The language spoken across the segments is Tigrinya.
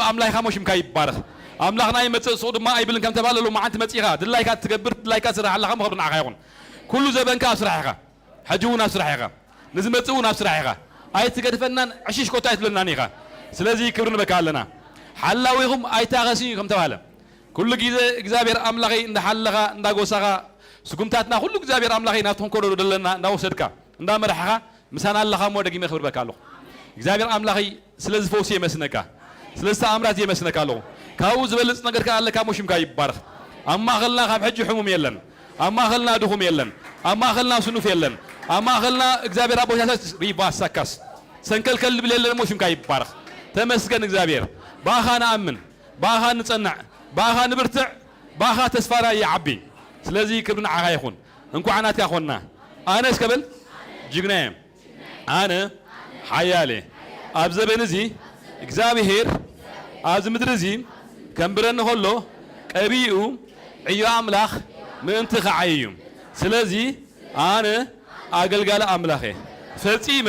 ኣምላይኻ ሞ ሽምካ ይባረኽ። ኣምላኽና ይመጽእ፣ ሱቕ ድማ ኣይብልን ከም ተባለ፣ ሎማዓንቲ መጺኻ፣ ድላይካ ትገብር፣ ድላይካ ትስራሕ ኣለኻ፣ ሞ ክብሪ ንዓኻ ይኹን። ኩሉ ዘበንካ ኣብ ስራሕ ኢኻ። ሕጂ እውን ኣብ ስራሕ ኢኻ። ንዝመጽእ እውን ኣብ ስራሕ ኢኻ። ኣይትገድፈናን፣ ዕሽሽ ኮታ ኣይትብለናን ኢኻ። ስለዚ ክብሪ ንበካ ኣለና። ሓላዊኹም ኣይታኸስን እዩ ከም ተባለ፣ ኩሉ ግዜ እግዚኣብሔር ኣምላኸይ እንዳሓለኻ፣ እንዳጎሳኻ፣ ስጉምታትና ኩሉ እግዚኣብሔር ኣምላኸይ ናብቲ ክንከዶ ዘለና እንዳወሰድካ፣ እንዳመራሕኻ፣ ምሳና ኣለኻ እሞ፣ ደጊመ ክብርበካ ኣለኹ። እግዚኣብሔር ኣምላኸይ፣ ስለዚ ፈውሲ የመስነካ፣ ስለዚ ተኣምራት የመስነካ ኣለኹ። ካብኡ ዝበልጽ ነገር ከኣ ኣለካ እሞ፣ ሽምካ ይባረኽ። ኣብ ማእኸልና ካብ ሕጂ ሕሙም የለን። ኣብ ማእኸልና ድኹም የለን። ኣብ ማእኸልና ስኑፍ የለን። ኣብ ማእኸልና እግዚኣብሔር ኣቦታታት ሪባ ሳካስ ሰንከልከል ዝብል የለን እሞ፣ ሽምካ ይባረኽ። ተመስገን እግዚኣብሔር። ብኣኻ ንኣምን፣ ብኣኻ ንጸንዕ፣ ብኣኻ ንብርትዕ፣ ብኣኻ ተስፋና ይዓቢ። ስለዚ ክብሪ ንዓኻ ይኹን። እንኳዕ ናትካ ኾንና። ኣነ እስከ በል ጅግና እየ። ኣነ ሓያል እየ። ኣብ ዘበን እዚ እግዚኣብሔር ኣብዚ ምድሪ እዚ ከንብረኒ ከሎ ቀቢኡ ዕዮ ኣምላኽ ምእንቲ ኸዓይ እዩ። ስለዚ ኣነ ኣገልጋሊ ኣምላኽ እየ። ፈጺመ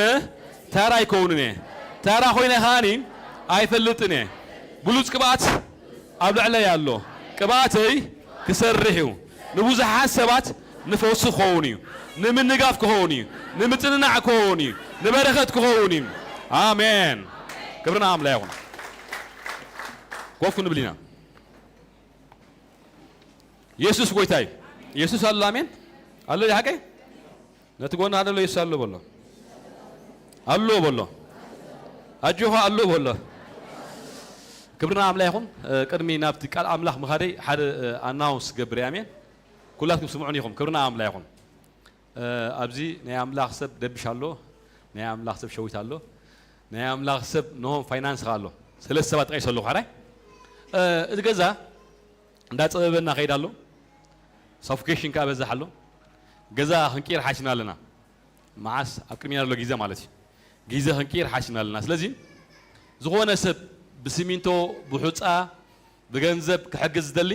ተራ ኣይከውንን እየ። ተራ ኮይነ ከኣኒ ኣይፈልጥን እየ። ብሉጽ ቅብኣት ኣብ ልዕለይ ኣሎ። ቅብኣተይ ክሰርሕ እዩ። ንብዙሓት ሰባት ንፈውሲ ክኸውን እዩ። ንምንጋፍ ክኸውን እዩ። ንምጽንናዕ ክኸውን እዩ። ንበረኸት ክኸውን እዩ። ኣሜን። ክብሪ ንኣምላኽ ይኹን። ኮፍ ክንብል ኢና። የሱስ ጎይታ እዩ። የሱስ ኣሎ። ኣሜን። ኣሎ። ሓቀይ ነቲ ጎና ዘሎ የሱስ ኣሎ በሎ። ኣሎ በሎ። ኣጆኻ ኣሎ በሎ። ክብሪ ንኣምላኽ ይኹን። እ፣ ቅድሚ ናብቲ ቃል ኣምላኽ ምኻደይ ሓደ፣ እ፣ ኣናውንስ ክገብር እየ። ኣሜን። ኩላትኩም ስምዑን ኢኹም። ክብሪ ንኣምላኽ ይኹን። እ፣ ኣብዚ ናይ ኣምላኽ ሰብ ደብሽ ኣሎ፣ ናይ ኣምላኽ ሰብ ሸዊት ኣሎ፣ ናይ ኣምላኽ ሰብ ንሆም ፋይናንስ ኸኣ ኣሎ። ሰለስተ ሰባት ጠቂሰ ኣለኹ። ሓራይ፣ እ፣ እቲ ገዛ እንዳጸበበና ከይድ ኣሎ። ሳፎኬሽን ከኣ በዝሕ ኣሎ። ገዛ ክንቅይር ሓሲብና ኣለና። መዓስ? ኣብ ቅድሚና ዘሎ ግዜ ማለት እዩ። ግዜ ክንቅይር ሓሲብና ኣለና። ስለዚ ዝኾነ ሰብ ብሲሚንቶ፣ ብሑጻ፣ ብገንዘብ ክሕግዝ ዝደሊ፣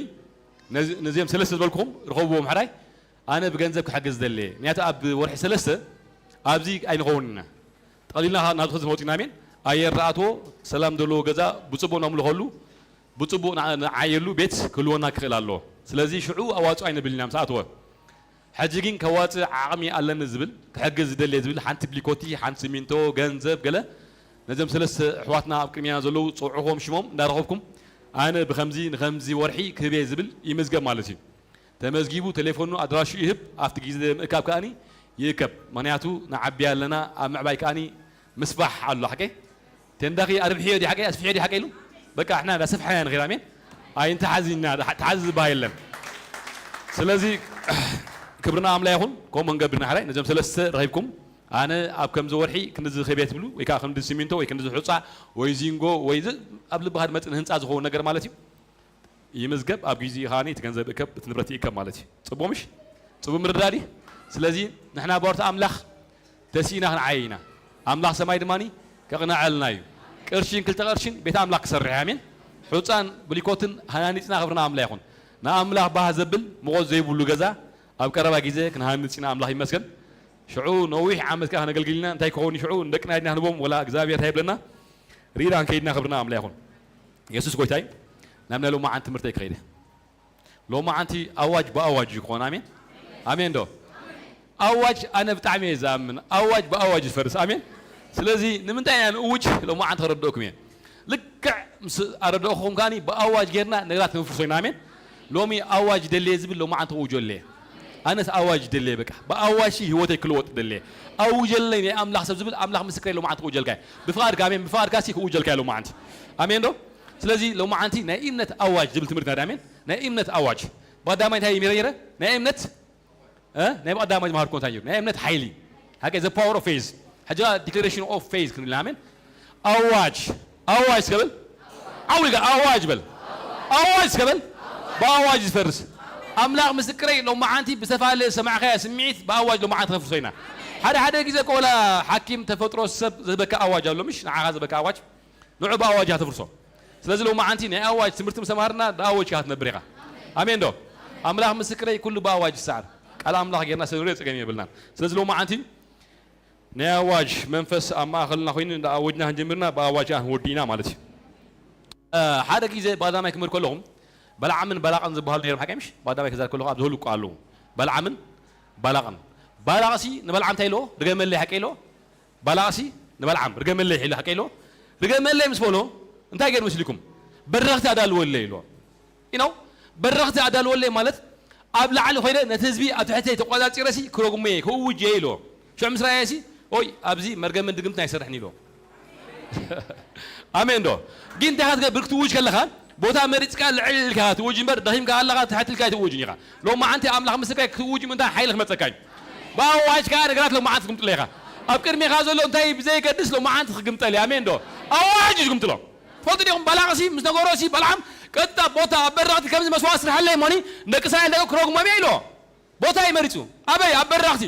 ነዚ-፣ ነዚኦም ሰለስተ ዝበልኩኹም ርኸብዎም። ሓራይ፣ ኣነ ብገንዘብ ክሕግዝ ዝደሊ እየ። ምክንያቱ ኣብ ወርሒ ሰለስተ ኣብዚ ኣይንኸውን ኢና። ጠቕሊልና ናብዚ ክዝመውፂና። ኣሜን። ኣየር ዝኣትዎ ሰላም ዘለዎ ገዛ ብፅቡቕ ነምልኸሉ፣ ብፅቡቕ ንዓ-፣ ንዓየሉ ቤት ክህልወና ክኽእል ኣለዎ። ስለዚ ሽዑ ኣዋፅኦ ኣይንብል ኢና ምስ ኣተወ። ሕጂ ግን ከዋፅእ ዓቕሚ ኣለኒ ዝብል፣ ክሕግዝ ዝደልየ ዝብል፣ ሓንቲ ብሊኮቲ፣ ሓንቲ ሲሚንቶ፣ ገንዘብ፣ ገለ፣ ነዞም ሰለስተ ኣሕዋትና ኣብ ቅድሚና ዘለዉ፣ ፀውዕኹም ሽሞም እንዳረኸብኩም፣ ኣነ ብኸምዚ ንኸምዚ ወርሒ ክህብ እየ ዝብል ይምዝገብ ማለት እዩ። ተመዝጊቡ፣ ቴሌፎኑ፣ ኣድራሹ ይህብ፣ ኣብቲ ግዜ ምእካብ ከኣኒ ይእከብ። ምኽንያቱ ንዓቢ ኣለና፣ ኣብ ምዕባይ ከኣኒ ምስፋሕ ኣሎ። ሓቀይ? ቴንዳኺ ኣርብሕዮ ድዩ ሓቀይ? ኣስፍሕዮ ድዩ ሓቀይ ኢሉ? በቃ፣ ንሕና እንዳሰፍሐና ንኸይድ። ኣሜን። ኣይንተሓዝና፣ ተሓ-፣ ተሓዚ ዝበሃል የለን። ስለዚ፣ ክብርና ኣምላኽ ይኹን። ከምኡ ክንገብር ኢና። ሓራይ፣ ነዞም ሰለስተ ረኺብኩም፣ ኣነ ኣብ ከምዚ ወርሒ ክንድዚ ክህብ እየ ትብሉ፣ ወይ ከዓ ክንዲ ሲሚንቶ፣ ወይ ክንድዚ ሑጻ፣ ወይ ዚንጎ፣ ወይ ዝ-፣ ኣብ ልብኻ ዝመጽእ ንህንጻ ዝኸውን ነገር ማለት እዩ። ይምዝገብ፣ ኣብ ግዜኡ ከኣ እቲ ገንዘብ ይእከብ፣ እቲ ንብረት ይእከብ ማለት እዩ። ጽቡቕ ምሽ? ጽቡቕ ምርዳእ ድዩ? ስለዚ ንሕና ባሮት ኣምላኽ ተሲእና ክንዓይ ኢና። ኣምላኽ ሰማይ ድማ ከቕንዐልና እዩ። ቅርሽን ክልተ ቅርሽን ቤት ኣምላኽ ክሰርሕ እዩ። ኣሜን። ሑጻን ብሊኮትን ሃናኒጽና ክብርና ኣምላኽ ይኹን። ንኣምላኽ ባህ ዘብል ሙቐት ዘይብሉ ገዛ ኣብ ቀረባ ግዜ ክንሃንጽ ኢና። ኣምላኽ ይመስገን። ሽዑ ነዊሕ ዓመት ከኣ ከነገልግል ኢና። እንታይ ክኸውን እዩ ሽዑ? ንደቅና ኢድና ክንቦም ወላ እግዚኣብሔር እንታይ ይብለና? ርኢና ክንከይድ ኢና። ክብርና ኣምላኽ ይኹን። የሱስ ጎይታይ። ናብ ናይ ሎማዓንቲ ትምህርተይ ክኸይደ። ሎማዓንቲ ኣዋጅ ብኣዋጅ እዩ ክኾን። ኣሜን? ኣሜን ዶ? ኣዋጅ ኣነ ብጣዕሚ እየ ዝኣምን። ኣዋጅ ብኣዋጅ ዝፈርስ። ኣሜን? ስለዚ ንምንታይ ኢና ንእውጅ? ሎማዓንቲ ከረድኦኩም እየ። ልክዕ ምስ ኣረድኦኹም ከኣኒ ብኣዋጅ ጌርና ነገራት ክንፍርሶ ኢና። ኣሜን? ሎሚ ኣዋጅ ደልየ ዝብል ሎማዓንቲ ክእውጆ ኣለየ። ኣነስ ኣዋጅ ደልየ በቃ። ብኣዋጅ ሲ ህይወተይ ክልወጥ ደልየ። ኣውጀለይ ናይ ኣምላኽ ሰብ ዝብል ኣምላኽ ምስክረይ ሎማዓንቲ ክእውጀልካ እየ። ብፍቓድካ ኣሜን። ብፍቓድካ ሲ ክእውጀልካ እየ ሎማዓንቲ። ኣሜን ዶ? ስለዚ ሎማዓንቲ ናይ እምነት ኣዋጅ ዝብል ትምህርትና ዳ ኣሜን? ናይ እምነት ኣዋጅ። ብቐዳማይ እንታይ ይረ ይረ? ናይ እምነት፣ እ? ናይ ብቐዳማይ ዝመሃርኩ እንታይ እዩ? ናይ እምነት ሓይሊ። ሓቂ the power of faith። ሕጂ declaration of faith ክንብል ኢና። ኣሜን። ኣዋጅ፣ ኣዋጅ እስከ በል። ዓው ኢልካ ኣዋጅ በል። ኣዋጅ እስከ በል። ብኣዋጅ ዝፈርስ። ኣምላኽ ምስክረይ ሎማዓንቲ ብዝተፈላለየ ዝሰማዕካዮ ስምዒት ብኣዋጅ ሎማዓንቲ ከነፍርሶ ኢና። ሓደ ሓደ ግዜ እኮ ወላ ሓኪም ተፈጥሮ ሰብ ዝህበካ ኣዋጅ ኣሎ ምሽ? ንዓኻ ዝህበካ ኣዋጅ። ንዑ ብኣዋጅ ኢኻ ተፍርሶ። ስለዚ ሎማዓንቲ ናይ ኣዋጅ ትምህርቲ ምስ ተማሃርና ብኣዋጅ ኢኻ ትነብር ኢኻ። ኣሜን ዶ? ኣምላኽ ምስክረይ ኩሉ ብኣዋጅ ይሰዓር። ቃል ኣምላኽ ጌርና ስለ ንሪኦ ጸገም የብልናን። ስለዚ ሎማዓንቲ ናይ ኣዋጅ መንፈስ ኣብ ማእኸልና ኮይኑ እንዳ ኣወጅና ክንጀምርና ብኣዋጅ ኢኻ ክንወዲ ኢና ማለት እዩ። ሓደ ግዜ ባዳማይ ክምህር ከለኹም በለዓምን ባላቕን ዝበሃሉ ነይሮም። ሓቀይ ምሽ? ባዳማይ ክዛር ከለኹ ኣብዚ ህልቁ ኣለዉ። በለዓምን ባላቕን። ባላቕሲ ንበለዓም እንታይ ኢልዎ? ርገመለይ። ሓቀይ ኢልዎ? ባላቕሲ ንበለዓም ርገመለይ ኢሉ። ሓቀይ ኢልዎ? ርገመለይ ምስ በሎ እንታይ ገይሩ መስሊኩም? በረኽቲ ኣዳልወለይ ኢልዎ። You know፣ በረኽቲ ኣዳልወለይ ማለት ኣብ ላዕሊ ኮይነ ነቲ ህዝቢ ኣብ ትሕተይ ተቆጻጺረሲ ክረጉሞ እየ፣ ክእውጅ እየ ኢልዎ። ሽዑ ምስ ረኣየሲ፣ ኦይ፣ ኣብዚ መርገምን ድግምትን ኣይሰርሕን ኢልዎ። ኣሜን ዶ? ግን እንታይ ኢኻ ትገብር? ክትእውጅ ከለኻ ቦታ መሪጽካ ልዕል ኢልካ ኢኻ ትእውጅ እምበር፣ ደኺምካ ኣለኻ ትሕት ኢልካ ኣይትእውጅን ኢኻ። ሎማዓንቲ ኣምላኽ ምስክረይ ክትእውጅ ምእንታን ሓይሊ ክመጸካ እዩ። ብኣዋጅ ከኣ ነገራት ሎማዓንቲ ክግምጥሎ ኢኻ። ኣብ ቅድሜኻ ዘሎ እንታይ ብዘይገድስ ሎማዓንቲ ክግምጠል እዩ። ኣሜን ዶ? ኣዋጅ እዩ ዝግምጥሎ። ትፈልጡ ዲኹም? ባላቕሲ ምስ ነገሮሲ በለዓም ቀጥታ ቦታ ኣብ በረኽቲ ከምዚ መስዋእቲ ስርሓለይ እሞኒ ንደቂ እስራኤል ደቂ ክረጉሞም እየ ኢልዎ። ቦታ እዩ መሪጹ። ኣበይ? ኣብ በረኽቲ።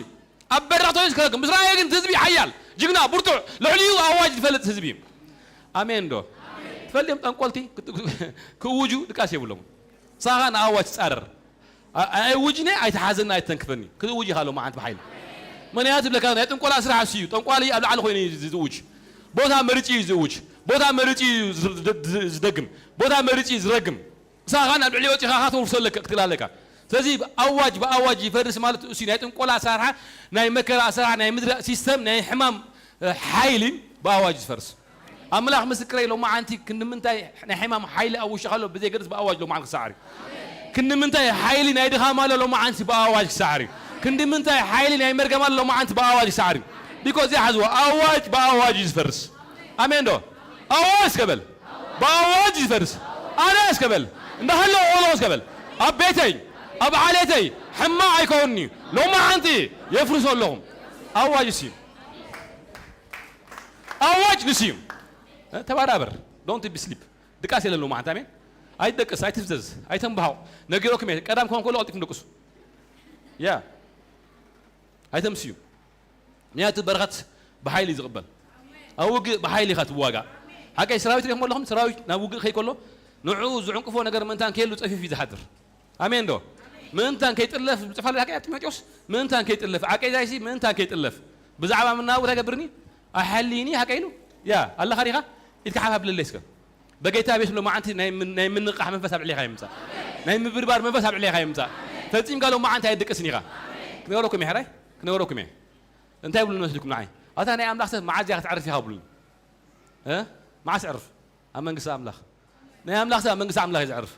ኣብ በረኽቲ ኮይኑ ክረግም። ምስ ረኣየ ግን ህዝቢ ሓያል፣ ጅግና፣ ብርቱዕ፣ ልዕሊኡ ኣዋጅ ዝፈልጥ ህዝቢ እዩ። ኣሜን ዶ? ትፈልዮም ጠንቆልቲ ክእውጁ ድቃስ የብሎም። ንስኻ ንኣዋጅ ትጻረር። ኣ-፣ ኣይውጅኒ፣ ኣይትሓዘኒ፣ ኣይተንክፈኒ። ክትእውጅ ኢኻ ሎማዓንቲ ብሓይሊ። ምኽንያቱ ይብለካ ናይ ጥንቆላ ስራሕ እሱ እዩ። ጠንቋሊ ኣብ ላዕሊ ኮይኑ እዩ ዝእውጅ። ቦታ መሪጹ እዩ ዝእውጅ። ቦታ መሪጹ እዩ ዝ-፣ ዝ-፣ ዝደግም። ቦታ መሪጹ እዩ ዝረግም። ንስኻ ኸኣ ናብ ልዕሊ ወጺኻ ኸኣ ተውርሶ ኣለካ፣ ክትክእል ኣለካ። ስለዚ ኣዋጅ ብኣዋጅ ይፈርስ ማለት እሱ ናይ ጥንቆላ ኣሰራርሓ፣ ናይ መከራ ኣሰራርሓ፣ ናይ ምድሪ ሲስተም፣ ናይ ሕማም፣ እ፣ ሓይሊ ብኣዋጅ ዝፈርስ። ኣምላኽ ምስክረይ፣ ሎማዓንቲ ክንዲ ምንታይ ናይ ሕማም ሓይሊ ኣብ ውሽጢኻ ኣሎ ብዘይገድስ ብኣዋጅ ሎማዓንቲ ክሰዓር እዩ። ክንዲ ምንታይ ሓይሊ ናይ ድኻም ኣሎ ሎማዓንቲ ብኣዋጅ ክሰዓር እዩ። ክንዲ ምንታይ ሓይሊ ናይ መርገም ኣሎ ሎማዓንቲ ብኣዋጅ ክሰዓር እዩ። ቢኮዝ ይሓዝዎ፣ ኣዋጅ ብኣዋጅ እዩ ዝፈርስ። ኣሜን ዶ? ኣዋጅ እስከ በል። ብኣዋጅ እዩ ዝፈርስ። ኣነ እስከ በል። እንዳሃለወ ኦሎ እስከ በል። ኣብ ቤተይ፣ ኣብ ዓሌተይ ሕማቕ ኣይከውንን'ዩ። ሎማዓንቲ የፍርሶ ኣለኹም። ኣዋጅ እሱ እዩ። ኣዋጅ ንሱ እዩ። እ፣ ተባራበር። Don't be sleep። ድቃስ የለን ሎማዓንቲ። ኣሜን። ኣይትደቅስ፣ ኣይትፍዘዝ፣ ኣይተንብሃቕ። ነጊረኩም እየ። ቀዳም ክኾን ከሎ ቀልጢፍኩም ደቅሱ። ያ። ኣይተምስዩ። ምኽንያቱ በረኸት ብሓይሊ እዩ ዝቕበል። ኣብ ውግእ ብሓይሊ ኢኻ ትዋጋእ። ሓቀይ ሰራዊት ሪኢኹም ኣለኹም? ሰራዊት ናብ ውግእ ከይከሎ ንዕኡ ዝዕንቅፎ ነገር ምእንታን ከየሉ ጸፊፍ እዩ ዝሓድር። ኣሜን ዶ? ምእንታን ከይጥለፍ ዝጽፋሉ ሓቀይ ጢሞቴዎስ፣ ምእንታን ከይጥለፍ፣ ዓቀይ ዛይሲ ምእንታን ከይጥለፍ። ብዛዕባ ምናቡ እንታይ ገብርኒ? ኣሐልይኒ ሓቀይ ኢሉ። ያ፣ ኣለኻ ዲኻ? ኢድካ ሓፍ ኣብለለይ እስከ። በጌታ ቤት ሎማዓንቲ ናይ ምን-፣ ናይ ምንቃሕ መንፈስ ኣብ ልዕሌኻ ይምጻእ። ናይ ምብርባር መንፈስ ኣብ ልዕሌኻ ይምጻእ። ፈጺምካ ሎማዓንቲ ኣይድቅስን ኢኻ። ክነግረኩም እየ፣ ሕራይ? ክነግረኩም እየ። እንታይ ይብሉ መስልኩም ንዓይ? ኣታ ናይ ኣምላኽ ሰብ መዓዝ እያ ክትዕርፍ ኢኻ ብሉኒ። እ? መዓስ ዕርፍ? ኣብ መንግስቲ ኣምላኽ። ናይ ኣምላኽ ሰብ ኣብ መንግስቲ ኣምላኽ እዩ ዝዕርፍ።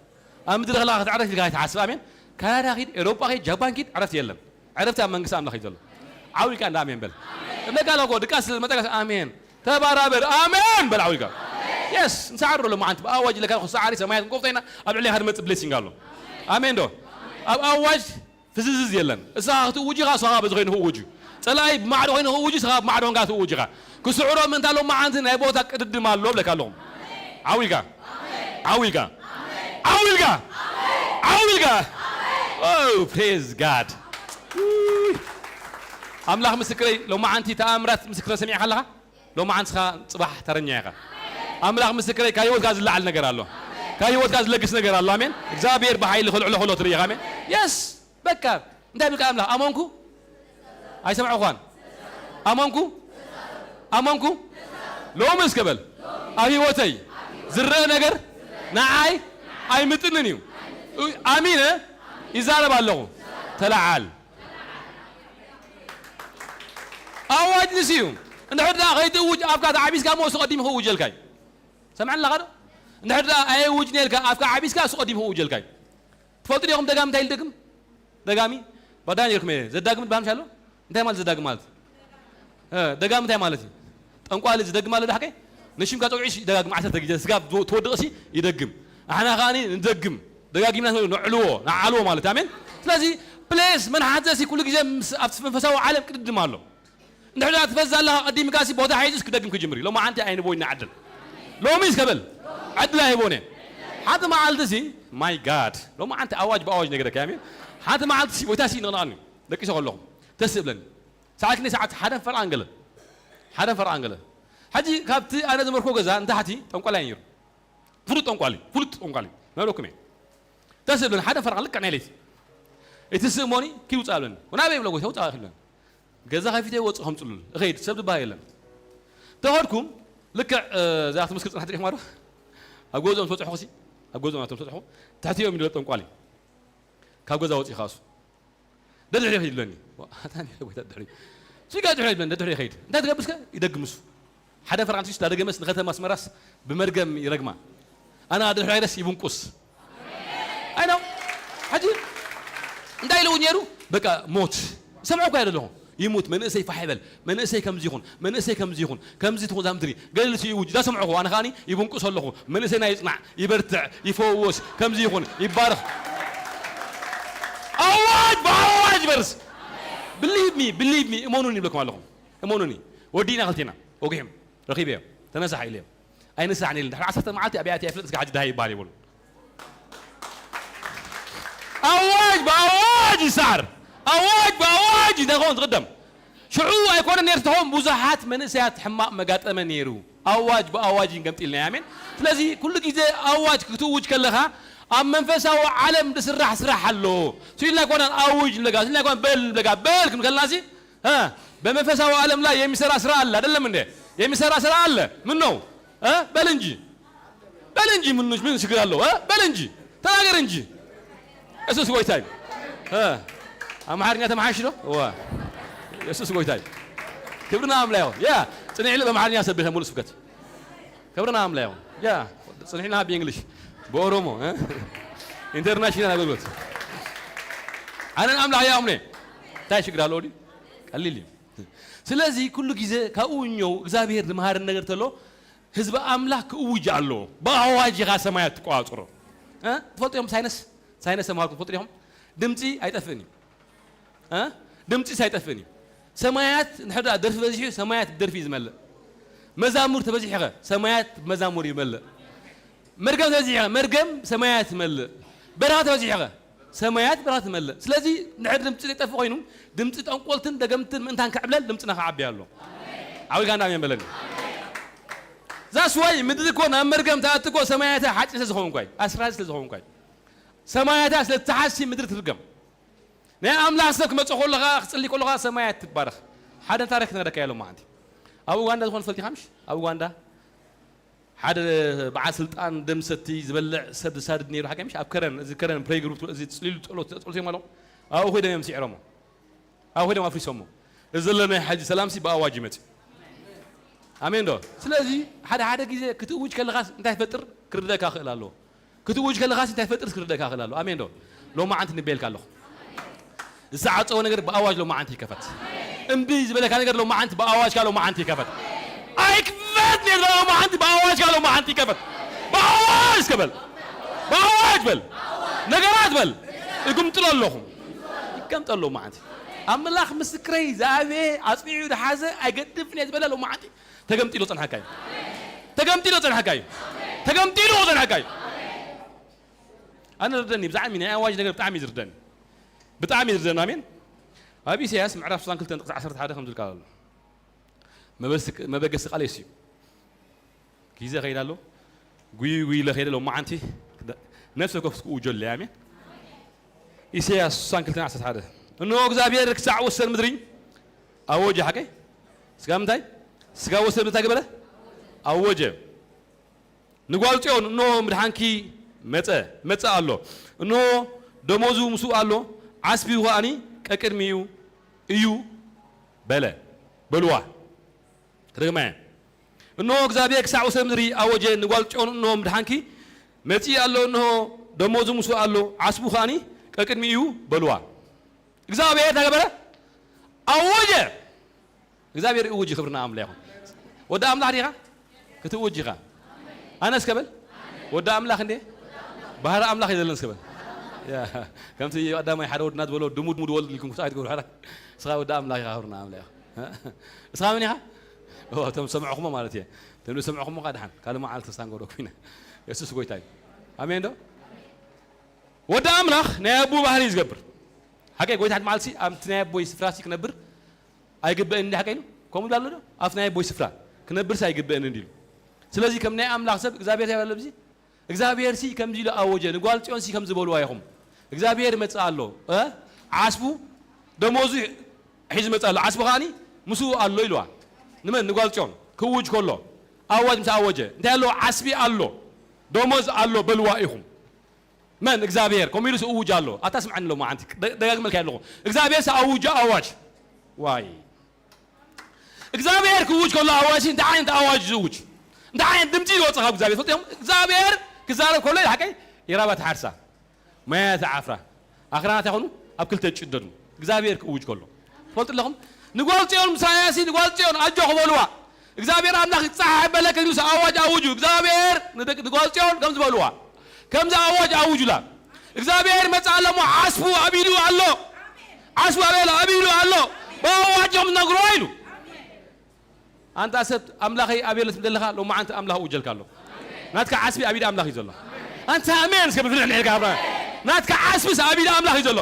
ኣብ ምድሪ ከለኻ ክትዕርፍ ኢልካ ኣይትሓስብ። ኣሜን። ካናዳ ኪድ፣ ኤውሮጳ ኪድ፣ ጃፓን ኪድ፣ ዕረፍቲ የለን። ዕረፍቲ ኣብ መንግስቲ ኣምላኽ እዩ ዘሎ። ዓው ኢልካ እንዳ ኣሜን በል። እብለካ ኣለኹ፣ ድቃስ ስለ ዝመጸካ ኣሜን። ተባራበር፣ ኣሜን በል ዓው ኢልካ። የስ፣ ንሰዓር ዶ ሎማዓንቲ ብኣዋጅ ኢለካ ኣለኹ፣ ሰዓሪ ሰማያት እንቆፍጠይና ኣብ ልዕሌኻ ዝመጽእ ብሌሲንግ ኣሎ። ኣሜን ዶ? ኣብ ኣዋጅ ፍዝዝዝ የለን። እሳኻ ክትእውጅ ኢኻ፣ እሳኻ በዚ ኮይኑ ክእውጅ እዩ። ጸላኢ ብማዕዶ ኮይኑ ክእውጅ፣ እሳኻ ብማዕዶ ኮንካ ክትእውጅ ኢኻ። ክስዕሮ ምእንታ ሎማዓንቲ ናይ ቦታ ቅድድም ኣሎ እብለካ ኣለኹም። ዓው ኢልካ። ዓው ኢልካ። ዓው ኢልካ። ዓው ኢልካ። ኦ፣ ፕሬዝ ጋድ። ኣምላኽ ምስክረይ፣ ሎማዓንቲ ተኣምራት ምስክረ ሰሚዕካ ኣለኻ? ሎማዓንቲ ንስኻ ጽባሕ ተረኛ ኢኻ። ኣምላኽ ምስክረይ፣ ካብ ህይወትካ ዝለዓል ነገር ኣሎ። ካብ ህይወትካ ዝለግስ ነገር ኣሎ። ኣሜን። እግዚኣብሔር ብሓይሊ ከልዕሎ ከሎ ትርኢ ኢኻ። ኣሜን። የስ። በቃ እንታይ ብልካ ኣምላኽ? ኣመንኩ። ኣይሰምዕኳን። ኣመንኩ። ኣመንኩ። ሎሚ እስከ በል። ኣብ ህይወተይ ዝረአ ነገር ንዓይ ኣይምጥንን እዩ። ኣሚነ ይዛረብ ኣለኹ። ተለዓል። ኣዋጅ ንሱ እዩ። እንድሕር ደኣ ከይትእውጅ ኣፍካ ተዓቢስካ እሞ እሱ ቀዲሙ ክእውጀልካ እዩ። ሰምዐኒ ኣለኻ ዶ? እንድሕር ደኣ ኣየውጅን ኢልካ ኣፍካ ዓቢስካ እሱ ቀዲሙ ክእውጀልካ እዩ። ትፈልጡ ዲኹም ደጋሚ እንታይ ኢሉ ይደግም? ደጋሚ ባዳ ነይርኩም እየ። ዘዳግም ትበሃል ምሽ ኣሎ? እንታይ ማለት ዘዳግም ማለት? እ፣ ደጋሚ እንታይ ማለት እዩ? ጠንቋሊ ዝደግም ኣሎ ዶ ሓቀይ? ንሽምካ ጸውዒ ይደጋግም ዓሰርተ ግዜ። ስጋብ ትወድቕሲ ይደግም። ኣሕና ከኣ ንደግም። ደጋጊምና ነዕልዎ፣ ንዓልዎ ማለት። ኣሜን። ስለዚ ፕሌስ መን ሓዘሲ ኩሉ ግዜ ምስ፣ ኣብቲ መንፈሳዊ ዓለም ቅድድም ኣሎ። እንድሕር ደኣ ትፈዝ ኣለኻ ቀዲምካሲ ቦታ ሒዙስ ክደግም ክጅምር እዩ። ሎማዓንቲ ኣይንቦ ይናዓድል። ሎሚ እስከ በል። ዕድል ኣይቦን እየ። ሓንቲ መዓልቲ ሲ፣ ማይ ጋድ። ሎማዓንቲ ኣዋጅ ብኣዋጅ ነገረካ፣ ኣሜን። ሓንቲ መዓልቲ ሲ፣ ጎይታ ሲ ንቕንቐኒ። ደቂሰ ከለኹ። ተስ እብለኒ። ሰዓት ክንደይ ሰዓት? ሓደን ፈርቓን ገለ። ሓደን ፈርቓን ገለ። ሕጂ ካብቲ ኣነ ዝመርኮ ገዛ ንታሕቲ ጠንቋላይ ነይሩ። ፍሉጥ ጠንቋሊ፣ ፍሉጥ ጠንቋሊ። ናብለኩም እየ። ተስ እብለኒ፣ ሓደን ፈርቓን ልክዕ ናይ ለይቲ። እቲ ስእሞኒ፣ ኪድ ውፃእ ኣለኒ። ወናበይ ይብሎ ጎይታ፣ ውፃእ ይብለኒ። ገዛ ከፊተ ይወፅእ ከም ፅሉል። እኸይድ፣ ሰብ ዝበሃል የለን። ተኸድኩም፣ ልክዕ፣ እ፣ እዛ ክትምስክር ፅናሕቲ ዲኹም ዶ? ኣብ ገዝኦም ዝበፅሑ ኸሲ ኣብ ገዝኦም ኣቶም ዝበፅሑ ትሕቲ እዮም ኢሉ ጠንቋሊ ካብ ገዛ ወፂኡ ኻሱ ደድሕሪ ይኸይድ ኣለኒ ኣታ ጎይታ ድሕሪ ስጋ ድሕሪ ይብለኒ ደድሕሪ ይኸይድ እንታይ ትገብር እስከ ይደግምሱ ሓደ ፈራንሲስ ዳደገመስ ንኸተማ ኣስመራስ ብመርገም ይረግማ ኣና ድሕሪ ኣይደስ ይብንቁስ ኣይ ነው ሕጂ እንታይ ኢልዎ ነይሩ በቃ ሞት ሰምዑ እኳ ኣለኹ ይሙት መንእሰይ ፋሕ ይበል መንእሰይ ከምዚ ይኹን መንእሰይ ከምዚ ይኹን ከምዚ ትኹን ዛምትሪ ገለልሲ ይውጅ ዳሰምዑኹ ኣነ ከዓኒ ይብንቁስ ኣለኹ መንእሰይና ይጽናዕ ይበርትዕ ይፈወስ ከምዚ ይኹን ይባረኽ ኣዋጅ ብኣዋጅ ይበርስ believe me believe me እመኑኒ ይብለኩም ኣለኹ እመኑኒ ወዲእና ክልቴና ወጊሖም ረኺበዮም ተነሳሕ ኢለዮም ኣይንሳሕን ኢለ ድሕሪ ዓሰርተ መዓልቲ ኣብያ እትያ ፍለጥ እስከ ሓጂ ድሃይ ይበሃል ይብሉ ኣዋጅ ብኣዋጅ ይሰዓር ኣዋጅ ብኣዋጅ ይደኾን ዝቕደም ሽዑ ኣይኮነ ነርትኾም ብዙሓት መንእሰያት ሕማቕ መጋጠመ ነይሩ ኣዋጅ ብኣዋጅ ይንገምጢልና ኣሜን ስለዚ ኩሉ ግዜ ኣዋጅ ክትእውጅ ከለኻ ኣብ መንፈሳዊ ዓለም ዝስራሕ ስራሕ ኣሎ ስኢልና ኣይኮነን ኣውጅ ንብለካ ስኢልና ኣይኮነን በል ንብለካ በል ክንከልና ሲ በመንፈሳዊ ዓለም ላይ የሚሰራ ስራ አለ አይደለም እንዴ? የሚሰራ ስራ አለ። ምን ነው? እ? በል እንጂ በል እንጂ ምን ምን ችግር አለው? እ? በል እንጂ ተናገር እንጂ ኢየሱስ ጎይታ ነው። እ? አማርኛ ተማሓሽ ነው? ዋ ኢየሱስ ጎይታ ነው። ክብርና አምላክ ይሁን። ያ ጽንዕ ኢለ በአማርኛ ሰብኸ ሙሉ ስብከት ክብርና አምላክ ይሁን። ያ ጽንዕና ብእንግሊሽ በኦሮሞ እ? ኢንተርናሽናል አገልግሎት ኣነን ኣምላኽ ይኣምነ እንታይ ሽግር ኣለዎ ድዩ ቀሊል እዩ ስለዚ ኩሉ ግዜ ካብኡ እኛው እግዚኣብሔር ዝመሃርን ነገር ተሎ ህዝቢ ኣምላኽ ክእውጅ ኣለዎ ብኣዋጅ ኢኻ ሰማያት ትቆጻጽሮ እ? ትፈልጡ እዮም ሳይነስ ሳይነስ ተማሃርኩም ትፈልጡ ኢኹም ድምፂ ኣይጠፍእን እዩ እ? ድምፂስ ኣይጠፍእን እዩ ሰማያት ንሕዳ ደርፊ በዚሑ ሰማያት ብደርፊ እዩ ዝመልእ መዛሙር ተበዚሕኸ ሰማያት ብመዛሙር ይመልእ መርገም ተበዚሕኸ መርገም ሰማያት ይመልእ በረኻ ተበዚሕኸ ሰማያት በረኻ ትመልእ ስለዚ ንድሕር ድምፂ ዘይጠፍእ ኮይኑ ድምፂ ጠንቆልትን ደገምትን ምእንታን ክዕብለል ድምፅና ክዓቢ ኣሎ ዓዊልካ እንዳ ኣሜን በለኒ ዛስዋይ ምድሪ እኮ ናብ መርገም ተኣቲ እኮ ሰማያታ ሓፂ ስለ ዝኸውን ኳይ ኣስራዚ ስለ ዝኸውን ኳይ ሰማያታ ስለ ትሓሲ ምድሪ ትርገም ናይ ኣምላኽ ሰብ ክመጽእ ከለኻ ክጽሊ ከለኻ ሰማያት ትባረኽ ሓደ ታሪክ ክነግረካ እየ ሎማዓንቲ ኣብ ኡጋንዳ ዝኾነ ፈልቲኻ ምሽ ኣብ ኡጋንዳ ሓደ በዓል ስልጣን ደም ሰቲ ዝበልዕ ሰብ ዝሳድድ ነይሩ ሓቂ ምሽ ኣብ ከረን እዚ ከረን ፕሬ ግሩፕ እዚ ጽሊሉ ጸሎት ጸሎት እዮም ኣለኹ ኣብኡ ኮይዶም እዮም ስዒሮሞ ኣብኡ ኮይዶም ኣፍሪሶሞ እዚ ዘለናይ ሓጂ ሰላምሲ ብኣዋጅ ይመጽእ ኣሜን ዶ ስለዚ ሓደ ሓደ ግዜ ክትእውጅ ከለኻስ እንታይ ትፈጥር ክርደካ ክእል ኣለዎ ክትእውጅ ከለኻስ እንታይ ትፈጥር ክርደካ ክእል ኣለዎ ኣሜን ዶ ሎማዓንቲ ንቤልካ ኣለኹ ዝሰዓፀወ ነገር ብኣዋጅ ሎማዓንቲ ይከፈት እምቢ ዝበለካ ነገር ሎማዓንቲ ብኣዋጅካ ሎማዓንቲ ይከፈት ኣይክፈት ነዛ ሎማዓንቲ ብኣዋጅካ ሎማዓንቲ ይከፈት ብኣዋጅ ከበል ብኣዋጅ በል ነገራት በል እግምጥሎ ኣለኹ ይቀምጠሎ ማዓንቲ ኣምላኽ ምስክረይ ዝኣበየ ኣፅኒዑ ዝሓዘ ኣይገድፍን እየ ዝበለ ሎማዓንቲ ተገምጢሉ ጸንሓካ እዩ ተገምጢሉ ጸንሓካ እዩ ተገምጢሉ ጸንሓካ እዩ ኣነ ዝርደኒ ብዛዕሚ ናይ ኣዋጅ ነገር ብጣዕሚ ዝርደኒ ብጣዕሚ ዝርደኒ ኣሜን ኣብ ኢሳያስ ምዕራፍ 62 ጥቅስ 11 ከም ዝልካ ኣሎ መበገሲ ቃል የስዩ ግዜ ኸይድ ኣሎ ጉይ ጉይ ኢለ ኸይደ ሎማዓንቲ ነፍሲ ኮፍ ክትእውጆ ኣለያ ኣሜን ኢሳያስ 62 11 እንሆ እግዚኣብሔር ክሳዕ ወሰን ምድሪ ኣወጀ ሓቀይ ስጋ ምንታይ ስጋ ወሰን ምንታይ ገበረ ኣወጀ ንጓል ጽዮን እንሆ ምድሓንኪ መጸ መጸ ኣሎ እንሆ ደሞዙ ምስኡ ኣሎ ዓስቢኡ ከኣኒ ቀቅድሚኡ እዩ በለ በልዋ ክደግማ እየ እንሆ እግዚኣብሔር ክሳዕ ወሰን ምድሪ ኣወጀ ንጓል ጽዮን እንሆ ምድሓንኪ መጺእ ኣሎ እንሆ ደሞዙ ምስኡ ኣሎ ዓስቡ ከኣኒ ቀቅድሚ እዩ በልዋ እግዚኣብሔር እንታይ ገበረ ኣወጀ እግዚኣብሔር እውጅ ክብርና ኣምላ ይኹን ወዲ ኣምላኽ ዲኻ ክትእውጅ ኢኻ ኣነስ ከበል ወዲ ኣምላኽ እንዴ ባህሪ ኣምላኽ እዩ ዘለንስ ከበል ከምቲ ቀዳማይ ሓደ ወድና ዝበሎ ድሙድ ሙድ ወልድ ኢልኩም ክሳዕ ትገብሩ ሓራ እስኻ ወዲ ኣምላኽ ኢኻ ክብርና ኣምላ ኢኻ እስኻ መን ኢኻ እቶም ዝሰምዕኹሞ ማለት እየ እቶም ዝሰምዕኹሞ ካ ድሓን ካልእ መዓልቲ ሳንጎዶ ኩይነ የሱስ ጎይታ እዩ ኣሜን ዶ ወዲ ኣምላኽ ናይ ኣቡ ባህሪ እዩ ዝገብር ሓቀይ ጎይታ ሓደ መዓልቲ ኣብቲ ናይ ኣቦይ ስፍራሲ ክነብር ኣይግበእን እንዲ ሓቀይ ከምኡ ዳሎ ዶ ኣብቲ ናይ ኣቦይ ስፍራ ክነብርሲ ኣይግበእን እንዲሉ ስለዚ ከም ናይ ኣምላኽ ሰብ እግዚኣብሔር ያበለ ብዚ እግዚኣብሔር ሲ ከምዚ ኢሉ ኣወጀ ንጓል ጽዮን ሲ ከምዚ በልዋ ኢኹም እግዚኣብሔር ይመጽእ ኣሎ እ ዓስቡ ደሞዙ ሒዙ መጽእ ኣሎ ዓስቡ ከዓኒ ምስኡ ኣሎ ኢልዋ ንመን ንጓል ጽዮን ክውጅ ከሎ ኣዋጅ ምስ ኣወጀ እንታይ ኣሎ ዓስቢ ኣሎ ደሞዝ ኣሎ በልዋ ኢኹም። መን እግዚኣብሔር ከምኡ ኢሉስ እውጅ ኣሎ። ኣታ ስምዓኒ ሎማዓንቲ ደ- ደጋግመልካ ኣለኹ። እግዚኣብሔርስ ኣውጃ ኣዋጅ። ዋይ እግዚኣብሔር ክውጅ ከሎ ኣዋጅ እንታይ ዓይነት ኣዋጅ ዝውጅ? እንታይ ዓይነት ድምፂ ይወፅእ ካብ እግዚኣብሔር? ፈልጥኹም እግዚኣብሔር ክዛረብ ከሎ ሓቀይ ይራባ ትሓርሳ ማያ ተዓፍራ ኣኽራናት ይኾኑ ኣብ ክልተ ይጭደዱ። እግዚኣብሔር ክእውጅ ከሎ ትፈልጡ ኣለኹም። ንጓል ጽዮን ምሳያሲ ንጓል ጽዮን ኣጆ ክበልዋ እግዚኣብሔር ኣምላኽ ይጻሓበለክ ንስ ኣዋጅ ኣውጁ። እግዚኣብሔር ንደቂ ንጓል ጽዮን ከም ዝበልዋ ከምዚ ኣዋጅ ኣውጁላ። እግዚኣብሔር መጻ ኣለሞ ዓስቡ ኣብ ኢዱ ኣሎ። ዓስቡ ኣበለ ኣብ ኢዱ ኣሎ። ብኣዋጅ እዮም ነግሮ ኢሉ። ኣንታ ሰብ ኣምላኸይ ኣብ የለ ትብል ዘለኻ ሎማዓንቲ ኣምላኽ እውጀልካ ኣሎ። ናትካ ዓስቢ ኣብ ኢድ ኣምላኽ እዩ ዘሎ። ኣንታ ኣሜን እስከ ብፍልሕ ንሕልካ ኣብራ ናትካ ዓስብስ ኣብ ኢድ ኣምላኽ እዩ ዘሎ።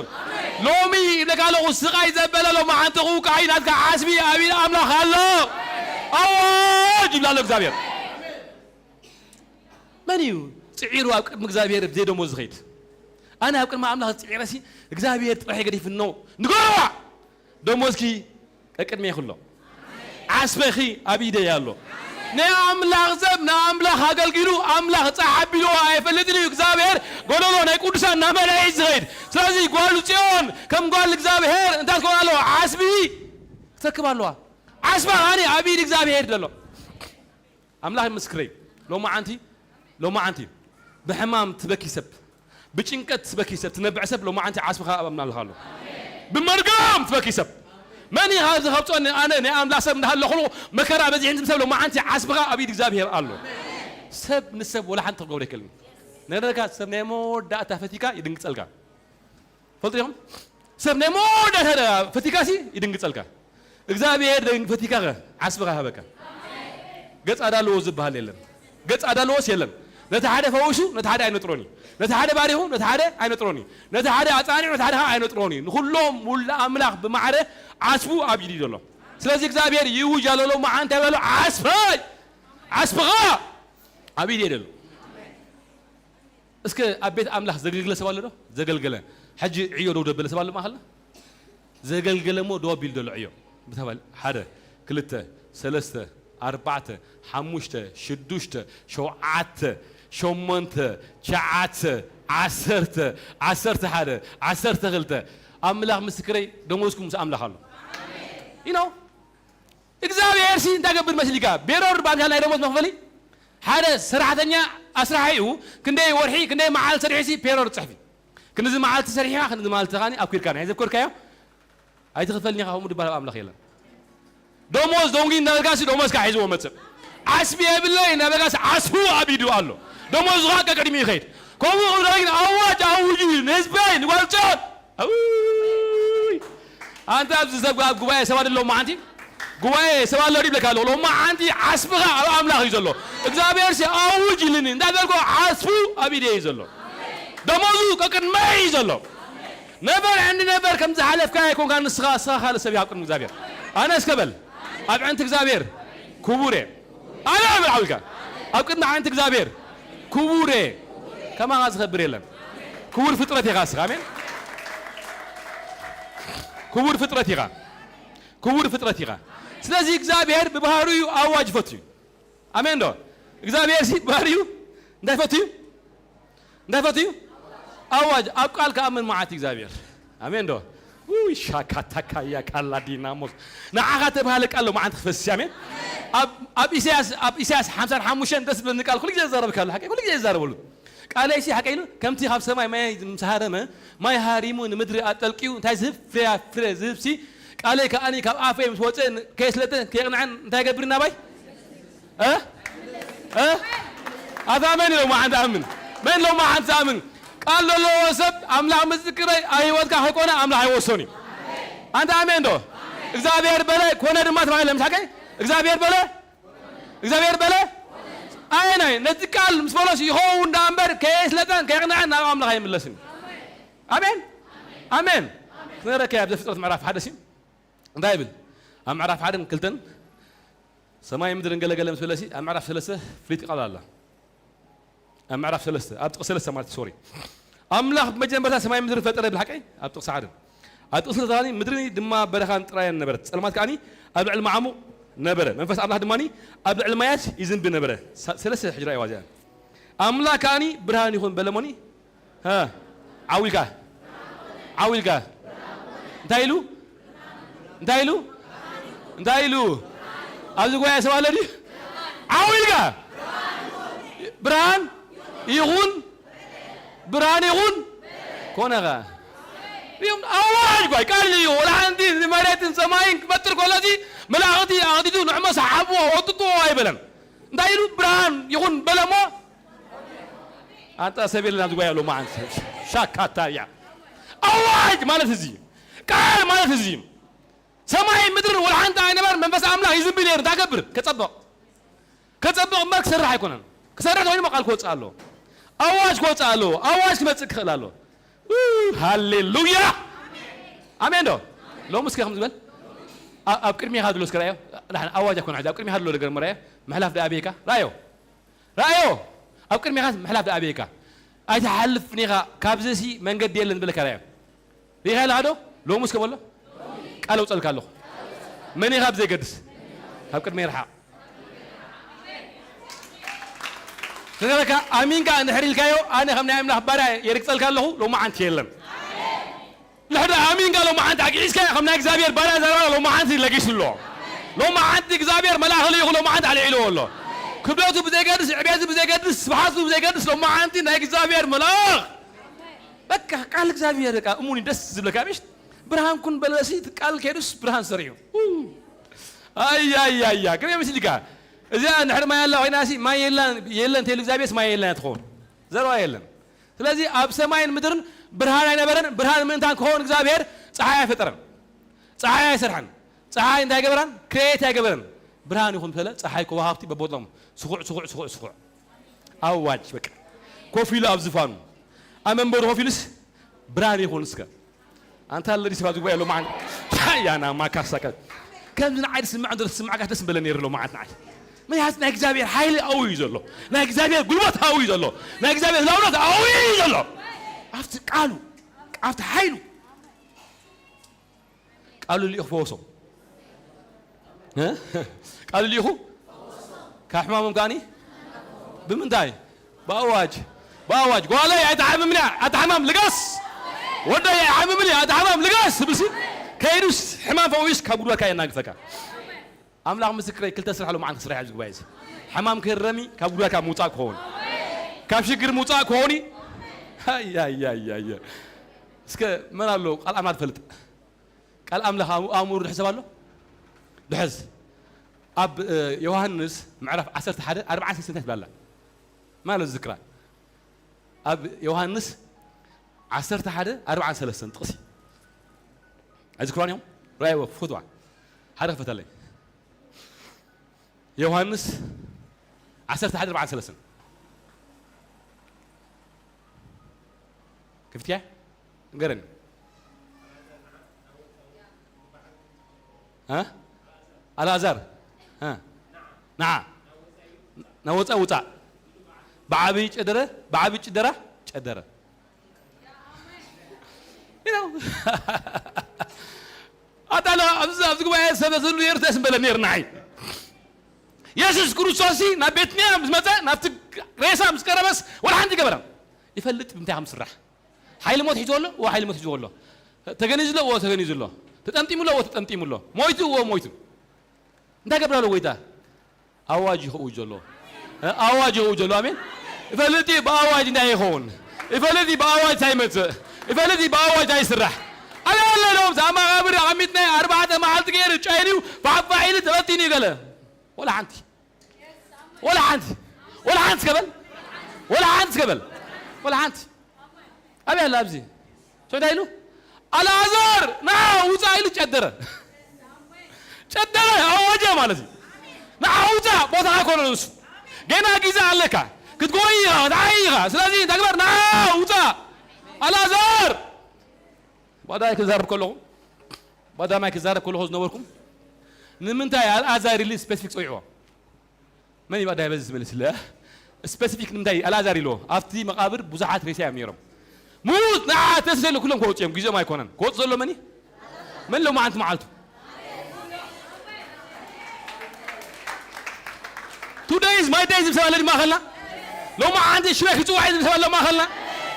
ሎሚ ይብለካ ኣለኹ ስቓይ ዘበለ ሎማዓንቲ ክውቃዕ እዩ። ናትካ ዓስቢ ኣብ ኢድ ኣምላኽ ኣሎ። ኣዋጅ ይብላ ኣሎ እግዚኣብሔር። መን እዩ ጽዒሩ ኣብ ቅድሚ እግዚኣብሔር ብዘይ ደሞዝ ዝኸይድ? ኣነ ኣብ ቅድሚ ኣምላኽ ዝጽዒረሲ እግዚኣብሔር ጥራሕ ገዲፍኖ ንገርዋ። ደሞዝኪ ቀቅድሜ ይኽሎ ዓስበኺ ኣብ ኢደይ ኣሎ። ናይ ኣምላኽ ሰብ ንኣምላኽ ኣገልጊሉ ኣምላኽ ጻሕ ኣቢልዎ ኣይፈልጥን እዩ። እግዚኣብሔር ጎደሎ ናይ ቅዱሳን እናመልአ እዩ ዝኸይድ። ስለዚ ጓል ጽዮን ከም ጓል እግዚኣብሔር እንታይ ትከውን ኣለዋ? ዓስቢ ክትረክብ ኣለዋ። ዓስባ ኣነ ኣብ ኢድ እግዚኣብሔር ዘሎ ኣምላኽ ምስክረይ። ሎማዓንቲ ሎማዓንቲ ብሕማም ትበኪ ሰብ፣ ብጭንቀት ትበኪ ሰብ፣ ትነብዕ ሰብ ሎማዓንቲ ዓስብኻ ኣብ ኣምላኽ ኣሎ። ብመርገም ትበኪ ሰብ መን ኢኻ ዝኸብጾኒ? ኣነ ናይ ኣምላኽ ሰብ እንዳሃለኹ መከራ በዚሕን ዝም ሰብ ሎማዓንቲ ዓስብኻ ኣብ ኢድ እግዚኣብሔር ኣሎ። ሰብ ንሰብ ወላ ሓንቲ ክገብሮ ይክእልኒ። ነገርካ ሰብ ናይ መወዳእታ ፈቲካ ይድንግጸልካ። ፈልጡ ኢኹም ሰብ ናይ መወዳእታ ፈቲካሲ ይድንግጸልካ። እግዚኣብሔር ደን ፈቲካ ከ ዓስብኻ ሃበካ። ገጽ ኣዳልዎ ዝበሃል የለን። ገጽ ኣዳልዎስ የለን። ነቲ ሓደ ፈዊሱ ነቲ ሓደ ኣይነጥሮን እዩ። ነቲ ሓደ ባሪኹ ነቲ ሓደ ኣይነጥሮን እዩ። ነቲ ሓደ ኣጻኒዑ ነቲ ሓደ ከዓ ኣይነጥሮን እዩ። ንኹሎም ውሉድ ኣምላኽ ብማዕረ ዓስቡ ኣብ ኢዱ እዩ ዘሎ። ስለዚ እግዚኣብሔር ይውጅ ኣሎ ሎማዓንቲ በሎ ዓስበይ ዓስብኻ ኣብ ኢድ እየ ዘሎ። እስከ ኣብ ቤት ኣምላኽ ዘገልግለ ሰብ ኣሎ ዶ? ዘገልገለ ሕጂ ዕዮ ደው ደበለ ሰብ ኣሎ ማእኸልና? ዘገልገለ እሞ ደው ኣቢሉ ዘሎ ዕዮ ብተባል ሓደ ክልተ ሰለስተ ኣርባዕተ ሓሙሽተ ሽዱሽተ ሸውዓተ ሸሞንተ ትሽዓተ ዓሰርተ ዓሰርተ ሓደ ዓሰርተ ክልተ ኣምላኽ ምስክረይ ደሞዝኩም ምስ ኣምላኽ ኣሎ። You know እግዚኣብሔር ሲ እንታይ ገብር መስሊካ? ቤሮር ባንካ ናይ ደሞዝ መኽፈሊ ሓደ ሰራሕተኛ ኣስራሒኡ ክንደይ ወርሒ ክንደይ መዓልቲ ሰሪሑ ሲ ፔሮር ጽሕፊ ክንዚ መዓልቲ ሰሪሕኻ ክንዚ መዓልቲ ኻኒ ኣብ ኪርካ ናይ ዘብኮርካዮ ኣይትኽፈልኒ ኢኻ። ከምኡ ድባል ኣብ ኣምላኽ የለን። ደሞዝ ዶንጊ እናበልካ ሲ ደሞዝካ ሒዝዎ መጽእ። ዓስቢ የብለይ እናበልካ ሲ ዓስቡ ኣብ ኢዱ ኣሎ። ደሞዝኻ ቀቅድሚ ይኸይድ። ከምኡ ክብሎ ግን ኣዋጅ ኣውጁ ንህዝበይ ንጓል ጽዮን። ኣውይ! ኣንተ ኣብዚ ሰብ ኣብ ጉባኤ ሰብ ኣሎ መዓንቲ ጉባኤ ሰብ ኣሎ ይብለካ ኣሎ። ሎማ ዓንቲ ዓስብኻ ኣብ ኣምላኽ እዩ ዘሎ። እግዚኣብሔር ሲ ኣውጅ ኢልኒ እንዳበልኮ ዓስቡ ኣብ ኢደ እዩ ዘሎ። ደሞዙ ቀቅድመይ እዩ ዘሎ። ነበር ዕንዲ ነበር ከም ዝሓለፍካ ኣይኮንካ ንስኻ እስኻ ካልእ ሰብ ኣብ ቅድሚ እግዚኣብሔር። ኣነ እስከ በል ኣብ ዕንቲ እግዚኣብሔር ክቡር እየ። ኣነ በል ዓውልካ ኣብ ቅድሚ ዓንቲ እግዚኣብሔር ክቡር እየ። ከማኻ ዝኸብር የለን። ክቡር ፍጥረት ኢኻ እስኻ። ኣሜን። ክቡር ፍጥረት ኢኻ። ክቡር ፍጥረት ኢኻ። ስለዚ እግዚኣብሔር ብባህሪኡ ኣዋጅ ይፈቱ እዩ። ኣሜን ዶ? እግዚኣብሔር ሲ ብባህሪኡ እንታይ ይፈቱ እዩ? እንታይ ይፈቱ እዩ? ኣዋጅ። ኣብ ቃል ከኣምን መዓት እግዚኣብሔር። ኣሜን ዶ? ውይ ሻካታካያ ካላ ዲናሞስ ንዓኻ ተባሃለ ቃል ሎ መዓንት ክፈስስ። ኣሜን። ኣብ ኣብ ኢሳያስ ኣብ ኢሳያስ ሓምሳን ሓሙሽተን ደስ ዝብለኒ ቃል ኩሉ ግዜ ዝዛረብ ካሉ ሓቂ ኩሉ ግዜ ይዛረበሉ። ቃለይሲ ሓቀ ኢሉ ከምቲ ካብ ሰማይ ማይ ምስ ሃረመ ማይ ሃሪሙ ንምድሪ ኣጠልቅዩ እንታይ ዝህብ ፍሬ ፍሬ ዝህብሲ ቃለይ ከኣኒ ካብ ኣፈይ ምስ ወፀ ከየስለጠ ከየቕንዐን እንታይ ገብር ናባይ እ እ ኣታ መን ኢሎም ሓንቲ ኣምን መን ኢሎም ሓንቲ ኣምን ቃል ዘለዎ ሰብ ኣምላኽ ምስክረይ ኣብ ህይወትካ ከይኮነ ኣምላኽ ኣይወሰኑ እዩ። ኣንታ ኣሜን ዶ እግዚኣብሔር በለ ኮነ ድማ ተባሂለ ምስ ሓቀይ እግዚኣብሔር በለ እግዚኣብሔር በለ ኣየናይ ነቲ ቃል ምስ በሎስ ይኸውን ደኣ እምበር ከየስለጠን ከየቕንዐን ናብ ኣምላኽ ኣይምለስን። ኣሜን ኣሜን። ክነረከ ኣብ ዘፍጥረት ምዕራፍ ሓደ ሲ እንታይ ይብል? ኣብ ምዕራፍ ሓደን ክልተን ሰማይ ምድርን ገለገለ ምስ በለሲ ኣብ ምዕራፍ ሰለስተ ፍሊት ቃል ኣላ። ኣብ ምዕራፍ ሰለስተ ኣብ ጥቕሲ ሰለስተ ማለት ሶሪ ኣምላኽ ብመጀመርታ ሰማይ ምድርን ፈጠረ ይብል ሓቀይ ኣብ ጥቕሲ ሓደ ኣብ ጥቕሲ ሰለስተ ምድሪ ድማ በረኻን ጥራየን ነበረት ጸልማት ከዓኒ ኣብ ልዕሊ መዓሙቕ ነበረ መንፈስ ኣምላኽ ድማ ኣብ ልዕሊ ማያት ይዝንቢ ነበረ። ሰለስተ ሕጅራ ይዋዚኣን ኣምላኽ ከኣኒ ብርሃን ይኹን በለ። ሞኒ ሃ ዓው ኢልካ፣ ዓው ኢልካ። እንታይ ኢሉ? እንታይ ኢሉ? እንታይ ኢሉ? ኣብዚ ጉባኤ ሰብ ኣሎ ድዩ? ዓው ኢልካ፣ ብርሃን ይኹን፣ ብርሃን ይኹን፣ ኮነ ኸኣ። እዮም ኣዋጅ ጓይ ቃል እዩ። ወላ ሓንቲ ንመሬትን ሰማይን ክፈጥር ከሎ እዚ መላእኽቲ ኣቕዲዱ ንዕሞ ሰሓብዎ ወጥጥዎ ኣይበለን። እንታይ ኢሉ? ብርሃን ይኹን በለ እሞ ኣንታ ሰብ የለን ኣብዚ ጓይ ኣሎ መዓንት ሻካታ እያ። ኣዋጅ ማለት እዚ ቃል ማለት እዚ ሰማይ ምድርን ወላ ሓንቲ ኣይነበረን። መንፈስ ኣምላኽ ይዝንቢ ነይሩ እንታይ ገብር? ከጸብቕ ከጸብቕ እምበር ክሰርሕ ኣይኮነን። ክሰርሕ ተኮይኑ ቃል ክወጽእ ኣሎ። ኣዋጅ ክወጽእ ኣሎ። ኣዋጅ ክመጽእ ክኽእል ኣሎ። ው፣ ሃሌሉያ። ኣሜን ዶ? ሎሚ እስከ ከም ዝበል ኣ- ኣብ ቅድሜኻ ድሎ እስከ ራዮ። ዳሕና ኣዋጅ ኣይኮነ ሕጂ ኣብ ቅድሜኻ ድሎ ነገር መራዮ። ምሕላፍ ደኣ ኣበይካ ራዮ። ራዮ። ኣብ ቅድሜኻ ምሕላፍ ደኣ ኣበይካ። ኣይትሓልፍን ኢኻ ካብዚ ሲ መንገዲ የለን ዝበለካ ራዮ። ሪኢኻ ኣለኻ ዶ? ሎሚ እስከ በሎ ቃል ኣውጸልካ ኣለኹ። መን ኢኻ ብዘይገድስ ካብ ቅድመይ ርሓቕ። ተዘረካ ኣሚንካ እንድሕር ኢልካዮ ኣነ ከም ናይ ኣምላኽ ባርያ የርግጸልካ ኣለኹ። ሎማዓንቲ የለን። ንሕዳ ኣሚንካ ሎማዓንቲ ኣግዒዝካዮ ከም ናይ እግዚኣብሔር ባርያ ዘረባ ሎማዓንቲ ለጊሱ ኣሎ። ሎማዓንቲ እግዚኣብሔር መልኣኽ ልኢኹ ሎማዓንቲ ኣልዒልዎ ኣሎ። ክብደቱ ብዘይገድስ፣ ዕቤቱ ብዘይገድስ፣ ስብሓቱ ብዘይገድስ ሎማዓንቲ ናይ እግዚኣብሔር መልኣኽ በቃ ቃል እግዚኣብሔር በቃ እሙን ደስ ዝብለካ ምሽ ብርሃን ኩን በለሲ ቃል ከይዱስ ብርሃን ሰሪዑ። ኣያያያ ግን ምስልካ እዚኣ ንሕር ማይ ኣላ ኮይና ሲ ማይ የላን የለን ተይሉ እግዚኣብሔርስ ማይ የለን ትኸውን ዘረባ የለን። ስለዚ ኣብ ሰማይን ምድርን ብርሃን ኣይነበረን። ብርሃን ምእንታን ክኸውን እግዚኣብሔር ፀሓይ ኣይፈጠረን፣ ፀሓይ ኣይሰርሐን። ፀሓይ እንታይ ገበራን ክሬት ኣይገበረን። ብርሃን ይኹን ተለ ፀሓይ ከዋሃብቲ በቦቶም ስኹዕ ስኹዕ ስኹዕ ስኹዕ ኣዋጅ በቃ ኮፍ ኢሉ ኣብ ዝፋኑ ኣብ መንበሩ ኮፍ ኢሉስ ብርሃን ይኹን እስከ ኣንታ ለዲ ስባ ዝግባ ያለው ማን ያና ማካሳከ ከምዚ ንዓይ ዝስምዕ እንተ ዝስምዓካ ደስ ምበለኒ ነይሩ ሎ መዓት ንዓይ ምክንያቱ ናይ እግዚኣብሔር ሓይሊ ኣው እዩ ዘሎ ናይ እግዚኣብሔር ጉልበት ኣው እዩ ዘሎ ናይ እግዚኣብሔር ህላውነት ኣው እዩ ዘሎ ኣብቲ ቃሉ ኣብቲ ሓይሉ ቃሉ ልኢኹ ፈወሶም ቃሉ ልኢኹ ካብ ሕማሞም ከኣኒ ብምንታይ ብኣዋጅ ብኣዋጅ ጓለይ ኣይትሓምምን እያ ኣታ ሕማም ልገስ ወደይ ኣይሓምምን እያ ኣታ ሕማም ልገስ ብሲ ከይዱስ ሕማም ፈዊስ ካብ ጉድበካ የናግፈካ ኣምላኽ ምስክረይ ክልተ ስራሕ ሎማዓንቲ ክስራሕ ኣብዚ ጉባኤ እዚ ሕማም ክህረሚ ካብ ጉድበካ ምውፃእ ክኸውን ካብ ሽግር ምውፃእ ክኸውን እዩ ኣያያያያ እስከ መን ኣሎ ቃል ኣማር ትፈልጥ ቃል ኣምላኽ ኣእምሩ ድሕሰብ ኣሎ ድሕዝ ኣብ ዮሃንስ ምዕራፍ ዓሰርተ ሓደ ኣርባዓን ሰለስተን እንታይ ትብላላ ማለት ዝክራ ኣብ ዮሃንስ ዓሰርተ ሓደ ኣርባዓን ሰለስተን ጥቕሲ ኣይዝክሯን እዮም ራእይዎ ፍትዋ ሓደ ክፈተለይ ዮሃንስ ዓሰርተ ሓደ ኣርባዓን ሰለስተን ክፍትያ ንገረኒ ኣልኣዛር ንዓ ናወፃ ውፃእ ብዓብይ ጨደረ ብዓብይ ጭደራ ጨደረ ኣታ ኣብዚ ኣብዚ ጉባኤ ሰብ ዝሉ ነይሩ ደስ ምበለ ነይሩ ንዓይ የሱስ ክርስቶስ ናብ ቤት ኒያ ምስ መፀ ናብቲ ሬሳ ምስ ቀረበስ ወላ ሓንቲ ገበረ ይፈልጥ ብምንታይ ከም ዝስራሕ ሓይሊ ሞት ሒዝዎ ኣሎ እዎ ሓይሊ ሞት ሒዝዎ ኣሎ ተገኒዙ ኣሎ እዎ ተገኒዙ ኣሎ ተጠምጢሙ ኣሎ እዎ ተጠምጢሙ ኣሎ ሞይቱ እዎ ሞይቱ እንታይ ገብራ ኣሎ ጎይታ ኣዋጅ ይኸው ዘሎ ኣዋጅ ይኸው ዘሎ ኣሜን ይፈልጥ ብኣዋጅ እንታይ ይኸውን ይፈልጥ ብኣዋጅ እንታይ ይመፅእ ይፈልጥ ብኣዋጅ እንታይ ይስራሕ ኣበለ ሎም ዛ መቓብር ኣቐሚጥናይ ኣርባዕተ መዓልቲ ገይሩ ጨይንዩ ፋዕፋዕ ኢሉ ተበቲኑ ገለ ወላ ሓንቲ ወላ ሓንቲ ወላ ሓንቲ ከበል ወላ ሓንቲ ከበል ወላ ሓንቲ ኣበይ ኣለ ኣብዚ ሰው እንታይ ኢሉ ኣልኣዛር ና ውፃ ኢሉ ጨደረ ጨደረ ኣወጀ ማለት እዩ ንዓ ውፃ ቦታ ኣይኮነ ንሱ ገና ግዜ ኣለካ ክትጎይ ኢኻ ክትዓይ ኢኻ ስለዚ እንታይ ግበር ና ውፃ ኣልኣዛር ባዳይ ክዛረብ ከለኹ ባዳማይ ክዛረብ ከለኹ ዝነበርኩም ንምንታይ ኣልኣዛር ኢሉ ስፔሲፊክ ፀዊዕዎ መን እዩ ኣዳይ በዚ ዝመልስለ ስፐሲፊክ ንምንታይ ኣልኣዛር ኢልዎ ኣብቲ መቃብር ብዙሓት ሬሳ እዮም ነይሮም ሙት ንዓ ተስደሉ ኩሎም ክወፁ እዮም ግዜኦም ኣይኮነን ክወፁ ዘሎ መን እዩ መን ሎማዓንቲ መዓልቱ Today is my day ዝብል ሰብ ኣለድ ማእኸልና ሎማዓንቲ ሽመይ ክጽዋዕ እዩ ዝብል ሰብ ኣሎ ማእኸልና?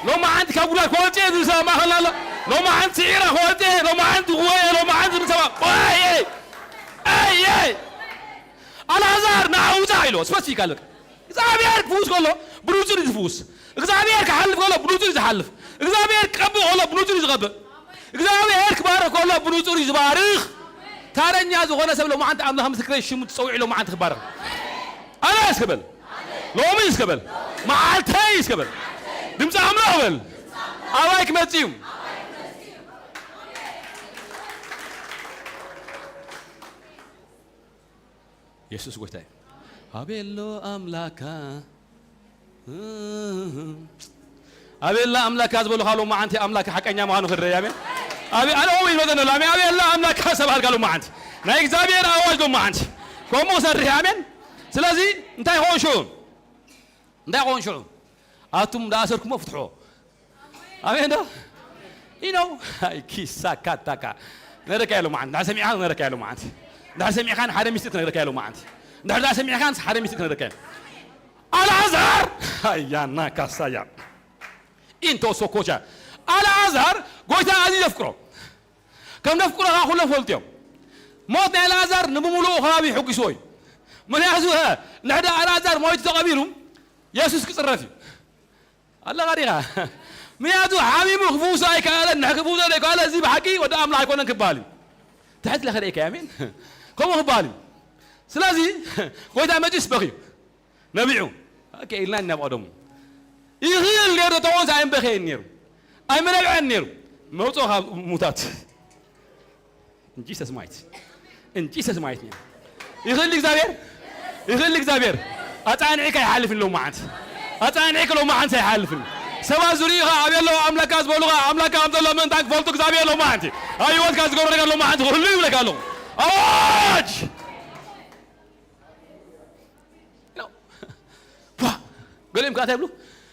ሎማዓንቲ ካብ ጉድጓድ ክወጽእ እዩ ዝብል ሰብ ኣብ ማእኸልና ኣሎ? ሎማዓንቲ ስዒራ ክወጽእ እየ፣ ሎማዓንቲ ክወየ፣ ሎማዓንቲ ዝብል ሰብ ኣሎ? ኣየ! ኣየ! ኣልኣዛር ንዓ ውጻእ ኢልዎ፣ ስፐሲፊክ ኣለካ። እግዚኣብሔር ክፍውስ ከሎ ብንጹር እዩ ዝፍውስ። እግዚኣብሔር ክሓልፍ ከሎ ብንጹር እዩ ዝሓልፍ። እግዚኣብሔር ክቐብእ ከሎ ብንጹር እዩ ዝቐብእ። እግዚኣብሔር ክባርኽ ከሎ ብንጹር እዩ ዝባርኽ። ታረኛ ዝኾነ ሰብ ሎማዓንቲ ኣምላኽ ምስክረይ ሽሙ ትጸውዒ ሎማዓንቲ ክባርኽ። ኣነ እስከ በል። ሎሚ እስከ በል። መዓልተይ እስከ በል። ድምፂ ኣምላኽ በል። ኣባይ ክመጽእ እዩ። የሱስ ጎይታ እዩ። ኣቤሎ ኣምላካ፣ ኣቤላ ኣምላካ ዝበሉ ካሉ መዓንቲ ኣምላክ ሓቀኛ ምዃኑ ክረይ። ኣሜን። ኣቤ-፣ ኣነ እው ይመዘን ኣሎ። ኣሜን። ኣቤላ ኣምላካ ሰብ ኣልካ ሎ መዓንቲ። ናይ እግዚኣብሔር ኣዋጅ ሎ መዓንቲ። ከምኡ ክሰርሕ። ኣሜን። ስለዚ እንታይ ይኸውን ሽዑ? እንታይ ይኸውን ሽዑ? ኣቱም እንዳኣሰርኩሞ ፍትሖ። ኣሜን ዶ? You know፣ ኣይ ኪሳ ካታካ። ነረካ ያለው መዓንቲ። እንዳ ሰሚዕካ ነረካ ያለው መዓንቲ። እንዳ ሰሚዕካ ሓደ ሚስጥር ነረካ ያለው መዓንቲ። እንዳ ሰሚዕካ ሓደ ሚስጥር ነረካ ያለው። ኣልዓዛር! ኣያና ካሳያ። ኢንቶ ሶኮቻ። ኣልዓዛር ጎይታ ኣዝዩ ዘፍቅሮ። ከም ዘፍቅሮ ከዓ ኩሎም ፈልጡ እዮም። ሞት ናይ ኣልዓዛር ንምምልኡ ከባቢ ይሕጉስዎ እዩ። ምክንያቱ፣ ሀ፣ ንሕዳ ኣልዓዛር ሞይቱ ተቐቢሩ፣ የሱስ ክጽረፍ እዩ። ኣለኻ ዲኻ? ምክንያቱ ሓሚሙ ክፍውሶ ኣይከኣለን። ንሕ ክፍውሶ ዘይከኣለ፣ እዚ ብሓቂ ወዲ ኣምላኽ ኣይኮነን ክበሃል እዩ። ትሕት ኢለ ከርእየካ፣ ኣሜን። ከምኡ ክበሃል እዩ። ስለዚ፣ ጎይታ መጺኡስ በኽዩ። ነቢዑ። ኦኬ፣ ኢልና ኢና ኣብ ቀደሙ። ይኽእል ነይሩ፣ ተተወንስ ኣይምበኸየን ነይሩ። ኣይምነብዐን ነይሩ። መውፅኦ ካብ ሙታት። In Jesus might. In Jesus might name. ይኽእል እግዚኣብሔር? ይኽእል እግዚኣብሔር? ኣጻንዒካ ይሓልፍ ኣሎ መዓንቲ። ኣጻንዒካ ሎ መዓንቲ ኣይሓልፍን። ሰባት ዝርእዩኻ ኣብ የለዉ ኣምላካ ዝበሉኻ ኣምላካ ከም ዘሎ ምእንታን ክፈልጡ እግዚኣብሔር ሎ መዓንቲ። ኣብ ህይወትካ ዝገብሮ ነገር ሎ መዓንቲ ክህሉ ይብለካ ኣለኹ። ኣዋጅ! ቧ! ገሊኦም ከኣ እንታይ ይብሉ?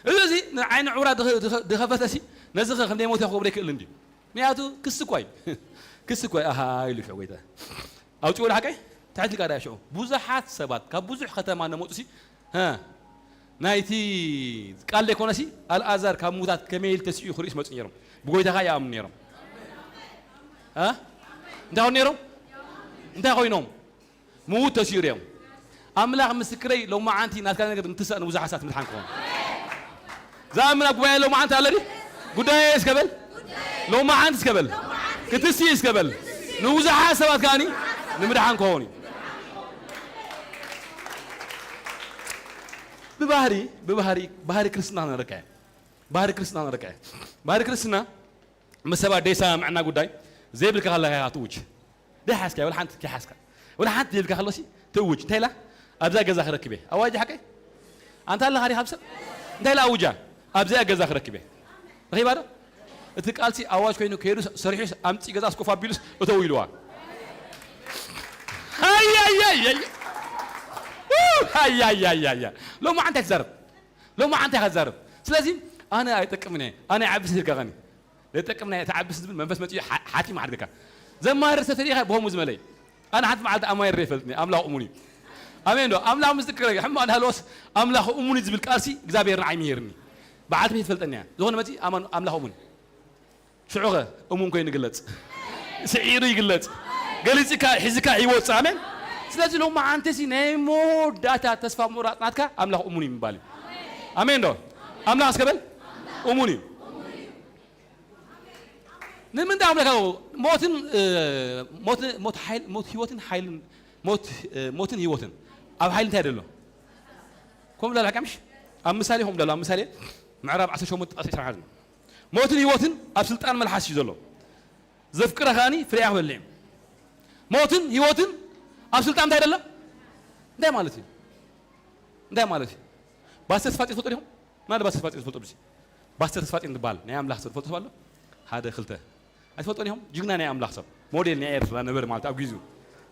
እዚ፣ እዚ ንዓይኒ ዕውራ ድኸ-፣ ድኸ-፣ ድኸፈተ ሲ፣ ነዚ ኸ ከም ዘይሞተ ክገብሮ ይክእል እንድዩ። ምክንያቱ ክሲ እኳ እዩ። ክሲ እኳ እዩ። ኣሃ፣ ኢሉ ሽዑ ጎይታ። ኣውጽኡ ንሓቀይ? ትሕት ኢልካ ዳኣ ሽዑ። ብዙሓት ሰባት ካብ ብዙሕ ከተማ እናመጹ ሲ፣ ሀ፣ ናይቲ ቃል ዘይኮነ ሲ፣ ኣልኣዛር ካብ ምዉታት ከመይ ኢሉ ተሲኡ ክርእዩስ መጹ ነይሮም። ብጎይታ ኸኣ ይኣምኑ ነይሮም። ሀ? እንታይ ኾኑ ነይሮም? እንታይ ኮይኖም? ምዉት ተሲኡ እዮም። ኣምላኽ ምስክረይ፣ ሎማዓንቲ ናትካ ነገር እንትሳእ ንብዙሓት ሰባት ምድሓን ክኾን። ዝኣምን ኣብ ጉባኤ ሎማዓንቲ ኣሎ ድዩ? ጉዳየ እስከ በል። ሎማዓንቲ እስከ በል። ክትስኢ እስከ በል። ንብዙሓት ሰባት ከኣኒ ንምድሓን ክኸውን እዩ። ብባህሪ፣ ብባህሪ፣ ባህሪ ክርስትና ነረካ እየ። ባህሪ ክርስትና ነረካ እየ። ባህሪ ክርስትና ምስ ሰባት ደይሰማምዕና ጉዳይ ዘይብልካ ከለካ ኢኻ ትእውጅ። ደይሓዝካ፣ ወላ ሓንቲ ከይሓዝካ። ወላ ሓንቲ ዘይብልካ ከሎሲ ትእውጅ። እንታይ ኢላ? ኣብዛ ገዛ ክረክብ እየ። ኣዋጅ ሓቀይ? ኣንታ ኣለኻ ዲኻ ኣብ ሰብ? እንታይ ኢላ ኣውጃ? ኣብዚኣ ገዛ ክረክብ እየ። ረኺባ ዶ? እቲ ቃልሲ ኣዋጅ ኮይኑ ከይዱ ሰሪሑ ኣምጺ ገዛ ስኮፍ ኣቢሉስ እተው ኢልዋ። ሃያያያያ። ሃያያያያ። ሎማዓንቲ ኣይትዛረብ። ሎማዓንቲ ኢኻ ትዛረብ። ስለዚ ኣነ ኣይጠቅምን እየ። ኣነ ይዓብስ ኢልካ ኸኒ። ዘይጠቅም ናይ ተዓብስ ዝብል መንፈስ መጺኡ ሓ-፣ ሓቲም ሓድገካ። ዘማርር ሰብ ተሪኢኻ ብኸምኡ ዝመለይ። ኣነ ሓንቲ መዓልቲ ኣማይረ ይፈልጥኒ፣ ኣምላኽ እሙን እዩ። ኣሜን ዶ? ኣምላኽ ምስክረይ፣ ሕማቕ እናሃለወስ ኣምላኽ እሙን እዩ ዝብል ቃልሲ እግዚኣብሔር ንዓይ ምሂርኒ። በዓልቲ ቤት ይፈልጠኒ እያ። ዝኾነ መጺ ኣማን-፣ ኣምላኽ እሙን። ሽዑኸ እሙን ኮይኑ ይግለጽ። ስዒሩ ይግለጽ። ገሊጽካ፣ ሒዝካ ይወጽእ። ኣሜን። ስለዚ ሎማዓንቲሲ ናይ መወዳእታ ተስፋ ምቑራጽ ናትካ ኣምላኽ እሙን እዩ ምባል እዩ። ኣሜን ዶ? ኣምላኽ እስከ በል እሙን እዩ። ንምንታይ ኣምላኽ ሞትን፣ እ፣ ሞት፣ ሞት ሓይል፣ ሞት ህይወትን ሓይልን፣ ሞት፣ እ፣ ሞትን ህይወትን ኣብ ሓይል እንታይ ደሎ? ከምኡ ዳላ ቀምሽ ኣብ ምሳሌ ከምኡ ዳሎ፣ ኣብ ምሳሌ ምዕራብ ዓሰርተ ሸሞንተ ጣዕሳ ዕስራን ሓደን። ሞትን ህይወትን ኣብ ስልጣን መልሓስ እዩ ዘሎ። ዘፍቅረ ከኣኒ ፍሬኣ ክበልዕ እዩ። ሞትን ህይወትን ኣብ ስልጣን እንታይ ደሎ? እንታይ ማለት እዩ? እንታይ ማለት እዩ? ባስተር ተስፋጽዮን ትፈልጡ ዲኹም? ማን ባስተር ተስፋጽዮን ትፈልጡ? ዱሲ ባስተር ተስፋጽዮን ዝበሃል ናይ ኣምላኽ ሰብ ትፈልጡ ሰብ ኣሎ? ሓደ፣ ክልተ። ኣይትፈልጡን ኢኹም? ጅግና ናይ ኣምላኽ ሰብ፣ ሞዴል ናይ ኤርትራ ነበረ ማለት ኣብ ግዜኡ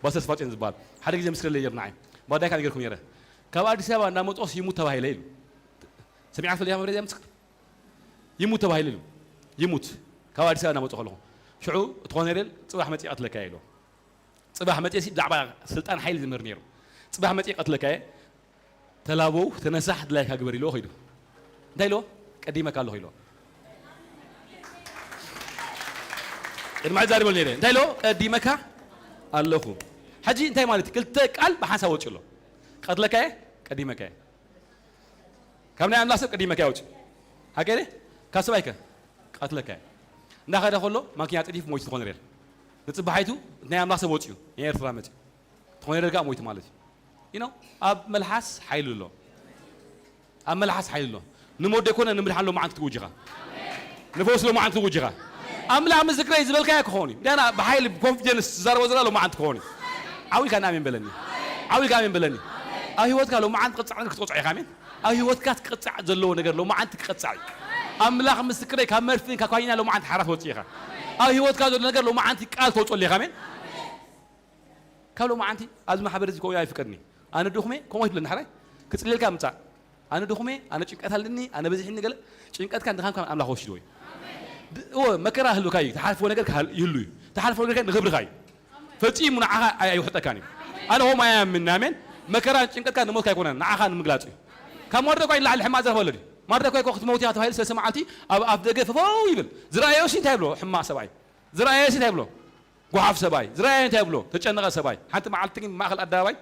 ባስተር ተስፋጽዮን ዝበሃል። ሓደ ግዜ ምስክር ለየር ንዓይ ባዳይካ ነገርኩም ነይረ። ካብ ኣዲስ ኣበባ እንዳመጽኦስ ይሙት ተባሂለ ኢሉ። ሰሚዕካ ትፈልጥ ኢኻ መብሬ ምስክር? ይሙት ተባሂለ ኢሉ። ይሙት። ካብ ኣዲስ ኣበባ እንዳመጽኦ ከለኹ። ሽዑ እቲ ኮነሬል ጽባሕ መጺእ ቀትለካ ኢሉ። ጽባሕ መጺኤሲ ብዛዕባ ስልጣን ሓይሊ ዝምህር ነይሩ። ጽባሕ መጺኤ ቀትለካ እየ፣ ተላበው፣ ተነሳሕ፣ ድላይካ ግበር ኢልዎ ኸይዱ። እንታይ ኢልዎ? ቀዲመካ ኣለኹ ኢልዎ። ቅድሚ ሕጂ ዛሪበሉ ነይረ። እንታይ ኢልዎ? ቀዲመካ ኣለኹ። ሕጂ እንታይ ማለት እዩ? ክልተ ቃል ብሓንሳብ ወፂኡ ኣሎ። ቀትለካ እየ፣ ቀዲመካ እየ። ካብ ናይ ኣምላኽ ሰብ ቀዲመካ እየ ወፂኡ። ሓቂ ድየ? ካብ ሰብኣይከ? ቀትለካ እየ። እንዳኸደ ከሎ ማኪና ጥዲፍ ሞይቱ ትኾነ ሬር። ንፅባሓይቱ ናይ ኣምላኽ ሰብ ወፂኡ፣ ናይ ኤርትራ መፂኡ። ትኾነ ሬር ከዓ ሞይቱ ማለት እዩ። You know፣ ኣብ መልሓስ ሓይሊ ኣሎ። ኣብ መልሓስ ሓይሊ ኣሎ። ንሞት ዘይኮነ ንምድሓን ሎማዓንቲ ክትውጅኻ። ንፈውስ ሎማዓንቲ ክትውጅኻ። ኣምላኽ ምስክረይ ዝበልካዮ ክኸውን እዩ። ደህና ብሓይሊ ብኮንፊደንስ ዝዛረቦ ዘላ ሎማዓንቲ ክኸውን እዩ። ዓው ኢልካ ንኣሜን በለኒ። ዓው ኢልካ ኣሜን በለኒ። ኣብ ህይወትካ ሎማዓንቲ ቅጻዕ ነገር ክትቆጽዖ ኢኻ። ኣሜን። ኣብ ህይወትካ ክቅጻዕ ዘለዎ ነገር ሎማዓንቲ ክቅጻዕ እዩ። ኣምላኽ ምስክረይ ካብ መርፍእን ካብ ኳይና ሎማዓንቲ ሓራ ትወጽእ ኢኻ። ኣብ ህይወትካ ዘሎ ነገር ሎማዓንቲ ቃል ተውጽኦሉ ኢኻ። ኣሜን። ካብ ሎማዓንቲ ኣብዚ ማሕበር እዚ ከምኡ ኣይፍቀድኒ። ኣነ ድኹሜ ከምኡ ኣይትብለኒ ሓራይ። ክጽልየልካ ምጻእ። ኣነ ድኹሜ፣ ኣነ ጭንቀት ኣለኒ፣ ኣነ በዚሕኒ ገለ። ጭንቀትካን ድኻምካን ኣምላኽ ወሲድዎ እዩ። ድ-፣ እወ፣ መከራ ህልውካ እዩ። ትሓልፎ ነገር ክሃል-፣ ይህሉ እዩ። ትሓልፎ ነገር ከ ንኽብርኻ እዩ። ፈጺሙ ንዓኻ ኣይ-፣ ኣይውሕጠካን እዩ። ኣነ ከምኡ ኣያምን፣ ኣሜን። መከራን ጭንቀትካን ንሞትካ ኣይኮነን፣ ንዓኻ ንምግላጽ እዩ። ካብ ማርደኳይ ንላዕሊ ሕማቕ ዝረኽበ ኣሎ ድዩ? ማርደኳይ እኮ ክትመውት ኢኻ ተባሂሉ ሰለስተ መዓልቲ ኣብ ኣፍ ደገ ፈፈው ይብል። ዝረኣዮ ሲ እንታይ ይብሎ? ሕማቕ ሰብኣይ። ዝረኣዮ ሲ እንታይ ይብሎ? ጓሓፍ ሰብኣይ። ዝረኣየ እንታይ ይብሎ? ተጨነቐ ሰብኣይ። ሓንቲ መዓልቲ ግን ማእኸል ኣደባባይ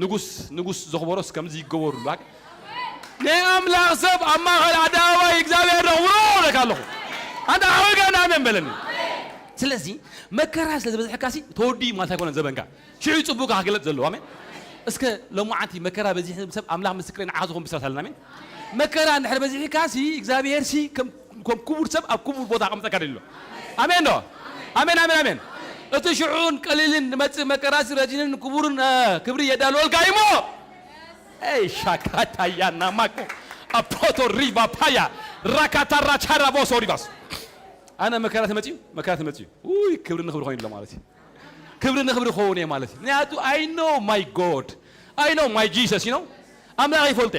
ንጉስ፣ ንጉስ ዘኽበሮስ ከምዚ ይገበሩሉ። ኣክ-፣ ናይ ኣምላኽ ሰብ ኣብ ማእኸል ኣደባባይ እግዚኣብሔር ዘኽብሮ እብለካ ኣለኹ። ኣንታ ዓዊጋ ንኣሜን በለኒ። ስለዚ መከራ ስለ ዝበዝሐካ ሲ ተወዲ ማለት ኣይኮነን ዘበንካ። ሽዑ እዩ ጽቡቕካ ክግለጽ ዘለዎ። ኣሜን። እስከ ሎማዓንቲ መከራ በዚሕ ሰብ ኣምላኽ ምስክረይ ንዓኻ ዝኾን ብስራት ኣለና። ኣሜን። መከራ እንድሕር በዚሕካ ሲ እግዚኣብሔር ሲ ከም፣ ከም ክቡር ሰብ ኣብ ክቡር ቦታ ኣቐምጠካ ደሎ። ኣሜን ዶ? ኣሜን፣ ኣሜን፣ ኣሜን። እቲ ሽዑን ቀሊልን ንመጽእ መከራሲ ረዚንን ክቡርን፣ እ፣ ክብሪ የዳልወልካ እዩሞ። ኤይ፣ ሻካታያ ናማኮ፣ ኣፖቶ ሪቫ ፓያ፣ ራካታ ራቻራ ቦሶ ሪቫስ። ኣነ መከራ ተመጽዩ፣ መከራ ተመጽዩ። ውይ፣ ክብሪ ንኽብሪ ኮይኑ ኣሎ ማለት እዩ። ክብሪ ንኽብሪ ክኸውን እየ ማለት እዩ። ምክንያቱ፣ I know my God, I know my Jesus, you know? ኣምላኽ ይፈልጠ።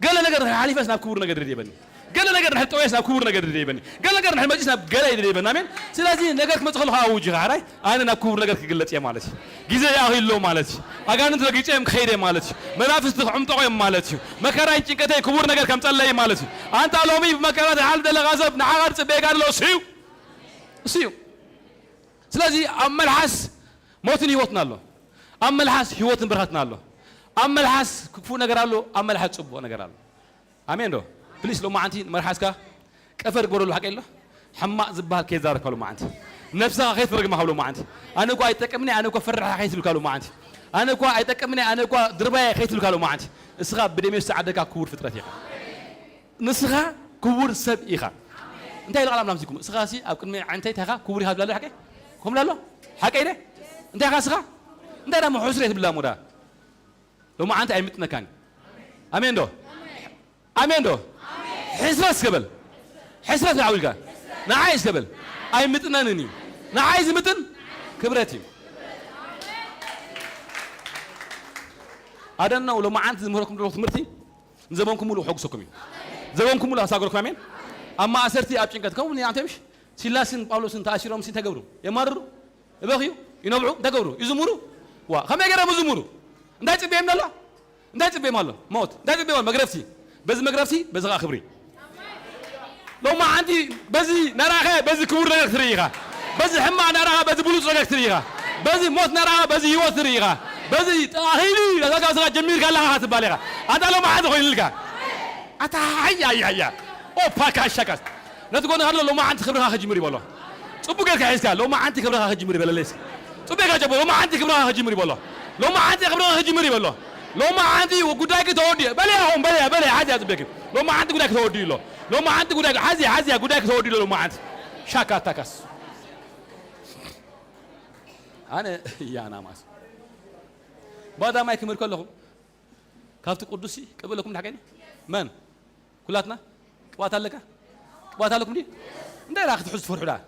ገለ ነገር እንድሕር ሓሊፈስ ናብ ክቡር ነገር ድደይበኒ። ገለ ነገር እንድሕር ጠወየስ ናብ ክቡር ነገር ድደይበኒ። ገለ ነገር እንድሕር መጺስ ናብ ገለ ድደይበኒ። ኣሜን። ስለዚ ነገር ክመጽእ ከሎ ኣውጅ፣ ሓራይ ኣነ ናብ ክቡር ነገር ክግለጽ እየ ማለት እዩ። ግዜ ይኣኺሉ ኣሎ ማለት እዩ። ኣጋንንት ረጊጸ እዮም ክኸይደ ማለት እዩ። መናፍስቲ ክዕምጠቑ እዮም ማለት እዩ። መከራይን ጭንቀተይ ክቡር ነገር ከምጸለይ እዩ ማለት እዩ። ኣንታ ሎሚ ብመከራ ዝሓልፍ ዘለኻ ሰብ ንዓኻ ዝጽበየካ ዘሎ እሱ እዩ። እሱ እዩ። ስለዚ ኣብ መልሓስ ሞትን ህይወትን ኣሎ። ኣብ መልሓስ ህይወትን ብርሃትን ኣሎ። ኣብ መልሓስ ክፉእ ነገር ኣሎ፣ ኣብ መልሓስ ጽቡቕ ነገር ኣሎ። ኣሜን ዶ? ፕሊስ ሎማዓንቲ ንመልሓስካ ቀፈር ግበረሉ፣ ሓቀይ ኣሎ። ሕማቕ ዝበሃል ከይዛረብካ ሎማዓንቲ። ነብስኻ ከይትረግማ ካብ ሎማዓንቲ። ኣነ እኳ ኣይጠቅምኒ፣ ኣነ እኳ ፈራሒ ከይትብልካ ሎማዓንቲ። ኣነ እኳ ኣይጠቅምኒ፣ ኣነ እኳ ድርባየ ከይትብልካ ሎማዓንቲ። እስኻ ብደም የሱስ ዝዓደካ ክቡር ፍጥረት ኢኻ። ንስኻ ክቡር ሰብ ኢኻ። እንታይ ኢሉ ቃል ኣምላኽ ምስልኩም? እስኻ ሲ ኣብ ቅድሚ ዓይነተይ እንታይ ኢኻ? ክቡር ኢኻ ትብላ ኣሎ፣ ሓቀይ? ከምኡ ኣሎ? ሓቀይ ደ? እንታይ ኢኻ እስኻ? እንታይ ደሞ ሕሱር እየ ትብላ እሞ ደኣ? ሎማዓንቲ ኣይምጥነካን። ኣሜን ዶ? ኣሜን ዶ? ሕስረት እስከ በል። ሕስረት ደኣ ኢልካ። ንዓይ እስከ በል። ኣይምጥነንን እዩ። ንዓይ ዝምጥን ክብረት እዩ። ኣደነው ሎማዓንቲ ዝምህረኩም ዘለኹ ትምህርቲ ንዘበንኩም ሙሉእ ከሐጉሰኩም እዩ። ዘበንኩም ሙሉእ ኣሳግረኩም፣ ኣሜን። ኣብ ማእሰርቲ፣ ኣብ ጭንቀት፣ ከምኡ እኒ ኣንተ ምሽ ሲላስን ጳውሎስን ተኣሲሮም ሲ እንታይ ገብሩ? የማርሩ፣ ይበኽዩ፣ ይነብዑ፣ እንታይ ገብሩ? ይዝምሩ። ዋ፣ ከመይ ገይሮም ይዝምሩ? እንታይ ጽበዮም ኣሎ? እንታይ ጽበዮም ኣሎ? ሞት። እንታይ ጽበዮም ኣሎ? መግረፍቲ። በዚ መግረፍቲ፣ በዚ ኸዓ ክብሪ። ሎማዓንቲ በዚ ነራኸ፣ በዚ ክቡር ነገር ክትርኢ ኢኻ። በዚ ሕማቕ ነራኸ፣ በዚ ብሉጽ ነገር ክትርኢ ኢኻ። በዚ ሞት ነራኸ፣ በዚ ህይወት ክትርኢ ኢኻ። በዚ ተኣኺሉ፣ ነዛ ጋር ስጋ ጀሚርካ ኣለኻ ክትባል ኢኻ። ኣንታ ሎማዓንቲ ኮይኑልካ። ኣታ ሃያ፣ ሃያ፣ ሃያ። ኦ ፓካሻካስ። ነቲ ጎንኻ ዘሎ ሎማዓንቲ ክብርኻ ክጅምር ይበሎ። ጽቡቅ ጌርካ ሒዝካ፣ ሎማዓንቲ ክብርኻ ክጅምር ይበለለይ እስኪ። ጽቡቅ ጌርካ ጀቦ፣ ሎማዓንቲ ክብርኻ ክጅምር ይበሎ። ሎማዓንቲ ክብርኻ ክጅምር ይበሎ። ሎማዓንቲ ጉዳይኪ ተወዲኡ። በለያ ኹም፣ በለያ፣ በለያ፣ ሓዝያ ጽቡቅ ጌርኪ። ሎማዓንቲ ጉዳይኪ ተወዲኡ ኣሎ። ሎማዓንቲ ጉዳይ፣ ሓዝያ፣ ሓዝያ፣ ጉዳይኪ ተወዲኡ ኣሎ ሎማዓንቲ። ሻካታካስ። ኣነ ያናማስ። ባዳማይ ክምር ከለኹም ካብቲ ቅዱስ ቅብለኩም ሓቀኒ? መን? ኩላትና? ቅባት ኣለካ? ቅባት ኣለኩም ድዩ? እንታይ ደኣ ክትሕዙ ትፈርሑ ደኣ?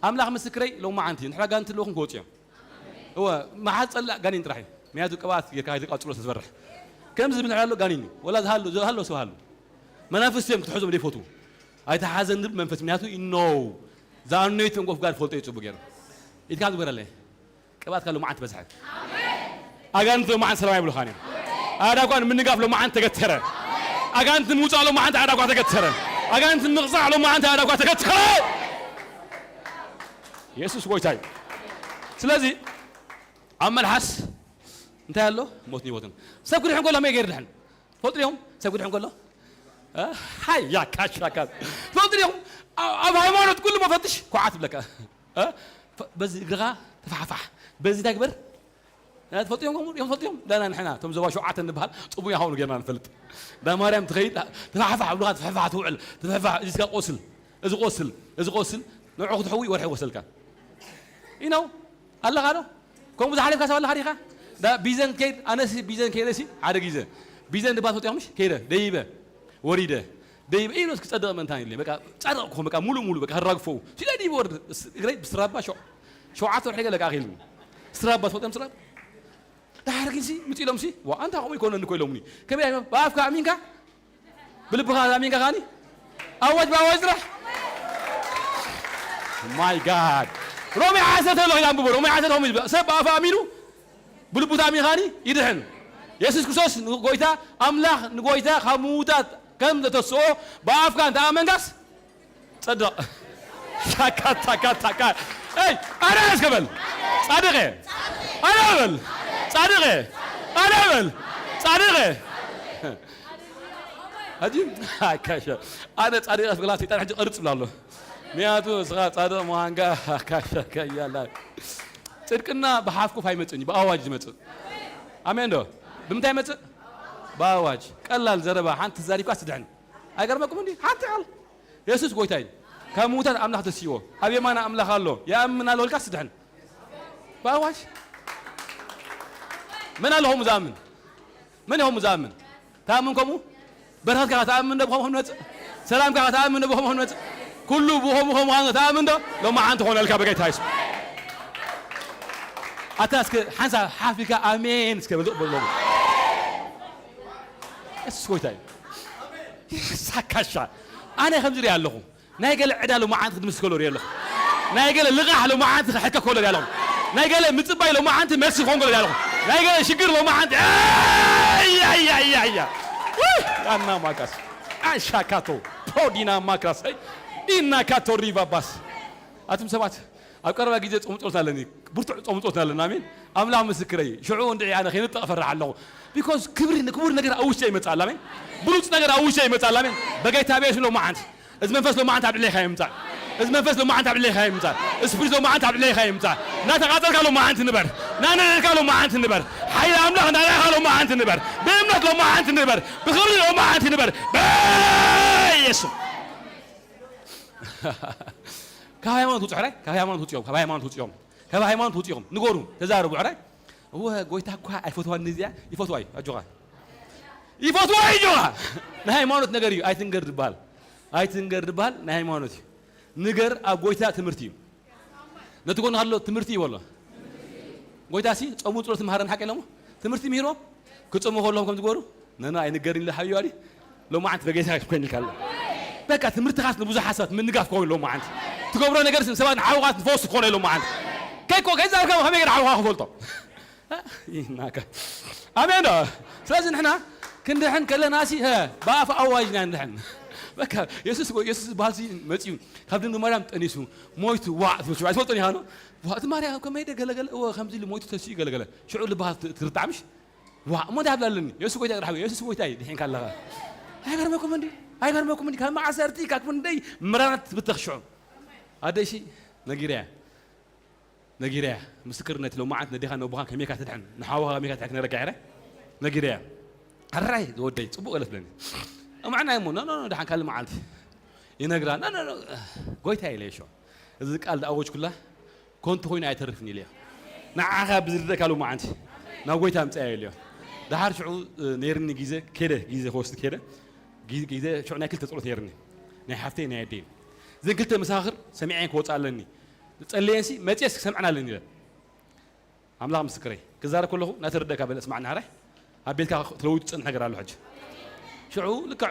ኣምላኽ ምስክረይ፣ ሎማዓንቲ ንሕና ጋንንቲ ኣለኹም ክወፁ እዮም። እወ፣ መሓዝ ጸላእ ጋኔን ጥራሕ እዩ። ምክንያቱ ቅባት ጌርካ ከይትቃጽሎ ስለ ዝፈርሕ። ከምዚ ዝብል ኣሎ ጋኔን እዩ። ወላ ዝሃሎ፣ ዝሃሎ ሰብ ሃሎ። መናፍስቲ እዮም ክትሕዞም ዘይፈትዉ። ኣይተሓዘን ዝብል መንፈስ፣ ምክንያቱ you know the anointing of God ፈልጦ እዩ ጽቡቅ ገይሩ። ኢድካ ዝገበረለይ። ቅባትካ ሎማዓንቲ በዝሐ። ኣጋንንቲ ሎማዓንቲ ሰላም ኣይብሉኻን እዮም። ኣዳኳን ምንጋፍ ሎማዓንቲ ተገተረ። ኣጋንንት ምውፃእ ሎማዓንቲ ኣዳጓ ተገተረ። ኣጋንንት ምቕፃዕ ሎማዓንቲ ኣዳጓ ተገተረ። የሱስ ጎይታ እዩ። ስለዚ ኣብ መልሓስ እንታይ ኣሎ? ሞትን ህይወትን። ሰብ ክድሕን ከሎ ከመይ ገይሩ ድሕን? ትፈልጡ ዲኹም? ሰብ ክድሕን ከሎ? እ? ሃይ፣ ያካሽ፣ ያካሽ። ትፈልጡ ዲኹም? ኣብ፣ ኣብ ሃይማኖት ኩሉ መፈትሽ ኳዓት ይብለካ። እ? ፈ-፣ በዚ እግርኻ ተፋሕፋሕ። በዚ እንታይ ግበር? እ፣ ትፈልጡ እዮም ከምኡ? እዮም ትፈልጡ እዮም? ዳና ንሕና፣ እቶም ዞባ ሸውዓተ ንበሃል፣ ጽቡቕ ያኸውን ጌርና ንፈልጥ። ዳ ማርያም ትኸይድ፣ ተፋሕፋሕ፣ ኣብልኻ ትፍሕፋሕ ትውዕል። ትፍሕፋሕ፣ እዚ ስጋ ቆስል። እዚ ቆስል፣ እዚ ቆስል። ንዑ ክትሕዊ ወርሒ ይወሰልካ። You know? ኣለኻ ዶ? ከምኡ ዝሓለፍካ ሰብ ኣለኻ ዲኻ? ዳ ቢዘን ከይድ፣ ኣነሲ ቢዘን ከይደ ሲ፣ ሓደ ግዜ። ቢዘን ድባ ትፈልጡ ኢኹም ምሽ? ከይደ፣ ደይበ፣ ወሪደ፣ ደይበ፣ ኢሉ እስኪ ጸድቕ ምእንታን ኢለ። በቃ ጻድቕ ክኾን፣ በቃ ሙሉ ሙሉ፣ በቃ ከራግፈው። ሲለ ድይበ ወርድ፣ እስ-፣ እግረይ ብስራባ ሸው-፣ ሸውዓተ ወርሒ ገለ ከኣኺልኒ። ስራባ ትፈልጡ እዮም ስራባ? ድሓር ግን ሲ፣ ምጽእ ኢሎም ሲ፣ ዋ፣ ኣንታ ከምኡ ይኮነኒ እኮ ኢሎምኒ። ከመይ እዮም? ብኣፍካ ኣሚንካ? ብልብኻ ኣሚንካ ከኣኒ ኣዋጅ ብኣዋጅ ጥራሕ። My God። ሮሜ ዓሰርተ ተሎ ኢላ ኣንብቦ። ሮሜ ዓሰርተ ከምኡ ይብል። ሰብ ብኣፉ ኣሚኑ ብልቡ ተኣሚን ከኣኒ ይድሕን። የሱስ ክርስቶስ ንጎይታ ኣምላኽ ንጎይታ ካብ ምዉታት ከም ዘተስኦ ብኣፍካ እንተ ኣመንካስ ጸድቕ። ሻካ ታካ ታካ። ኤይ፣ ኣነ እስከ በል። ጻድቕ እየ። ኣነ በል። ጻድቕ እየ። ኣነ በል። ጻድቕ እየ። ሕጂ፣ ኣካሸ። ኣነ ጻድቕ እየ ክብላ ሰይጣን ሕጂ ቅርጽ ብላ ኣሎ። ምክንያቱ እስኻ ጻድቕ ምዃንካ ኣካሸ ከያላ። ጽድቅና ብሓፍኩፍ ኣይመጽእን እዩ፣ ብኣዋጅ ዝመጽእ። ኣሜን ዶ? ብምንታይ ይመጽእ? ብኣዋጅ። ቀላል ዘረባ፣ ሓንቲ ተዛሪብካ ትድሕን። ኣይገርመኩም እንዲ? ሓንቲ ቃል። የሱስ ጎይታ እዩ። ካብ ምዉታት ኣምላኽ ተስይዎ። ኣብ የማና ኣምላኽ ኣሎ። ይኣምን ኣሎ ኢልካ ትድሕን። ብኣዋጅ። መን ኣሎ ከምኡ ዝኣምን? መን እዩ ከምኡ ዝኣምን? ትኣምን ከምኡ? በረኸትካ ትኣምን ዶ ብኸምኡ ንመጽእ? ሰላምካ ትኣምን ዶ ብኸምኡ ንመጽእ? ኩሉ ብኸምኡ ከምኡ ኻን ትኣምን ዶ? ሎማዓንቲ ኾነልካ ብጌታ የሱስ። ኣታ እስከ ሓንሳብ ሓፍ ኢልካ ኣሜን እስከ በል፣ በል፣ በል። የሱስ ጎይታ እዩ። ሳካሻ። ኣነ ከምዚ ሪኣ ኣለኹ። ናይ ገለ ዕዳ ሎማዓንቲ ክትምልስ ከሎ ሪኣ ኣለኹ። ናይ ገለ ልቓሕ ሎማዓንቲ ክሕከ ከሎ ሪኣ ኣለኹ። ናይ ገለ ምጽባይ ሎማዓንቲ መልሲ ክኾን ከሎ ሪኣ ኣለኹ። ናይ ገለ ሽግር ሎማዓንቲ፣ ኣይ፣ ኣይ፣ ኣይ፣ ኣይ፣ ኣይ። ውይ! ኣና ማካስ። ኣሻካቶ። ፖዲና ማክራስ። ኣይ፣ ኢና ካቶ ሪቫ ባስ። ኣቱም ሰባት፣ ኣብ ቀረባ ግዜ ጾም ጸሎት ኣለኒ። ብርቱዕ ጾም ጸሎት ኣለና። ኣሜን። ኣምላኽ ምስክረይ። ሽዑ እንድዒ ኣነ ከይንጠቕ እፈርሕ ኣለኹ። ቢኮዝ ክብሪ፣ ክቡር ነገር ኣብ ውሽጠይ ይመጽእ ኣሎ። ኣሜን። ብሉጽ ነገር ኣብ ውሽጠይ ይመጽእ ኣሎ። ኣሜን። በጌታ ብየሱስ ሎማዓንቲ። እዚ መንፈስ ሎማዓንቲ ኣብ ልዕሌኻ ይምጻእ። እዚ መንፈስ ሎማዓንቲ ኣብ ልዕሌኻ ይምጻእ። ስፕሪት ሎማዓንቲ ኣብ ልዕሌኻ ይምጻእ። እናተቓጸልካ ሎማዓንቲ ንበር። እናነደድካ ሎማዓንቲ ንበር። ሓይሊ ኣምላኽ እናረኣኻ ሎማዓንቲ ንበር። ብእምነት ሎማዓንቲ ንበር። ብኽብሪ ሎማዓንቲ ንበር። በየሱስ። ካብ ሃይማኖት ውጹ ሕራይ፣ ካብ ሃይማኖት ውጹ እዮም፣ ካብ ሃይማኖት ውጹ እዮም፣ ካብ ሃይማኖት ውጹ እዮም። ንገሩ፣ ተዛረቡ ሕራይ። እወ፣ ጎይታ እኳ ኣይፈትዋን እዚኣ፣ ይፈትዋ እዩ፣ ኣጆኻ። ይፈትዋ እዩ፣ ኣጆኻ። ናይ ሃይማኖት ነገር እዩ፣ ኣይትንገር ድበሃል። ኣይትንገር ድበሃል፣ ናይ ሃይማኖት እዩ። ንገር፣ ኣብ ጎይታ ትምህርቲ እዩ። ነቲ ጎንኻ ዘሎ ትምህርቲ እዩ በሎ። ጎይታ ሲ ጾሙ ጸሎት መሃረን ሓቂ ኢሎሞ ትምህርቲ ምሂርዎም። ክጾሙ ከለኹም ከም ዝገበሩ፣ ነና ኣይንገርን ኢለ ሓብዩ ኣዲ። ሎማዓንቲ በጌታ ኮይን ኢልካ ኣሎ። በቃ ትምህርትኻስ ንብዙሓት ሰባት ምንጋፍ ክኸውን ሎማዓንቲ። ትገብሮ ነገር ሰባት ንዓውኻት ንፈውስ ክኾነ ሎማዓንቲ። ከይኮ-፣ ከይዛረብካ ከመይ ገይረ ዓውኻ ክፈልጦ? ይናካ። ኣሜን ዶ? ስለዚ ንሕና ክንድሕን ከለና ሲ፣ ሀ፣ ብኣፍ ኣዋጅ ኢና ንድሕን። በቃ የሱስ፣ የሱስ ዝበሃል ሲ መጺኡ ካብ ድንግል ማርያም ጠኒሱ ሞይቱ ዋዕ ትብል ሽዑ ኣይትፈልጦን ኢኻ ዶ? ዋዕ እቲ ማርያም ከመይ ደ ገለገለ፣ እወ ከምዚ ኢሉ ሞይቱ ተሲኡ ገለገለ። ሽዑ ልብኻ ት-፣ ትርታዕ ምሽ? ዋዕ እሞ እንታይ ኣብላለኒ? የሱስ ጎይታ ጥራሕ፣ የሱስ ጎይታ እዩ ድሒንካ ኣለኻ። ኣይገርመኩም እንዲ? ኣይገርመኩም እንዲ? ካብ መዓሰርቲ ካብ ክንደይ መራራት ትብተኽ ሽዑ። ኣደይ ሲ ነጊረያ። ነጊረያ። ምስክርነት ሎማዓንት ነዴኻ ነቦኻን ከመይካ ትድሕን፣ ንሓውኻ ከመይካ ትድሕን ክነግረካ እየ። ነጊረያ። ሕራይ ዝወደይ፣ ጽቡቕ ገለ ትብለኒ። እማዕና እሞ፣ ኖ፣ ኖ፣ ኖ፣ ደሓን ካልእ መዓልቲ። ይነግራ፣ ኖ፣ ኖ፣ ኖ፣ ጎይታ ኢለ ይሾ። እዚ ቃል ዝኣወጅኩላ፣ ኮንቱ ኮይኑ ኣይተርፍን ኢለዮ። ንዓኻ ብዝርደእካ ሎማዓንቲ፣ ናብ ጎይታ ኣምጽኣዮ ኢለዮ። ደሓር ሽዑ፣ እ፣ ነይርኒ ግዜ፣ ከደ፣ ግዜ ክወስድ ከደ፣ ግዜ፣ ግዜ ሽዑ ናይ ክልተ ጸሎት ነይርኒ። ናይ ሓፍተይ፣ ናይ ኣደይ። እዘን ክልተ መሳኽር ሰሚዐን ክወጽእ ኣለኒ። ጸልየንሲ መጽየስ ክሰምዐን ኣለኒ ኢለን። ኣምላኽ ምስክረይ፣ ክዛረብ ከለኹ እናተረደእካ በለ፣ ስማዕኒ፣ ሓራይ ኣብ ቤትካ ትለውጥ ዝጸንሕ ነገር ኣሎ። ሕጂ ሽዑ ልክዕ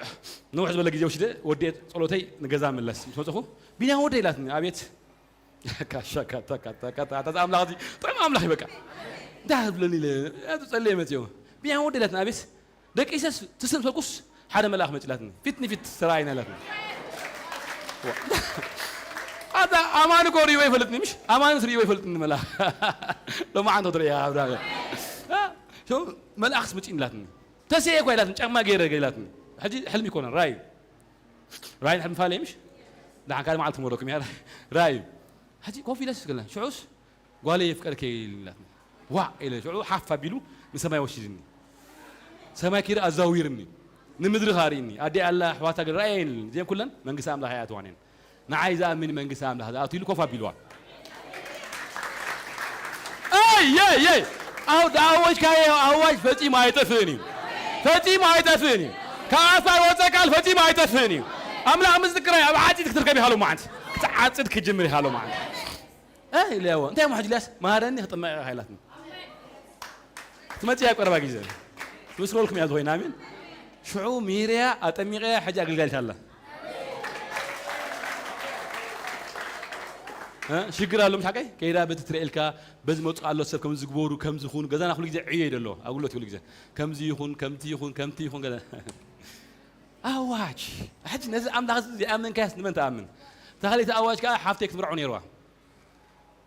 ነውሕ ዝበለ ግዜ ወሲደ፣ ወዲኤ ጸሎተይ ንገዛ መለስ ምስ መጽኹ፣ "ቢንያም ወደይ?" ኢላትኒ። "ኣቤት?" ካሻ፣ ካታ፣ ካታ፣ ካታ፣ ኣታ፣ ኣምላኽ እዚ ጥዑም ኣምላኽ እዩ በቃ። እንታይ ትብለኒ ኢለ፣ እያ ትጸልየ መጽዮ። "ቢንያም ወደይ?" ኢላትኒ። "ኣቤት?" ደቂሰስ ትስም ሰኩስ ሓደ መልኣኽ መጺላትኒ፣ ፊት ንፊት ተራኣይና ኢላትኒ። ኣታ ኣማን እኮ ርእይዎ ኣይፈልጥኒ፣ ምሽ? ኣማንስ ርእይዎ ኣይፈልጥኒ መልኣኽ። ሎማዓንቲ ክትርእያ ኣብራ። እ፣ ሾ፣ መልኣኽስ መጺኒ ኢላትኒ። ተስኤ እኳ ኢላትኒ፣ ጫማ ገይረ ኢላትኒ። ሕጂ ሕልሚ ኣይኮነን፣ ራእይ እዩ። ራእይን ሕልሚ ፋለ ምሽ? ደሓን ካልእ መዓልቲ ክመረኩም እያ፣ ራእይ እዩ። ሕጂ ኮፍ ኢለስ ገለ፣ ሽዑስ ጓለይ የፍቀርኪ ኢላትኒ። ዋእ ኢለ ሽዑ ሓፍ ኣቢሉ ንሰማይ ወሲድኒ። ሰማይ ኪደ ኣዛዊርኒ። ንምድሪ ከኣ ኣርእኒ። ኣደይ ኣላ ኣሕዋታ ግን ረኣየን ኢለን። እዚአን ኩለን መንግስቲ ኣምላኽ ኣይኣትዋን እየን። ንዓይ ዝኣምን መንግስቲ ኣምላኽ ዝኣቱ ኢሉ ኮፍ ኣቢልዋ። ኣይ፣ የይ፣ የይ። ኣው-፣ ዝኣወጅካዮ ኣዋጅ ፈጺሙ ኣይጠፍእን እዩ። ፈጺሙ ኣይጠፍእን እዩ። ካብ ኣፍካ ዝወጸ ቃል ፈጺሙ ኣይጠፍእን እዩ። ኣምላኽ ምስክረይ ኣብ ዓጺድ ክትርከብ ኢኻ ሎማዓንቲ። ክትዓጽድ ክትጅምር ኢኻ ሎማዓንቲ። እ፣ ኢለያዎ። እንታይ እሞ ሕጂ ኢልያስ? መሃረኒ ክጥመቕ ኢኻ ኢላትኒ። ክትመጽእ እያ ቀረባ ግዜ። ትምስክረልኩም እያ ዝኾይና፣ ኣሜን። ሽዑ ምሂረያ፣ ኣጠሚቐያ፣ ሕጂ ኣገልጋሊት ኣላ። እ፣ ሽግር ኣሎ፣ ምሽ ሓቀይ? ከይዳ በቲ ትርእየልካ፣ በዚ መጹ ኣሎ ሰብ ከምዚ ዝግበሩ፣ ከምዚ ይኹን፣ ገዛና ኩሉ ግዜ ዕዮ እዩ ዘሎ፣ ኣጉሎት ኩሉ ግዜ። ከምዚ ይኹን፣ ከምቲ ይኹን፣ ከምቲ ይኹን፣ ገዛ-፣ ኣዋጅ። ሕጂ ነዚ ኣምላኽ እዚ ዘይኣመንካያስ ንመን ትኣምን? ተኻሊቲ ኣዋጅ ከኣ ሓፍተይ ክትምርዖ ነይርዋ።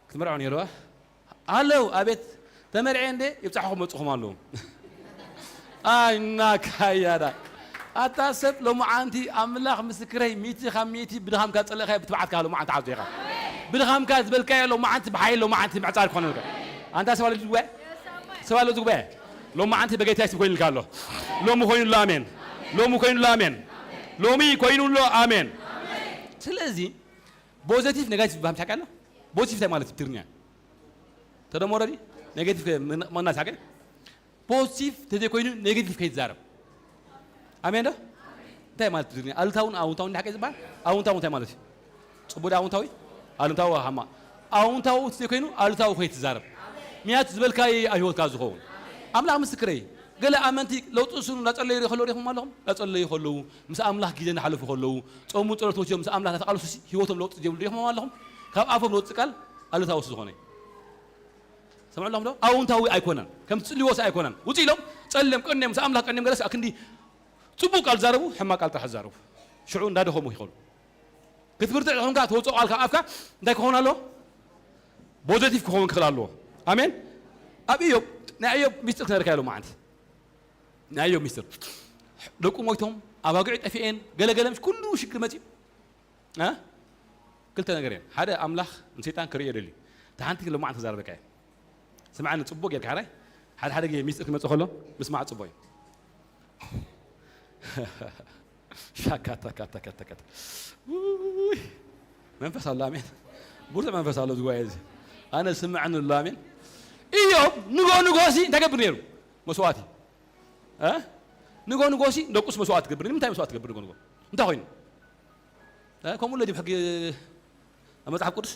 ክትምርዖ ነይርዋ። ኣለዉ፣ ኣቤት፣ ተመርዔ እንዴ? ይብጻሕኹም መጽኹም ኣለዉ። ኣይና ካያዳ። ኣታ ሰብ ሎማዓንቲ ኣምላኽ ምስክረይ፣ ሚእቲ ካብ ሚእቲ ብድኻምካ ዝጸለእካዮ ብትብዓትካ ሎማዓንቲ ዓብዱ ኢኻ። ብድኻምካ ዝበልካዮ ሎማዓንቲ ብሓይሊ ሎማዓንቲ ምዕጻድ ክኾነልካ። ኣንታ ሰብ ኣሎ ዝጉባኤ? ሰብ ኣሎ ዝጉባኤ? ሎማዓንቲ በጌታ የሱስ ኮይኑልካ ኣሎ። ሎሚ ኮይኑሎ ኣሜን። ሎሚ ኮይኑሎ ኣሜን። ሎሚ ኮይኑሎ ኣሜን። ስለዚ ፖዘቲቭ ኔጋቲቭ ዝበሃል ሓቂ ኣሎ። ፖዚቲቭ እንታይ ማለት እዩ ብትግርኛ? ተደመረ ድዩ? ኔጌቲቭ ከ-፣ ምን-፣ መናስ ሓቂ? ፖዚቲቭ ተዘይኮይኑ ኔጌቲቭ ከይትዛረብ። ኣሜን ዶ? እንታይ ማለት ብትግርኛ? ኣሉታውን ኣውንታውን ሓቂ ዝበሃል? ኣውንታዊ እንታይ ማለት እዩ? ጽቡቕ ዶ ኣውንታዊ? ኣሉታዊ ሃማ። ኣውንታዊ ተዘይኮይኑ ኣሉታዊ ከይትዛረብ። ምክንያቱ ዝበልካዮ ኣብ ህይወትካ ዝኸውን። ኣምላኽ ምስክረይ፣ ገለ ኣመንቲ ለውጢ ስኑ እናጸለዩ ከለዉ ሪኢኹም ኣለኹም? እናጸለዩ ከለዉ፣ ምስ ኣምላኽ ግዜ እናሓለፉ ከለዉ፣ ጾሙ ጸሎት ወሲዶም ምስ ኣምላኽ እናተቓለሱ ሲ ህይወቶም ለውጢ ዘይብሉ ሪኢኹም ኣለኹም? ካብ ኣፎም ዝወጽእ ቃል ኣሉታዊ ስለ ዝኾነ። ሰምዑ ኣለኹም ዶ? ኣውንታዊ ኣይኮነን። ከም ትጽልይዎ ሲ ኣይኮነን። ውጽእ ኢሎም ጸልዮም ቀንዮም ምስ ኣምላኽ ቀንዮም ገለስ ኣክንዲ ጽቡቕ ቃል ዛረቡ፣ ሕማቕ ቃል ጥራሕ ዛረቡ። ሽዑ እንዳደኸሙ ይኸዱ። ክትብርትዕ ዝኾንካ ትወጽኦ ቃል ካብ ኣፍካ እንታይ ክኸውን ኣለዎ? ፖዘቲቭ ክኸውን ክኽእል ኣለዎ። ኣሜን። ኣብ ኢዮብ፣ ናይ ኢዮብ ሚስጥር ክነግረካ ኢሎም መዓንቲ። ናይ ኢዮብ ሚስጥር። ደቁ ሞይቶም፣ ኣባጊዑ ጠፊኤን፣ ገለ ገለ ምሽ ኩሉ ሽግር መጺኡ። እ? ክልተ ነገር እየን። ሓደ ኣምላኽ ንሰይጣን ክርእዮ ደልዩ። እታ ሓንቲ ሎማዓንቲ ክዛረበካ እየ። ስምዓኒ ጽቡቕ ጌርካ ሕራይ። ሓደ ሓደ ግዜ ሚስጥር ክመጽእ ከሎ ምስማዕ ጽቡቕ እዩ። ሻካታ ካታ ካታ ካታ። ውይ! መንፈስ ኣሎ፣ ኣሜን። ብርቱዕ መንፈስ ኣሎ ዝጓየ እዚ። ኣነ ስምዕኒ ኣሎ፣ ኣሜን። ኢዮብ ንጎ ንጎ ሲ እንታይ ገብር ነይሩ? መስዋዕቲ። እ? ንጎ ንጎ ሲ ደቁስ መስዋዕቲ ትገብር። ንምንታይ መስዋዕቲ ትገብር ንጎ ንጎ? እንታይ ኮይኑ? እ? ከምኡ ለዲ ብሕጊ ኣብ መጽሓፍ ቅዱስ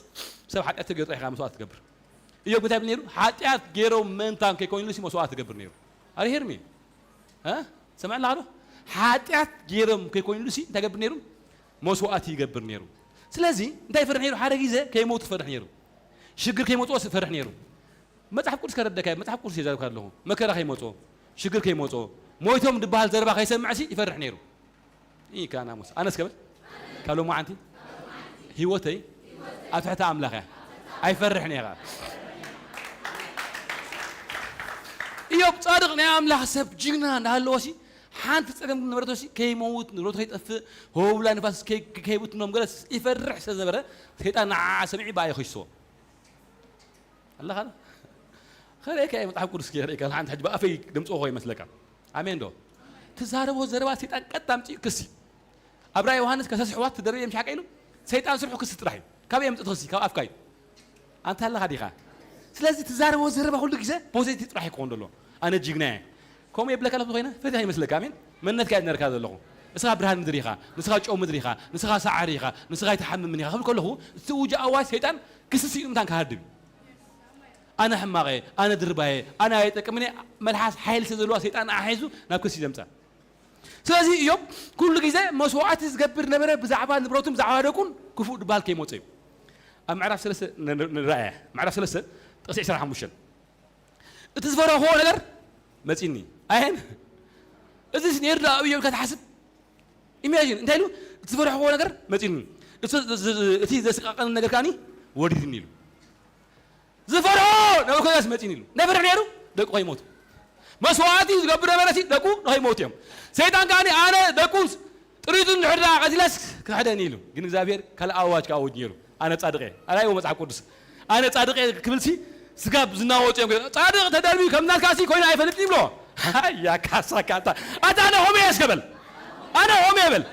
ሰብ ሓጢኣት ተገይሩ ጥራሕ ኢኻ መስዋዕቲ ትገብር። ኢዮብ እንታይ ይብል ነይሩ? ሓጢኣት ገይሮም ምእንታን ከይኮይኑሉ ሲ መስዋዕቲ ትገብር ነይሩ። ኣረ ሄርሚ፣ እ? ሰምዕላ ዶ? ሓጢኣት ገይሮም ከይኮይኑሉ ሲ እንታይ ይገብር ነይሩ? መስዋዕቲ ይገብር ነይሩ። ስለዚ እንታይ ይፈርሕ ነይሩ? ሓደ ግዜ ከይመውት ይፈርሕ ነይሩ። ሽግር ከይመጽኦ ይፈርሕ ነይሩ። መጽሓፍ ቅዱስ ከረደካ፣ መጽሓፍ ቅዱስ እየ ዘረብካ ኣለኹ። መከራ ከይመጾ፣ ሽግር ከይመጾ፣ ሞይቶም ዝበሃል ዘረባ ከይሰምዕ ሲ ይፈርሕ ነይሩ። ይህ ካና ሙስ-፣ ኣነስ ከብል፣ ካብ ሎማዓንቲ ህይወተይ ኣብ ትሕቲ ኣምላኽ እያ። ኣይፈርሕን እየ ኸዓ። ኢዮብ ጻድቕ ናይ ኣምላኽ ሰብ ጅግና እናሃለዎ ሲ፣ ሓንቲ ጸገም ነበረቶ ሲ፣ ከይመውት፣ ንብረቱ ከይጠፍእ፣ ህወብላ ንፋስ ከይ-፣ ከይብትኖም ገለ ይፈርሕ ስለ ዝነበረ፣ ሰይጣን ንዓ ሰሚዑ ብኣ ይኸስዎ። ኣለኻ ዶ? ከርእየካ እየ መጽሓፍ ቅዱስ ከርእየካ፣ ሓንቲ ሕጂ ብኣፈይ ደምጽኦ ይመስለካ። ኣሜን ዶ? ትዛረቦ ዘረባ ሰይጣን ቀጥ ኣምጺኡ ክሲ። ኣብ ራእይ ዮሃንስ ከሰስ ኣሕዋት ትደርብ እዮም ሻቀ ኢሉ። ሰይጣን ስርሑ ክሲ ጥራሕ እዩ። ካብ የምጽእ ክሲ፣ ካብ ኣፍካ እዩ። ኣንታ ኣለኻ ዲኻ? ስለዚ ትዛረቦ ዘረባ ኩሉ ግዜ ፖዚቲቭ ጥራሕ ይኮን ደሎ። ኣነ ጅግና እየ። ከምኡ የብለካ ኣለኹ ኮይነ፣ ፈቲሕ ይመስለካ፣ ኣሜን? መንነትካ እየ ዝነርካ ዘለኹ። ንስኻ ብርሃን ምድሪ ኢኻ፣ ንስኻ ጨው ምድሪ ኢኻ፣ ንስኻ ሰዓሪ ኢኻ፣ ንስኻ ኣይትሓምምን ኢኻ ክብል ከለኹ፣ እቲ ውጃ ኣዋጅ ሰይጣን ክስሲ ኢሉ ምታን ክሃድም እዩ። ኣነ ሕማቐ፣ ኣነ ድርባየ፣ ኣነ ኣይጠቅምን እየ፣ መልሓስ ሓይሊ ስለ ዘለዋ ሰይጣን ንዓ ሒዙ ናብ ክሲ ዘምጻ። ስለዚ ኢዮብ ኩሉ ግዜ መስዋዕቲ ዝገብር ነበረ፣ ብዛዕባ ንብረቱን ብዛዕባ ደቁን ክፉእ ድበሃል ከይመጾ እዩ። ኣብ ምዕራፍ ሰለስተ ን-፣ ን-፣ ንረኣያ። ምዕራፍ ሰለስተ ጥቕሲ ዕስራን ሓሙሽተን። እቲ ዝፈራኽዎ ነገር መጺኒ። ኣየን? እዚስ ነይሩ ዶ ኣብ ኢዮብ ኢልካ ትሓስብ? ኢማጂን እንታይ ኢሉ? እቲ ዝፈርሕዎ ነገር መጺኒ፣ እቲ ዘስቃቀኒ ነገር ከዓኒ ወሪድኒ ኢሉ። ዝፈርሖ ነብኮ መጺኒ ኢሉ። እንታይ ፈርሕ ነይሩ? ደቁ ከይሞቱ። መስዋዕቲ ዝገብር ነበረ ሲ ደቁ ንኸይሞቱ እዮም። ሰይጣን ከዓኒ ኣነ ደቁ ጥሪቱ እንድሕር ደኣ ቀቲለስ ክሕደኒ ኢሉ። ግን እግዚኣብሔር ካልእ ኣዋጅ ክኣውጅ ነይሩ። ኣነ ጻድቕ እየ። ኣላይዎ መጽሓፍ ቅዱስ። ኣነ ጻድቕ እየ ክብል ሲ ስጋብ ዝናወጡ እዮም። ጻድቕ ተደርቢ ከም ናትካ ሲ ኮይኑ ኣይፈልጥን ይብሎ። ኣያ ካሳ ካታ። ኣታ ኣነ ሆም እየ እስከ በል። ኣነ ሆም እየ በል።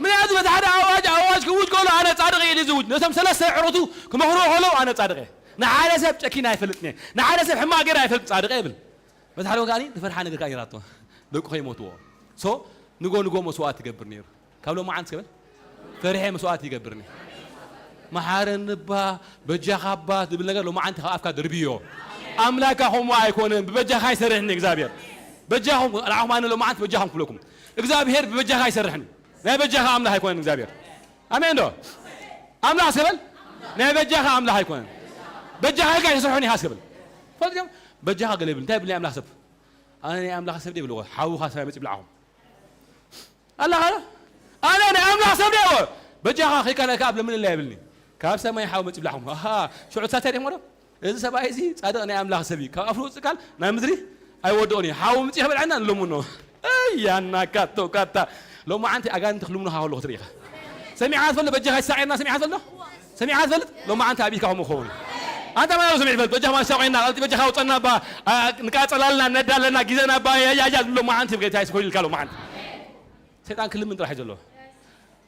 ምክንያቱ በቲ ሓደ ኣዋጅ ኣዋጅ ክውጅ ከሎ ኣነ ጻድቕ እየ ኢሉ ዝውጅ። ነቶም ሰለስተ ኣዕሩኽቱ ክመኽርዎ ከለዉ ኣነ ጻድቕ እየ። ንሓደ ሰብ ጨኪነ ኣይፈልጥን እየ። ንሓደ ሰብ ሕማቕ ገይረ ኣይፈልጥ ጻድቕ እየ ይብል። በቲ ሓደ ወገን ከዓኒ ዝፈርሓ ነገር ከዓኒ ራቶ ደቁ ከይሞትዎ። ሶ ንጎ ንጎ መስዋዕት ይገብር ነይሩ። ካብ ሎማዓንቲ እስከ በል ፈሪሐ መስዋዕት ይገብር ነይሩ። መሓረኒ እባ በጃኻ እባ ዝብል ነገር ሎማዓንቲ ካብ ኣፍካ ደርብዮ። ኣምላካ ከምኡ ኣይኮነን። ብበጃኻ ኣይሰርሕን እግዚኣብሔር። በጃኹም ንዓኹም ኣነ ሎማዓንቲ በጃኹም ክብለኩም እግዚኣብሔር ብበጃኻ ኣይሰርሕን። ናይ በጃኻ ኣምላኽ ኣይኮነን እግዚኣብሔር። ኣሜን ዶ? ኣምላኽ እስከ በል ናይ በጃኻ ኣምላኽ ኣይኮነን። በጃኻ ኢልካ ኣይተሰርሖን ኢኻ እስከ በል። ፈልጥ እዮም በጃኻ ገለ ይብል እንታይ ይብል ናይ ኣምላኽ ሰብ? ኣነ ናይ ኣምላኽ ሰብ ድየ ይብልዎ ሓውኻ ሰማይ መጽእ ይብልዓኹም። ኣላኻ ኣነ ናይ ኣምላኽ ሰብ ድየ በጃኻ ከይካ ናይ ከኣብ ለምን ኢላ ይብልኒ። ካብ ሰማይ ሓው መጽእ ይብልዓኹም። ኣሃ ሽዑ ሳታይ ደሞ ዶ? እዚ ሰብኣይ እዚ ጻድቕ ናይ ኣምላኽ ሰብ እዩ። ካብ ኣፍ ዝወጽእ ቃል ናብ ምድሪ ኣይወድቕን እዩ። ሓው ምጽእ ከበልዓና ንለምኖ። እያና ካቶ ካታ ሎማዓንቲ ኣጋንንቲ ክልምኑኻ ከለኹ ትርኢ ኢኻ። ሰሚዕካ ትፈልጥ በጃኻ ይሳቐየና ሰሚዕካ ትፈልጥ ዶ? ሰሚዕካ ትፈልጥ? ሎማዓንቲ ኣብ ኢድካ ከምኡ ክኸውን እዩ። ኣንታ ማን ሰሚዕ ይፈልጥ በጃኻ ማሳቐየና ቃልቲ በጃኻ ውጸና እባ ንቃጸላልና ነዳ ኣለና ግዜና እባ ያያያ ሎማዓንቲ ጌታ ይስኮይልካ ሎማዓንቲ። ሰይጣን ክልምን ጥራሕ እዩ ዘለዎ።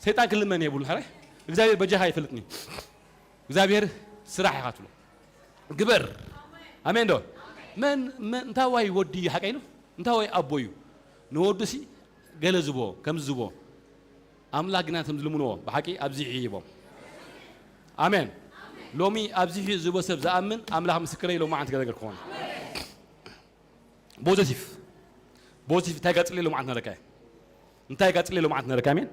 ሰይጣን ክልመን የብሉ ሕራይ እግዚኣብሔር በጃኻ ይፈልጥኒ። እግዚኣብሔር ስራሕ ኢኻ ትብሎ ግበር። ኣሜን ዶ? መን መን- እንታዋይ ወዲ እዩ ሓቀይ ነው? እንታዋይ ኣቦ እዩ? ንወዱ ሲ ገለ ዝቦ ከም ዝቦ ኣምላኽ ግና ከም ዝልምንዎ ብሓቂ ኣብዚሑ ይሂቦም። ኣሜን። ሎሚ ኣብዚሑ ዝቦ ሰብ ዝኣምን ኣምላኽ ምስክረይ ሎማዓንቲ ገለገል ክኾን ቦዘቲፍ ቦዘቲፍ እንታይ ጋጽሌ ሎማዓንቲ ነረካየ እንታይ ጋጽሌ ሎማዓንቲ ነረካ ኣሜን።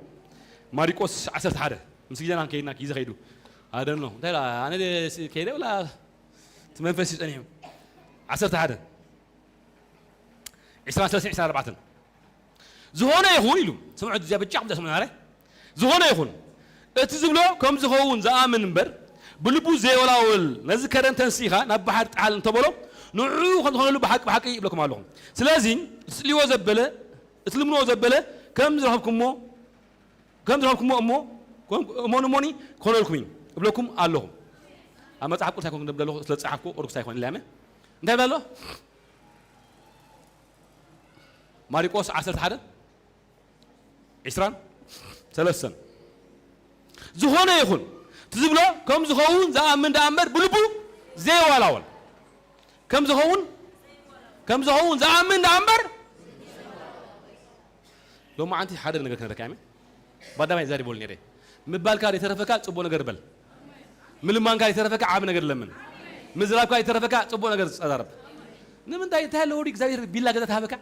ማሪቆስ ዓሰርተ ሓደ ምስ ግዜና ከይድና ግዜ ከይዱ ኣደኖ እንታይ ኢላ ኣነ ከይደ ብላ እቲ መንፈስ እዩ ጸኒሑ ዓሰርተ ሓደ ዕስራን ሰለስተን ዕስራን ኣርባዕተን ዝኾነ ይኹን ኢሉ ስምዑ እዚኣ ብጫቕ ብጫ ስምዑ ናረ ዝኾነ ይኹን እቲ ዝብሎ ከም ዝኸውን ዝኣምን እምበር ብልቡ ዘይወላወል ነዚ ከረን ተንሲኻ ናብ ባሕር ጣል እንተበሎ ንዑ ከም ዝኾነሉ ብሓቂ ብሓቂ ይብለኩም ኣለኹ ስለዚ እትጽልዎ ዘበለ እትልምንዎ ዘበለ ከም ዝረኸብኩሞ ከም ዝረኸብኩሞ እሞ እሞን እሞኒ ክኾነልኩም እዩ እብለኩም ኣለኹ ኣብ መጽሓፍ ቅዱስ ኣይኮንኩም ደብለ ኣለኹ ስለ ዝጸሓፍኩ ኦርኩስ ኣይኮን ኢላመ እንታይ ብላ ኣሎ ማሪቆስ ዓሰርተ ሓደ ዕስራን ሰለስተን ዝኾነ ይኹን እቲ ዝብሎ ከም ዝኸውን ዝኣምን ደኣ እምበር ብልቡ ዘይዋላወል ከም ዝኸውን ከም ዝኸውን ዝኣምን ደኣ እምበር ሎማዓንቲ ሓደ ነገር ክነረካ እየ ባዳማይ ዛሪበሉ ነይረ ምባልካ ዘይተረፈካ ፅቡቅ ነገር በል ምልማንካ ዘይተረፈካ ዓብ ነገር ለምን ምዝራብካ ዘይተረፈካ ፅቡቅ ነገር ተዛረብ ንምንታይ እንታይ ኣለዎ እግዚኣብሔር ቢላ ገዛ ተሃበካ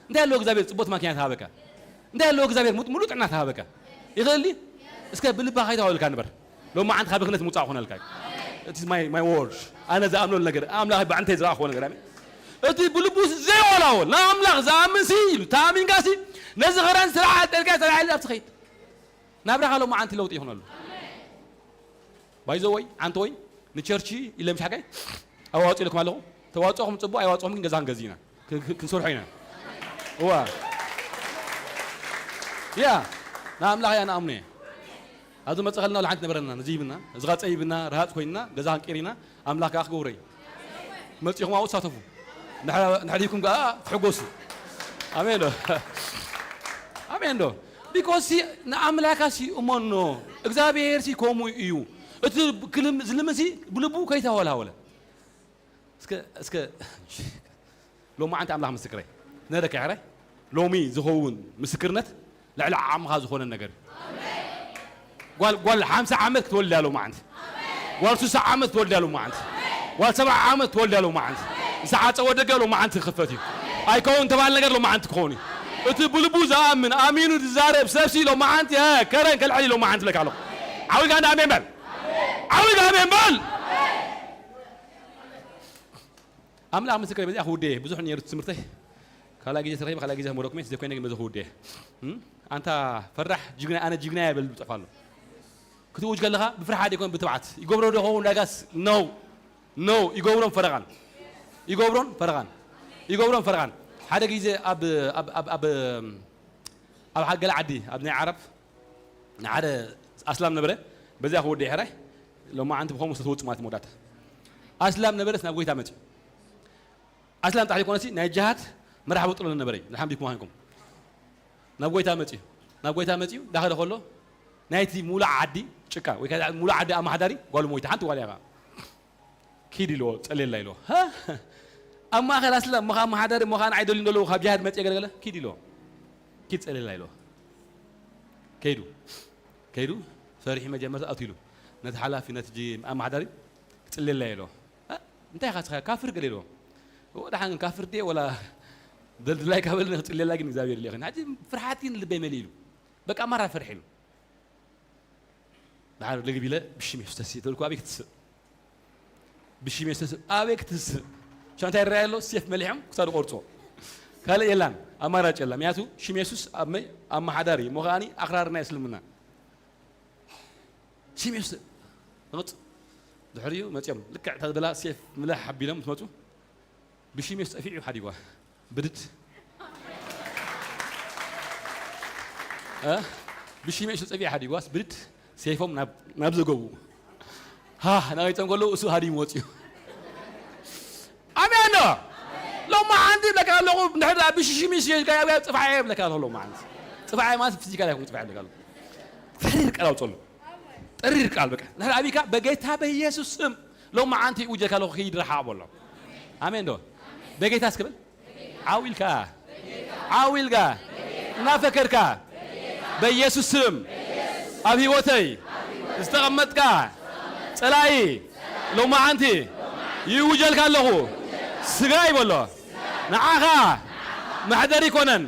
እንታይ ኣለዎ እግዚኣብሔር ፅቡቅ ማኪና ተሃበካ እንታይ ኣለዎ እግዚኣብሔር ሙሉ ጥዕና ተሃበካ ይኽእል እስከ ብልባ ከይተዋልካ ንበር ሎማዓንቲ ካብ ክነት ምውፃእ ኮነልካ እቲ my word ኣነ ዝኣምኖ ነገር ኣምላኽ ብዓንተ ዝረኣኽዎ ነገር ኣሜን እቲ ብልቡ ዘይወላወል ንኣምላኽ ዝኣምን ሲ ኢሉ ተኣሚንካ ሲ ነዚ ኸራን ስራሕ ኣጠልካ ተላዒል ኣብ ትኸይድ ናብራኻ ሎማዓንቲ ለውጢ ይኹነሉ ባይዞ ወይ ዓንተ ወይ ንቸርቺ ኢለ ምሽ ሓቀይ ኣዋፅኦ ኢልኩም ኣለኹ ተዋፅኦኹም ፅቡቅ ኣይዋፅኦኹም ግን ገዛ ክንገዚ ኢና ክንሰርሖ ኢና እዋ ያ ንኣምላኽ እያ ንኣምኖ እየ ኣብዚ መፀኸልና ላሓንቲ ነበረና ነዚ ይብና እዚ ቃፀ ይብና ረሃፅ ኮይንና ገዛ ክንቅር ኢና ኣምላኽ ከዓ ክገብሮ እዩ መፂኹም ኣብኡ ትሳተፉ ንሕዲኩም ከዓ ትሕጎሱ ኣሜን ዶ ኣሜን ዶ ቢኮስ ንኣምላካ ሲ እመኖ እግዚኣብሔር ሲ ከምኡ እዩ እቲ ዝልምን ሲ ብልቡ ከይተወላወለ እስከ እስከ ሎማዓንቲ ኣምላኽ ምስክረይ ነደካ ሕራይ ሎሚ ዝኸውን ምስክርነት ልዕሊ ዓቕምኻ ዝኾነ ነገር እዩ ጓል ጓል ሓምሳ ዓመት ክትወልድ እያ ሎማዓንቲ ጓል ሱሳ ዓመት ክትወልድ እያ ሎማዓንቲ ጓል ሰብዓ ዓመት ክትወልድ እያ ሎማዓንቲ ዝዓፀወ ደገ ሎማዓንቲ ክኽፈት እዩ ኣይከውን ተባል ነገር ሎማዓንቲ ክኸውን እዩ እቲ ብልቡ ዝኣምን ኣሚኑ ዝዛረብ ሰብሲ ሎማዓንቲ ከረን ከልዕል እዩ ሎማዓንቲ ብለካ ኣለኹ ዓዊልካ እንዳ ኣሜን በል ዓዊልካ ኣሜን በል ኣምላኽ ምስክር በዚኣ ክውደ ብዙሕ ነይሩ ትምህርተይ ካልኣ ግዜ ተረኺበ፣ ካልኣ ግዜ ከም ዶክሜንት ዘይኮይነ ግን በዚ ክውድእ እየ። እም? ኣንታ ፈራሕ ጅግና፣ ኣነ ጅግና እየ በል ብጽሑፍ ኣሎ። ክትእውጅ ከለኻ ብፍርሓት ኣይኮን ብትብዓት። ይገብሮ ዶ ኸውን ዳጋስ? ኖው። ኖው። ይገብሮን ፈረቓን። ይገብሮን ፈረቓን። ይገብሮን ፈረቓን። ሓደ ግዜ ኣብ፣ ኣብ፣ ኣብ፣ ኣብ፣ ኣብ ገለ ዓዲ፣ ኣብ ናይ ዓረብ፣ ንሓደ ኣስላም ነበረ፣ በዚኣ ክወድእ ሕራይ፣ ሎማዓንቲ ብኸምኡ ዝተወጽእ ማለት መወዳእታ። ኣስላም ነበረስ ናብ ጎይታ መጽዩ። ኣስላም ጥራሕ ዘይኮነሲ ናይ ጅሃድ መራሒ በጥሎ ነበረ እዩ። ኣልሓምዱሊላህ ምዃንኩም። ናብ ጎይታ መጽዩ። ናብ ጎይታ መጽዩ፣ ዳኸደ ከሎ፣ ናይቲ ሙሉእ ዓዲ ጭቃ፣ ወይ ከዓ ሙሉእ ዓዲ ኣማሓዳሪ ጓሉ ሞይታ፣ ሓንቲ ጓል እያ ኸዓ። ኪድ ኢልዎ፣ ጸልየላ ኢልዎ። ሃ? ኣብ ማእከል ኣስላም፣ እሞ ኸዓ ኣማሓዳሪ፣ እሞ ኸዓ ንዓይ ደልዩ ዘለዉ፣ ካብ ጅሃድ መጽየ ገለገለ፣ ኪድ ኢልዎ። ኪድ ጸልየላ ኢልዎ። ከይዱ። ከይዱ፣ ፈሪሑ መጀመርታ ኣትዩ ኢሉ። ነቲ ሓላፊ፣ ነቲ ጂ-፣ ኣማሓዳሪ፣ ክጽልየላ ኢልዎ። እ? እንታይ ኢኻ ንስኻ? ካፍር ገለ ኢልዎ። እዎ፣ ደሓን ግን ካፍር ድየ ወላ ደልድላይ ካብ በለኒ ክጽልየላ ግን እግዚኣብሔር ይልእኸኒ። ሕጂ ፍርሓት ግን ልበይ መሊኡ ኢሉ። በቃ ማራ ፈርሕ ኢሉ። ደሓር ልግብ ኢለ ብሽም የሱስ ተስእ ተልኩ ኣበይ ክትስእ? ብሽም የሱስ ተስእ ኣበይ ክትስእ? ሻንታ ይረኣይ ኣሎ፣ ሴፍ መሊሖም ክሳዱ ቆርጾ። ካልእ የላን፣ ኣማራጭ የላን። ምክንያቱ ሽም የሱስ ኣብ መይ ኣመሓዳሪ እሞ ከኣኒ ኣኽራሪ ናይ እስልምና። ሽም የሱስ ንቕጽ። ድሕሪኡ መጺኦም ልክዕ እታ ዝበላ ሴፍ ምልሕ ሓቢሎም ምስ መጹ ብሽም የሱስ ጠፊዑ ሓዲጓ። ብድድ። እ? ብሽም የሱስ ጠፊዑ ሓዲጓስ ብድድ። ሴፎም ናብ፣ ናብ ዘገቡ። ሃ፣ ናበይ ጸንከሎ እሱ ሃዲሙ ወጺኡ። ኣሜን ዶ? ሎማዓንቲ ይብለካ ኣለኹ፣ እንድሕር ደኣ ብሽም የሱስ ጌርካ ኣብ ጽፍዓየ ይብለካ ኣለኹ ሎማዓንቲ። ጽፍዓየ ማለት ፊዚካል ኣይኮን ጽፍዓየ ይብለካ ኣለኹ። ተሪር ቃል ኣውጸሉ። ጠሪር ቃል በቃ። እንድሕር ኣቢካ በጌታ በኢየሱስ ስም ሎማዓንቲ ይውጀካ ኣለኹ፣ ኪድ ርሓቕ በሎ። ኣሜን ዶ? በጌታ እስኪ በል። ዓው ኢልካ። ዓው ኢልካ። እናፈከርካ። በኢየሱስ ስም ኣብ ህይወተይ ዝተቐመጥካ ጸላኢ ሎማዓንቲ ይውጀልካ ኣለኹ። ስጋይ በሎ። ንዓኻ መሕደር ይኮነን።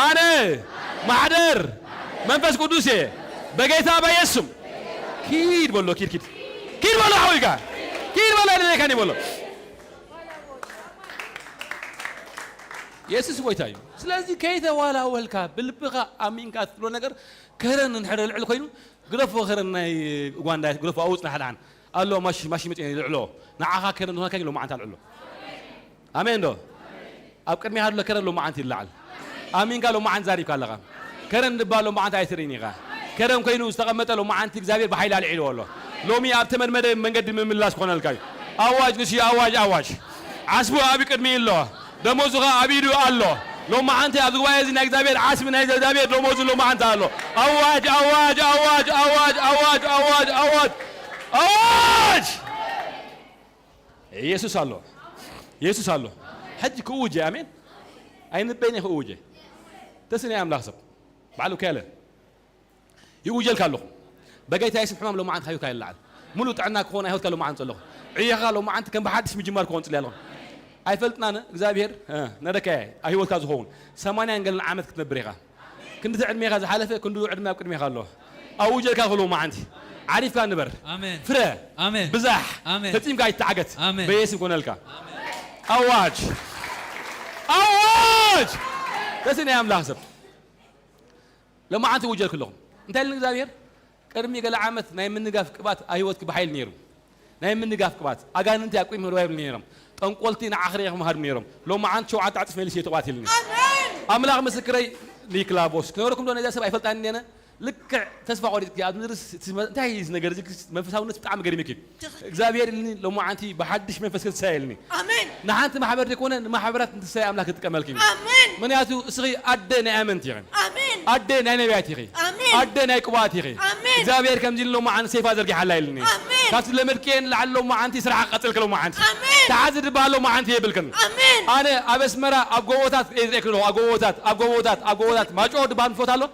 ኣነ ማሕደር መንፈስ ቅዱስ እየ። በጌታ በኢየሱስ ስም ኪድ በሎ፣ ኪድ፣ ኪድ። ኪድ በሎ፣ ዓው ኢልካ። ኪድ በሎ፣ ኣይደለይካን እዩ በሎ። የሱስ ጎይታ እዩ። ስለዚ ከይተዋላወልካ ብልብኻ ኣሚንካ ትብሎ ነገር ከረን እንድሕር ልዕል ኮይኑ ግደፎ፣ ከረን ናይ ኡጋንዳ ግደፎ፣ ኣውጽ ንሓድሓን ኣሎ ማሽ-፣ ማሽን መጽዮ ይልዕሎ። ንዓኻ ከረን ዝኾንካ ሎማዓንቲ ኣልዕሎ። ኣሜን ዶ? ኣብ ቅድሚኻ ዘሎ ከረን ሎማዓንቲ ይለዓል። ኣሚንካ ሎማዓንቲ ዛሪብካ ኣለኻ። ከረን ድባ ሎማዓንቲ ኣይትርእይን ኢኻ። ከረን ኮይኑ ዝተቐመጠ ሎማዓንቲ እግዚኣብሔር ብሓይሊ ኣልዒልዎ ኣሎ። ሎሚ ኣብ ተመድመደ መንገዲ ምምላስ ክኾነልካ እዩ። ኣዋጅ ንሱ እዩ፣ ኣዋጅ፣ ኣዋጅ። ዓስቡ ኣብ ቅድሚ ኣሎ። ደሞዙ ኸኣ ኣብ ኢዱ ኣሎ። ሎማዓንቲ ኣብዚ ጉባኤ እዚ ናይ እግዚኣብሔር ዓስቢ ናይ እግዚኣብሔር ደሞዙ ሎማዓንቲ ኣሎ። ኣዋጅ፣ ኣዋጅ፣ ኣዋጅ፣ ኣዋጅ፣ ኣዋጅ፣ ኣዋጅ፣ ኣዋጅ፣ ኣዋጅ! የሱስ ኣሎ። የሱስ ኣሎ። ሕጂ ክእውጅ እየ፣ ኣሜን። ኣይንበይን እየ ክእውጅ እየ። ተስነ ኣምላኽ ሰብ። ባዕሉ ከለ ይእውጀልካ ኣለኹ። በጌታ የሱስ ሕማም ሎማዓንቲ ካብ ህይወትካ ይለዓል። ሙሉእ ጥዕና ክኾን ኣብ ህይወትካ ሎማዓንቲ ጸለኹ። ዕዮኻ ሎማዓንቲ ከም ብሓድሽ ምጅማር ክኾን ጽልያ ኣለኹ። ኣይፈልጥናን እግዚኣብሔር፣ እ፣ ነደካየ ኣብ ህይወትካ ዝኸውን ሰማንያን ገለን ዓመት ክትነብር ኢኻ። ክንዲ እቲ ዕድሜኻ ዝሓለፈ ክንዱ ዕድመ ኣብ ቅድሜኻ ኣሎ። ኣውጀልካ ክሎ መዓንቲ ዓሪፍካ ንበር። ኣሜን። ፍረ። ኣሜን። ብዛሕ። ኣሜን። ፈጺምካ ኣይተዓገት። ኣሜን። በየስም ኮነልካ። ኣሜን። ኣዋጅ። ኣዋጅ። ተስነ ኣምላኽ ሰብ። ሎማዓንቲ ውጀልኩ ኣለኹም። እንታይ ኢልኒ እግዚኣብሔር? ቅድሚ ገለ ዓመት ናይ ምንጋፍ ቅብኣት ኣብ ህይወትኪ ብሓይሊ ነይሩ። ናይ ምንጋፍ ቅብኣት። ኣጋንንቲ ኣብ ቅድሚ ህድዋ ይብሉ ነይሮም። ጠንቆልቲ ንዓኺ ርኢኹም ሃድሙ ነይሮም። ሎማዓንቲ ሸውዓተ ዕጽፍ መሊሰ ተቕባት ኢልኒ። ኣሜን። ኣምላኽ ምስክረይ ኒክላቦስ። ክነግረኩም ዶ ነዚኣ ሰብ ኣይፈልጣን እኔነ? ልክዕ ተስፋ ቆሪጽኪ ኣብ ምድሪ ስ-፣ ስ-፣ እንታይ እዩ እዚ ነገር እዚ? መንፈሳውነት ብጣዕሚ ገሪሙኪ። ትኽክል። እግዚኣብሔር ኢልኒ ሎማዓንቲ ብሓድሽ መንፈስ ክትሳየ ኢልኒ። ኣሜን። ንሓንቲ ማሕበር ዘይኮነ ንማሕበራት እንትሳየ ኣምላኽ ክጥቀመልኪ እዩ። ኣሜን። ምኽንያቱ እስኺ ኣደ ናይ ኣመንቲ ኢኺ። ኣሜን። ኣደ ናይ ነቢያት ኢኺ። ኣሜን። ኣደ ናይ ቅቡኣት ኢኺ። ኣሜን። እግዚኣብሔር ከምዚ ኢሉ ሎማዓንቲ ሰይፋ ዘርጊሓላ ኢልኒ። ኣሜን። ካብቲ ለመድክኤ ንላዕሊ ሎማዓንቲ ስራሓ ቀጽልኪ ሎማዓንቲ። ኣሜን። ተሓዚ ድበሃል ሎማዓንቲ የብልክን። ኣሜን። ኣነ ኣብ ኣስመራ ኣብ ጎቦታት እየ ዝርእየኪ ዘለኹ፣ ኣብ ጎቦታት፣ ኣብ ጎቦታት፣ ኣብ ጎቦታት ማጮ ድበሃል ትፈትዋ ኣሎ?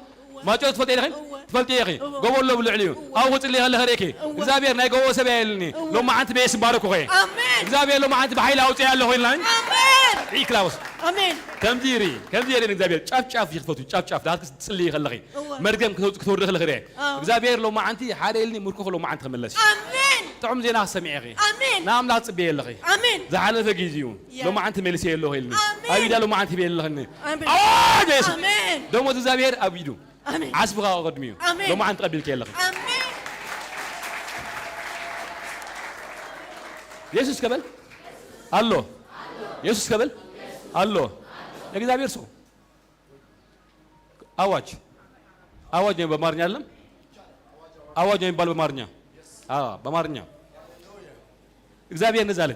ማጮ ትፈልጢ ኢኺ? እወ። ትፈልጢ ኢኺ? እወ። ጎቦ ኣሎ ብልዕሊኡ። እወ። ኣብኡ ክጽሊ ከለኺ ርእየኪ። እወ። እግዚኣብሔር ናይ ጎቦ ሰብ እያ ኢልኒ። እወ። ሎማዓንቲ በየስም ባረኩኺ። ኣሜን። እግዚኣብሔር ሎማዓንቲ ብሓይሊ ኣውፅእ ኣለኹ ኢልናኒ። ኣሜን። ሪኢ ክላውስ። ኣሜን። ከምዚ ይርኢ፣ ከምዚ የርእየኒ እግዚኣብሔር። ጫፍ ጫፍ ይኽፈቱ፣ ጫፍ ጫፍ። ዳት ክትጽልይ ከለኺ። እወ። መርገም ክተውጽ-፣ ክተውርድ ከለኺ ርእየ። ኣዎ። እግዚኣብሔር ሎማዓንቲ ሓደ ኢልኒ ምርኮ ሎማዓንቲ ክመለስ እዩ። ኣሜን። ጥዑም ዜና ክትሰምዒ ኢኺ። ኣሜን። ንኣምላኽ ትጽበዪ ኣለኺ። ኣሜን። ዝሓለፈ ግዜኡ ያ። ሎማዓንቲ መሊሰዮ ኣለኹ ኢልኒ። ኣሜን። ኣብ ኢዳ ሎማዓንቲ ሂበዮ ኣለኹ ኢልኒ። ኣሜን። ኣዋጅ የሱስ። ኣሜን። ደሞዝ እግዚኣብሔር ኣብ ኢዱ። ኣሜን። ዓስብኻ ቀድሚኡ። ኣሜን። ሎማዓንቲ ተቐቢልኪ ኣለኺ። ኣሜን። የሱስ ከበል ኣሎ። የሱስ ከበል ኣሎ። ለእግዚአብሔር ስቁ። አዋጅ አዋጅ ነው በአማርኛ አይደለም። አዋጅ ነው የሚባል በአማርኛ። አዎ በአማርኛ። እግዚአብሔር እንደዛ አለ።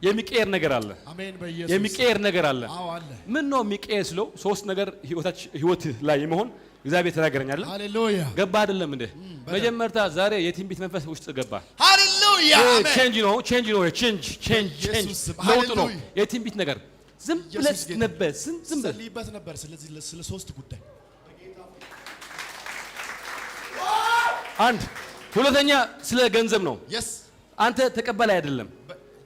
የሚቀየር ነገር አለ። አሜን። በኢየሱስ የሚቀየር ነገር አለ። አዎ አለ። ምን ነው የሚቀየር ስለው ሶስት ነገር ህይወታች ህይወት ላይ የሚሆን እግዚአብሔር ተናገረኛል። ሃሌሉያ። ገባ አይደለም እንዴ? በደንብ። መጀመርታ ዛሬ የትንቢት መንፈስ ውስጥ ገባ። ሃሌሉያ። አሜን። ቼንጅ ነው። ቼንጅ ነው። ቼንጅ ቼንጅ በኢየሱስ ቼንጅ ስም። ለውጥ ነው። ሃሌሉያ። የትንቢት ነገር ዝም ብለህ ኢየሱስ ጌታ። ነበ ዝም ዝም ብለህ ጸልይበት ነበር ስለዚህ ስለ ሶስት ጉዳይ። አንድ ሁለተኛ ስለ ገንዘብ ነው። የስ አንተ ተቀባይ አይደለም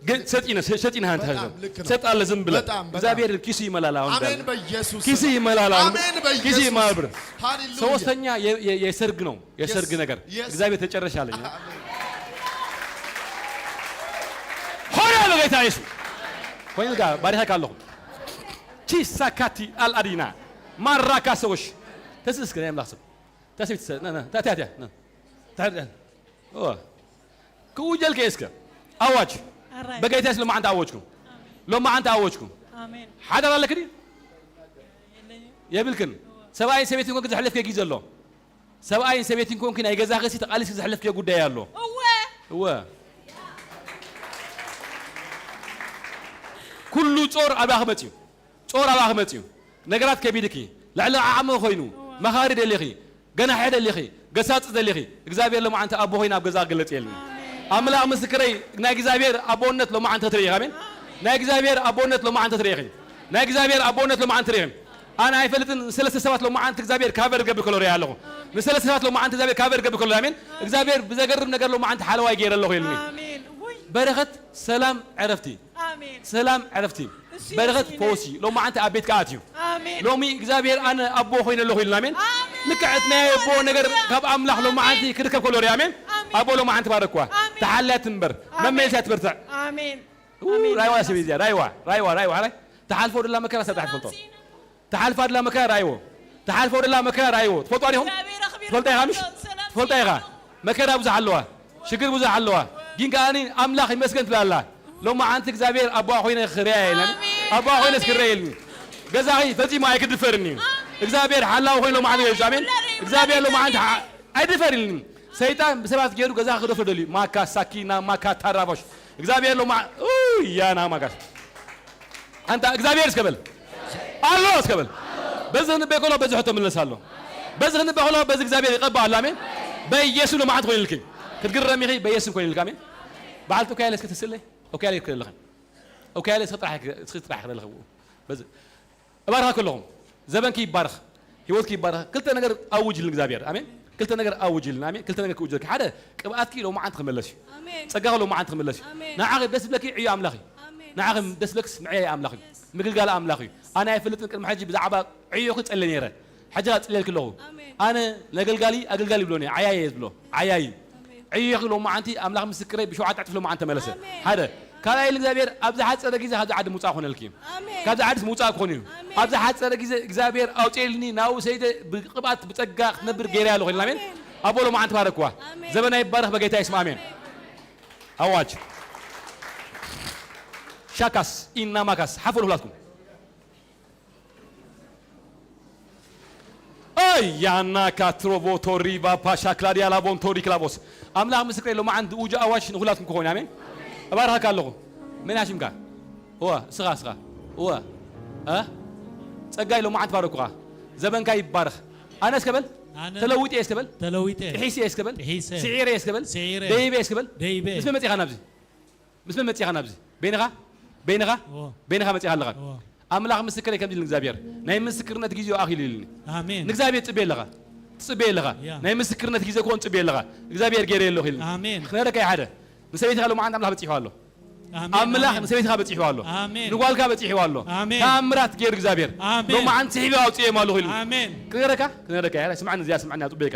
ግን ሰጪ ነህ ሰጪ ነህ አንተ በጣም ሀዘብ ልክ ነው። ሰጣለህ ዝም ብለህ በጣም፣ በጣም። እግዚአብሔር ኪሱ ይመላል። አሁን አሜን እንዳለ በኢየሱስ ኪሱ ስም። ይመላል። አሁን አሜን ኪሱ በኢየሱስ ይመላል። ብር ሃሌሉያ። ሶስተኛ የ- የ- የሰርግ ነው የሰርግ የስ፣ ነገር የስ። እግዚአብሔር ተጨረሻለኝ ሆነ በጌታ ኢየሱስ ኮይን ጋር ባሪያ ካለኹ ቺሳካቲ አልአዲና ማራካ ሰዎች ተስስከ ያምላክ ስም ተስቢት ና ና ታታታ ና ታታ ኦ ክውጀልከ እስከ ኣዋጅ ኣራይ። በጌታ ስለ ማዓንተ ኣወጅኩ ሎማዓንተ ኣወጅኩ ኣሜን። ሓዳር ኣለክዲ የለኝም። የብልክን ሰብኣይ ሰበይትን ኮንክ ዘሕለፍከ ግዜ ኣሎ ሰብኣይን ሰበይትን ኮንክ ናይ ገዛኸ ሲ ተቓሊስክ ዘሕለፍከ ጉዳይ ኣሎ እወ። እወ ኩሉ ጾር ኣባኺ መጽዩ ጾር ኣባኺ መጽዩ ነገራት ከቢድኪ ልዕሊ ዓቕሚ ኮይኑ መኻሪ ደሊኺ ገናሒ ደሊኺ ገሳጽ ደሊኺ እግዚኣብሔር ሎማዓንቲ ኣቦ ኮይኑ ኣብ ገዛ ክግለጽ የልኒ ኣምላኽ ምስክረይ ናይ እግዚኣብሔር ኣቦነት ሎማዓንቲ ክትርኢ ኢኻ ኣሜን ናይ እግዚኣብሔር ኣቦነት ሎማዓንቲ ክትርኢ ኢኺ ናይ እግዚኣብሔር ኣቦነት ሎማዓንቲ ትርኢ ኢኺ ኣነ ኣይፈልጥን ሰለስተ ሰባት ሎማዓንቲ እግዚኣብሔር ካቨር ገብር ከሎ ሪኣ ኣለኹ ንሰለስተ ሰባት ሎማዓንቲ እግዚኣብሔር ካቨር ገብር ከሎ ኣሜን እግዚኣብሔር ብዘገርም ነገር ሎማዓንቲ ሓለዋይ ገይረ ኣለኹ የልኒ ኣሜን። ውይ። በረኸት ሰላም ዕረፍቲ ኣሜን። ሰላም ዕረፍቲ እሱ በረኸት ይመስለኛል። ፈወሲ ሎማዓንቲ ኣብ ቤትካ ኣትዩ ኣሜን። ሎሚ እግዚኣብሔር ኣነ ኣቦ ኮይነ ኣለኹ ኢልና ኣሜን ኣሜን። ልክዕት ናይ ኣቦ ነገር ካብ ኣምላኽ ሎማዓንቲ ክርከብ ከሎ ሪኣ ኣሜን ኣሜን። ኣቦ ሎማዓንቲ ባረኳ ኣሜን። ተሓልያ ትንበር ኣሜን። መመልስያ ትበርትዕ ኣሜን። ኡ፣ ራይዋ ሰብ እዚኣ ራይዋ ራይዋ ራይዋ ራይ ተሓልፎ ደላ መከራ ሰብ ትፈልጦ ተሓልፋ ደላ መከራ ራይዎ ተሓልፎ ደላ መከራ ራይዎ ትፈልጦ ዲኹም እግዚኣብሔር ኣኽቢሩ ትፈልጣ ኢኻ ምሽ ሰላም ትፈልጣ ኢኻ መከራ ብዙሕ ኣለዋ ሽግር ብዙሕ ኣለዋ ግን ከኣኒ ኣምላኽ ይመስገን ትብላ ኣላ ሎማዓንቲ እግዚኣብሔር ኣቦኣ ኮይነ ክርእያ የለን ኣቦኣ ኮይነ ስክረየልኒ ገዛኺ ፈጺሙ ኣይክድፈርኒ እግዚኣብሔር ሓላዊ ኮይኑ ሎማዓንቲ ገዛ ኣሜን እግዚኣብሔር ሎማዓንቲ ሓ- ኣይድፈርልኒ ሰይጣን ብሰባት ገይሩ ገዛ ክደፍር ደልዩ ማካ ሳኪና ማካ ታራቦሽ እግዚኣብሔር ሎማ ያና ማጋስ ኣንታ እግዚኣብሔር እስከበል ኣሎ እስከበል በዚ ክንበይ ከሎ በዚ ሕቶ ምለስ ኣሎ በዚ ክንበይ ከሎ በዚ እግዚኣብሔር ይቀባ ኣሎ ኣሜን በኢየሱስ ሎማዓንቲ ኮይንልኪ ክትግረም ኢኺ በኢየሱስ ኮይንልካ ኣሜን በዓልቲ ኡካያለ እስከ ትስእለይ ኡካያለ ይክእል ኣለኸ ኡካያለ እስከ ጥራሕ እስከ ጥራሕ ክረለኸ በዚ እባርኻ ከለኹም ዘበንኪ ይባረኽ ህይወትኪ ይባረኽ ክልተ ነገር ኣውጅልን እግዚኣብሔር ኣሜን ክልተ ነገር ኣውጅልን ኣሜን ክልተ ነገር ክውጅልኪ ሓደ ቅብኣትኪ ሎማዓንቲ ክመለስ እዩ ኣሜን። ጸጋኺ ሎማዓንቲ ክመለስ እዩ ኣሜን። ንዓኺ ደስ ብለኪ ዕዮ ኣምላኽ እዩ ኣሜን። ንዓኺ ደስ ብለክስ ምዕያይ ኣምላኽ እዩ ምግልጋል ኣምላኽ እዩ ኣነ ኣይፈልጥን ቅድሚ ሕጂ ብዛዕባ ዕዮኺ ጸልየ ነይረ ሕጂ ክጽልየልኪ ኣለኹ ኣሜን። ኣነ ነገልጋሊ ኣገልጋሊ ይብሎ ነይረ ዓያይ እየ ዝብሎ ዓያይ እዩ ኣሜን። ዕዮኺ ሎማዓንቲ ኣምላኽ ምስክረይ ብሸውዓተ ዕጥፊ ሎማዓንቲ ተመለሰ ኣሜን። ሓደ ካልኣይ እግዚኣብሔር ኣብዚ ሓፀረ ግዜ ካብዚ ዓዲ ምውፃእ ኮነልኪ እዩ ኣሜን። ካብዚ ዓድስ ምውፃእ ክኾን እዩ ኣሜን። ኣብዚ ሓፀረ ግዜ እግዚኣብሔር ኣውፅኤልኒ ናብኡ ሰይደ ብቅብኣት ብፀጋ ክትነብር ገይረ ኣለኹ ኢልና ኣሜን ኣሜን። ኣቦ ሎማዓንቲ ባረክዋ ኣሜን። ዘበና ይባረኽ በጌታ ይስም ኣሜን ኣዋጅ ሻካስ ኢናማካስ ሓፈሉ ሁላትኩም ኣያና ካትሮቦ ቶሪባ ፓሻ ክላዲያ ላቦን ቶሪ ክላቦስ ኣምላኽ ምስክረይ ሎማዓንቲ ውጁ ኣዋጅ ንኹላትኩም ክኾን ኣሜን እባርሃካ ኣለኹ መን ኣሽምካ እወ እስኻ እስኻ እወ እ ጸጋይ ሎማዓንቲ ባረኩኻ ዘበንካ ይባረኽ ኣነ እስከበል ኣነ ተለዊጠ እስከበል ተለዊጠ ጥሒሰ እስከበል ጥሒሰ ስዒረ እስከበል ስዒረ ደይበ እስከበል ደይበ ምስ መን መጺኻ ናብዚ ምስ መን መጺኻ ናብዚ በይንኻ በይንኻ እዎ። በይንኻ መጺኻ ኣለኻ እዎ። ኣምላኽ ምስክረይ ከምዚ ኢሉ እግዚኣብሔር ናይ ምስክርነት ግዜኡ ኣኺሉ ኢልኒ ኣሜን ንእግዚኣብሔር ጽበየ ኣለኻ ትጽበየ ኣለኻ ያ። ናይ ምስክርነት ግዜ ክኾን ጽበየ ኣለኻ እግዚኣብሔር ገይረ ኣለኹ ኢልኒ ኣሜን ክነረካ ሓደ ንሰበይትኻ ሎማዓንቲ ኣምላኽ በጺሕዋ ኣሎ ኣሜን ኣምላኽ ኣሜን። ንሰበይትኻ በጺሕዋ ኣሎ ኣሜን። ንጓልካ በጺሕዋ ኣሎ ኣሜን። ተኣምራት ገይሩ እግዚኣብሔር ኣሜን። ሎማዓንቲ ስሒበ ኣውፅእዮም ኣለኹ ኢልኒ ኣሜን ክነረካ ክነረካ ያ ስምዓኒ እዚኣ ስምዓኒ ኣጥበካ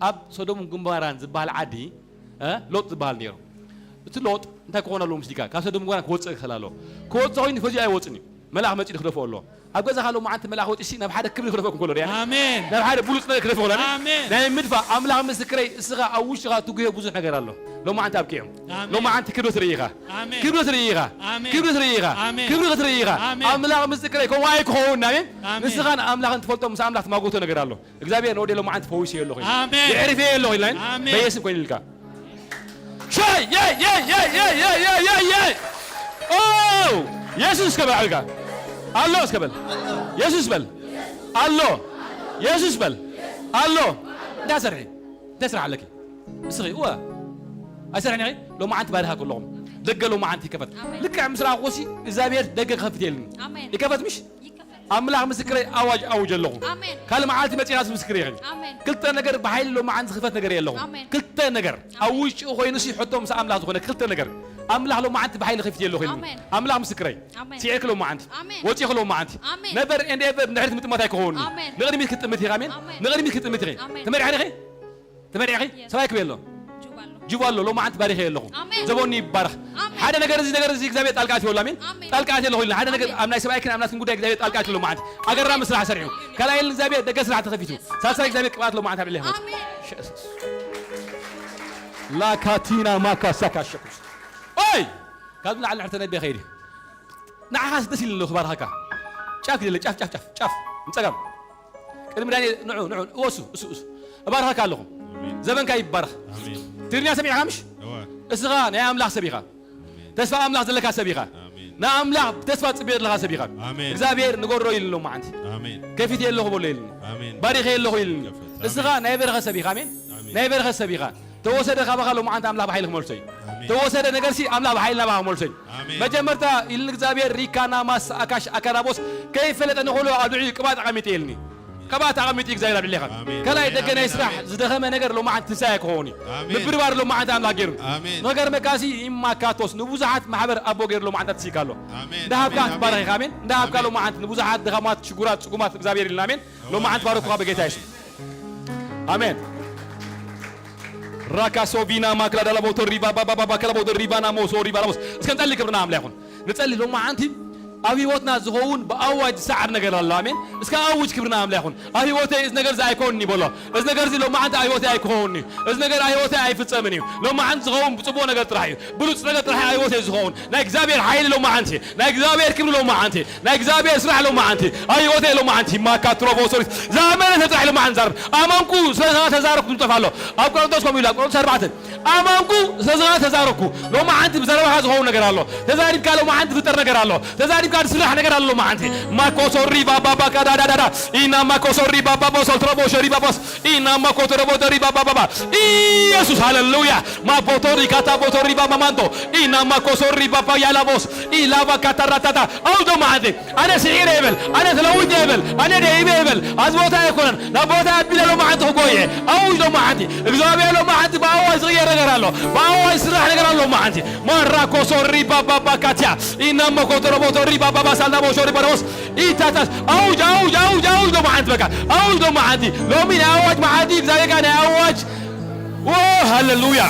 ኣብ ሶዶምን ጉንባራን ዝበሃል ዓዲ እ? ሎጥ ዝበሃል ነይሩ። እቲ ሎጥ እንታይ ክኾን ኣለዎ ምስ ኢልካ፣ ካብ ሰዶም ጎሞራ ክወፅእ ክኽእል ኣለዎ። ክወፅእ ኮይኑ ፈዚኡ ኣይወፅን እዩ። መልኣኽ መፂኡ ክደፍኦ ኣለዎ። ኣብ ገዛኻ ሎማዓንቲ መልኣኽ ወፂኡሲ ናብ ሓደ ክብሪ ክደፍኦ ክኽእል ዶ? ኣሜን። ናብ ሓደ ብሉፅ ነገር ክደፍኦ ኣሎ። ኣሜን። ናይ ምድፋእ ኣምላኽ ምስክረይ፣ እስኻ ኣብ ውሽጥኻ ትጉሄ ብዙሕ ነገር ኣሎ። ሎማዓንቲ ኣብቂዑ። ኣሜን። ሎማዓንቲ ክብሪ ትርኢ ኢኻ። ኣሜን። ክብሪ ትርኢ ኢኻ። ኣሜን። ክብሪ ትርኢ ኢኻ። ኣሜን። ክብሪ ክትርኢ ኢኻ። ኣሜን። ኣምላኽ ምስክረይ፣ ከምኡ ኣይክኸውን። ኣሜን። ኣሜን። ንስኻን ኣምላኽን ትፈልጦ፣ ምስ ኣምላኽ ትማጎቶ ነገር ኣሎ። እግዚኣብሔር ንወደይ ሎማዓንቲ ፈዊሰዮ ኣለኹ ኢሉ። ኣሜን። የዕርፈዮ ኣለኹ ኢልና። ኣሜን። በየስም ኮይኑ ኢልካ። ሻይ፣ የይ፣ የይ፣ የይ። ኦ፣ የሱስ እስከ በል ዓብልካ። ኣሎ እስከ በል። የሱስ በል። ኣሎ። የሱስ በል። ኣሎ። እንታይ ሰርሒ? እንታይ ስራሕ ኣለኪ? እስኺ፣ እወ። ኣይሰርሕን ኢኺ? ሎማዓንቲ ባሪኻ ከለኹም። ደገ ሎማዓንቲ ይከፈት። ኣሜን። ልክዕ ምስ ረኣኹሲ እግዚኣብሔር ደገ ክኸፍት የልኒ። ኣሜን። ይከፈት ምሽ? ይከፈት። ኣምላኽ ምስክረይ ኣዋጅ ኣውጅ ኣለኹ። ኣሜን። ካልእ መዓልቲ መጺኻ ምስክር ኢኺ። ኣሜን። ክልተ ነገር ብሓይሊ ሎማዓንቲ ዝኽፈት ነገር የለኹም። ኣሜን። ክልተ ነገር ኣብ ኣሜን። ውሽጢ ኮይኑሲ ሕቶ ምስ ኣምላኽ ዝኾነ ክልተ ነገር ኣምላኽ ሎማዓንቲ ብሓይሊ ከፊት የለኹ ኢልኒ። ኣሜን። ኣምላኽ ምስክረይ ኣሜን። ስዒርክ ሎማዓንቲ ኣሜን። ወጺእክ ሎማዓንቲ ኣሜን። ነበር ኤንድ ኤቨር ንድሕሪት ምጥማት ኣይክኸውን። ኣሜን። ንቕድሚት ክትጥምት ኢኻ። ኣሜን። ኣሜን። ንቕድሚት ክትጥምት ኢኺ። ኣሜን። ተመሪዕኒ ኢኺ? ተመሪዕኺ? የስ። ሰብኣይ ክበ ኣሎ። ጁባሎ። ጁባሎ ሎማዓንቲ ባሪኸ ኣለኹ። ኣሜን። ዘቦኒ ይባረኽ። ኣሜን። ሓደ ነገር እዚ ነገር እዚ እግዚኣብሔር ጣልቃ ኣትዮ ኣሎ። ኣሜን። ኣሜን። ጣልቃ ኣትዮ ኣለኹ ኢልና ሓደ ነገር ኣሜን። ኣብ ናይ ሰብኣይክን ኣብ ናትክን ጉዳይ እግዚኣብሔር ጣልቃ ኣትዮ ሎማዓንቲ። ኣገራ ኣሜን። ምስራሕ ሰሪሑ። ኣሜን። ካልኣይ እግዚኣብሔር ደገ ስራሕ ተኸፊቱ። የስ። ሳልሳይ ኣሜን። እግዚኣብሔር ቅብኣት ሎማዓንቲ ኣብ ልዕሌኻ። ኣሜን። ላካቲና ማካሳካ ሸኩስ። ኦይ! ካብ ላዕሊ ንሕር ተነቢያ ከይዲ። ንዓኻስ ደስ ኢልኒ ኣለኹ ክባርኸካ። ጫፍ ግደለ፣ ጫፍ፣ ጫፍ፣ ጫፍ፣ ጫፍ። ንጸጋም። ቅድሚ ዳንኤል፣ ንዑ፣ ንዑ፣ እወሱ፣ እሱ፣ እሱ። እባርኸካ ኣለኹ። ኣሜን። ዘበንካ ይባረኽ። ኣሜን። ትግርኛ ሰሚዕካ ምሽ? እወ። እስኻ ናይ ኣምላኽ ሰብ ኢኻ። ኣሜን። ተስፋ ኣምላኽ ዘለካ ሰብ ኢኻ። ኣሜን። ንኣምላኽ ብተስፋ ትጽበዮ ዘለኻ ሰብ ኢኻ። ኣሜን። እግዚኣብሔር ንገሮ ኢሉ ሎማዓንቲ። ኣሜን። ከፊት የለኹ በሎ ኢልኒ። ኣሜን። ባሪኸ የለኹ ኢልኒ። ከፈት። እስኻ ኣሜን። ናይ በረኸ ሰብ ኢኻ። ኣሜን። ኣሜን። ናይ በረኸ ሰብ ኢኻ። ተወሰደ ካባኻ ሎማዓንቲ ኣምላኽ ብሓይሊ ክመልሶ እዩ። ኣሜን። ተወሰደ ነገርሲ ኣምላኽ ብሓይሊ ናባኻ ክመልሶ እዩ። ኣሜን። መጀመርታ ኢልኒ እግዚኣብሔር ሪካና ማስ ኣካሽ ኣካናቦስ ከይፈለጠ ንኸሎ ኣብ ልዕሊኡ ቅብኣት ኣቐሚጠ ኢልኒ። ቅብኣት ኣቐሚጡ እዩ እግዚኣብሔር ኣብ ልዕሌኻ። ኣሜን። ካልኣይ ኣሜን። ደገ ናይ ኣሜን። ስራሕ ኣሜን። ዝደኸመ ነገር ሎማዓንቲ ትንሳኤ ክኸውን እዩ። ኣሜን። ምብርባር ሎማዓንቲ ኣምላኽ ገይሩ። ኣሜን። ነገር መካሲ ይማካቶስ ንብዙሓት ማሕበር ኣቦ ገይሩ ሎማዓንቲ ኣትሲካ ኣሎ። ኣሜን። እንዳሃብካ ኣሜን። ክትባረኽ ኢኻ። ኣሜን። ኣሜን። እንዳሃብካ ኣሜን። ሎማዓንቲ ንብዙሓት ድኻማት፣ ሽጉራት፣ ጽጉማት እግዚኣብሔር ኢልና። ኣሜን። ሎማዓንቲ ኣሜን። ባረኩኻ በጌታ የሱስ። ኣሜን። ራካሶቪና ማክላዳላ ቦቶ ሪባ ባባ ባባ ካላ ቦቶ ሪባና ሞሶ ሪባ ላሞስ። እስከ ንጸሊ ክብርና ኣምላኽ ይኹን። ንጸሊ ሎማዓንቲ ኣብ ህይወትና ዝኸውን ብኣዋጅ ዝሰዓር ነገር ኣሎ። ኣሜን። እስከ ኣውጅ ክብርና ኣምላኽ ይኹን። ኣብ ህይወተይ እዚ ነገር እዚ ኣይኮንኒ በሎ። እዚ ነገር እዚ ሎማዓንቲ ኣብ ህይወተይ ኣይክኸውን እዩ። እዚ ነገር ኣብ ህይወተይ ኣይፍጸምን እዩ። ሎማዓንቲ ዝኸውን ብጽቡቕ ነገር ጥራሕ እዩ። ብሉጽ ነገር ጥራሕ ኣብ ህይወተይ ዝኸውን። ናይ እግዚኣብሔር ሓይሊ ሎማዓንቲ። ናይ እግዚኣብሔር ክብሪ ሎማዓንቲ። ናይ እግዚኣብሔር ስራሕ ሎማዓንቲ። ኣብ ህይወተይ ሎማዓንቲ። ማካ ትሮቦ ሶሪት። ዝኣመነ ሰብ ጥራሕ ሎማዓንቲ ዛረብ። ኣመንኩ ስለ ተዛረብኩ ዝጠፍ ኣሎ። ኣብ ቆሮንቶስ ከምኡ ኢሉ። ኣብ ቆሮንቶስ ኣርባዕተ። ኣመንኩ ስለ ተዛረብኩ። ሎማዓንቲ ብዘረባኻ ዝኸውን ነገር ኣሎ። ተዛሪብካ ሎማዓንቲ ዝፍጠር ነገር ኣሎ። ተዛሪብካ ዝስራሕ ነገር ኣሎ ሎማዓንቲ። ማኮሶ ሪባ ባባ ካዳዳዳዳ። ኢና ማኮሶ ሪባ ባባ ሶልትሮቦ ሸሪባ ቦስ። ኢና ማኮቶ ረቦቶ ሪባ ባባ። ኢየሱስ ሃሌሉያ። ማቦቶ ሪካታ ቦቶ ሪባ ማማንቶ። ኢና ማኮሶ ሪባ ባያላ ቦስ። ኢላባ ካታራታታ። ኣውጆ መዓንቲ። ኣነ ስዒረ ይበል። ኣነ ተለዊጠ ይበል። ኣነ ደይበ ይበል። ኣብዚ ቦታ ኣይኮነን። ናብ ቦታ ኣቢለ ሎማዓንቲ ክጎየ። ኣውጅ ሎማዓንቲ። እግዚኣብሔር ሎማዓንቲ ብኣዋጅ ዝቕየር ነገር ኣሎ። ብኣዋጅ ዝስራሕ ነገር ኣሎ ሎማዓንቲ። ማራ ኮሶ ሪባ ባባ ካትያ። ኢና መኮቶ ረቦቶ ሪባ ባባ ሳልዳ ቦሾ ሪባ ረቦስ። ኢታታስ። ኣውጅ፣ ኣውጅ፣ ኣውጅ፣ ኣውጅ ሎማዓንቲ በቃ። ኣውጅ ሎማዓንቲ። ሎሚ ናይ ኣዋጅ መዓልቲ እግዚኣብሔር ናይ ኣዋጅ ኦ፣ ሃሌሉያ።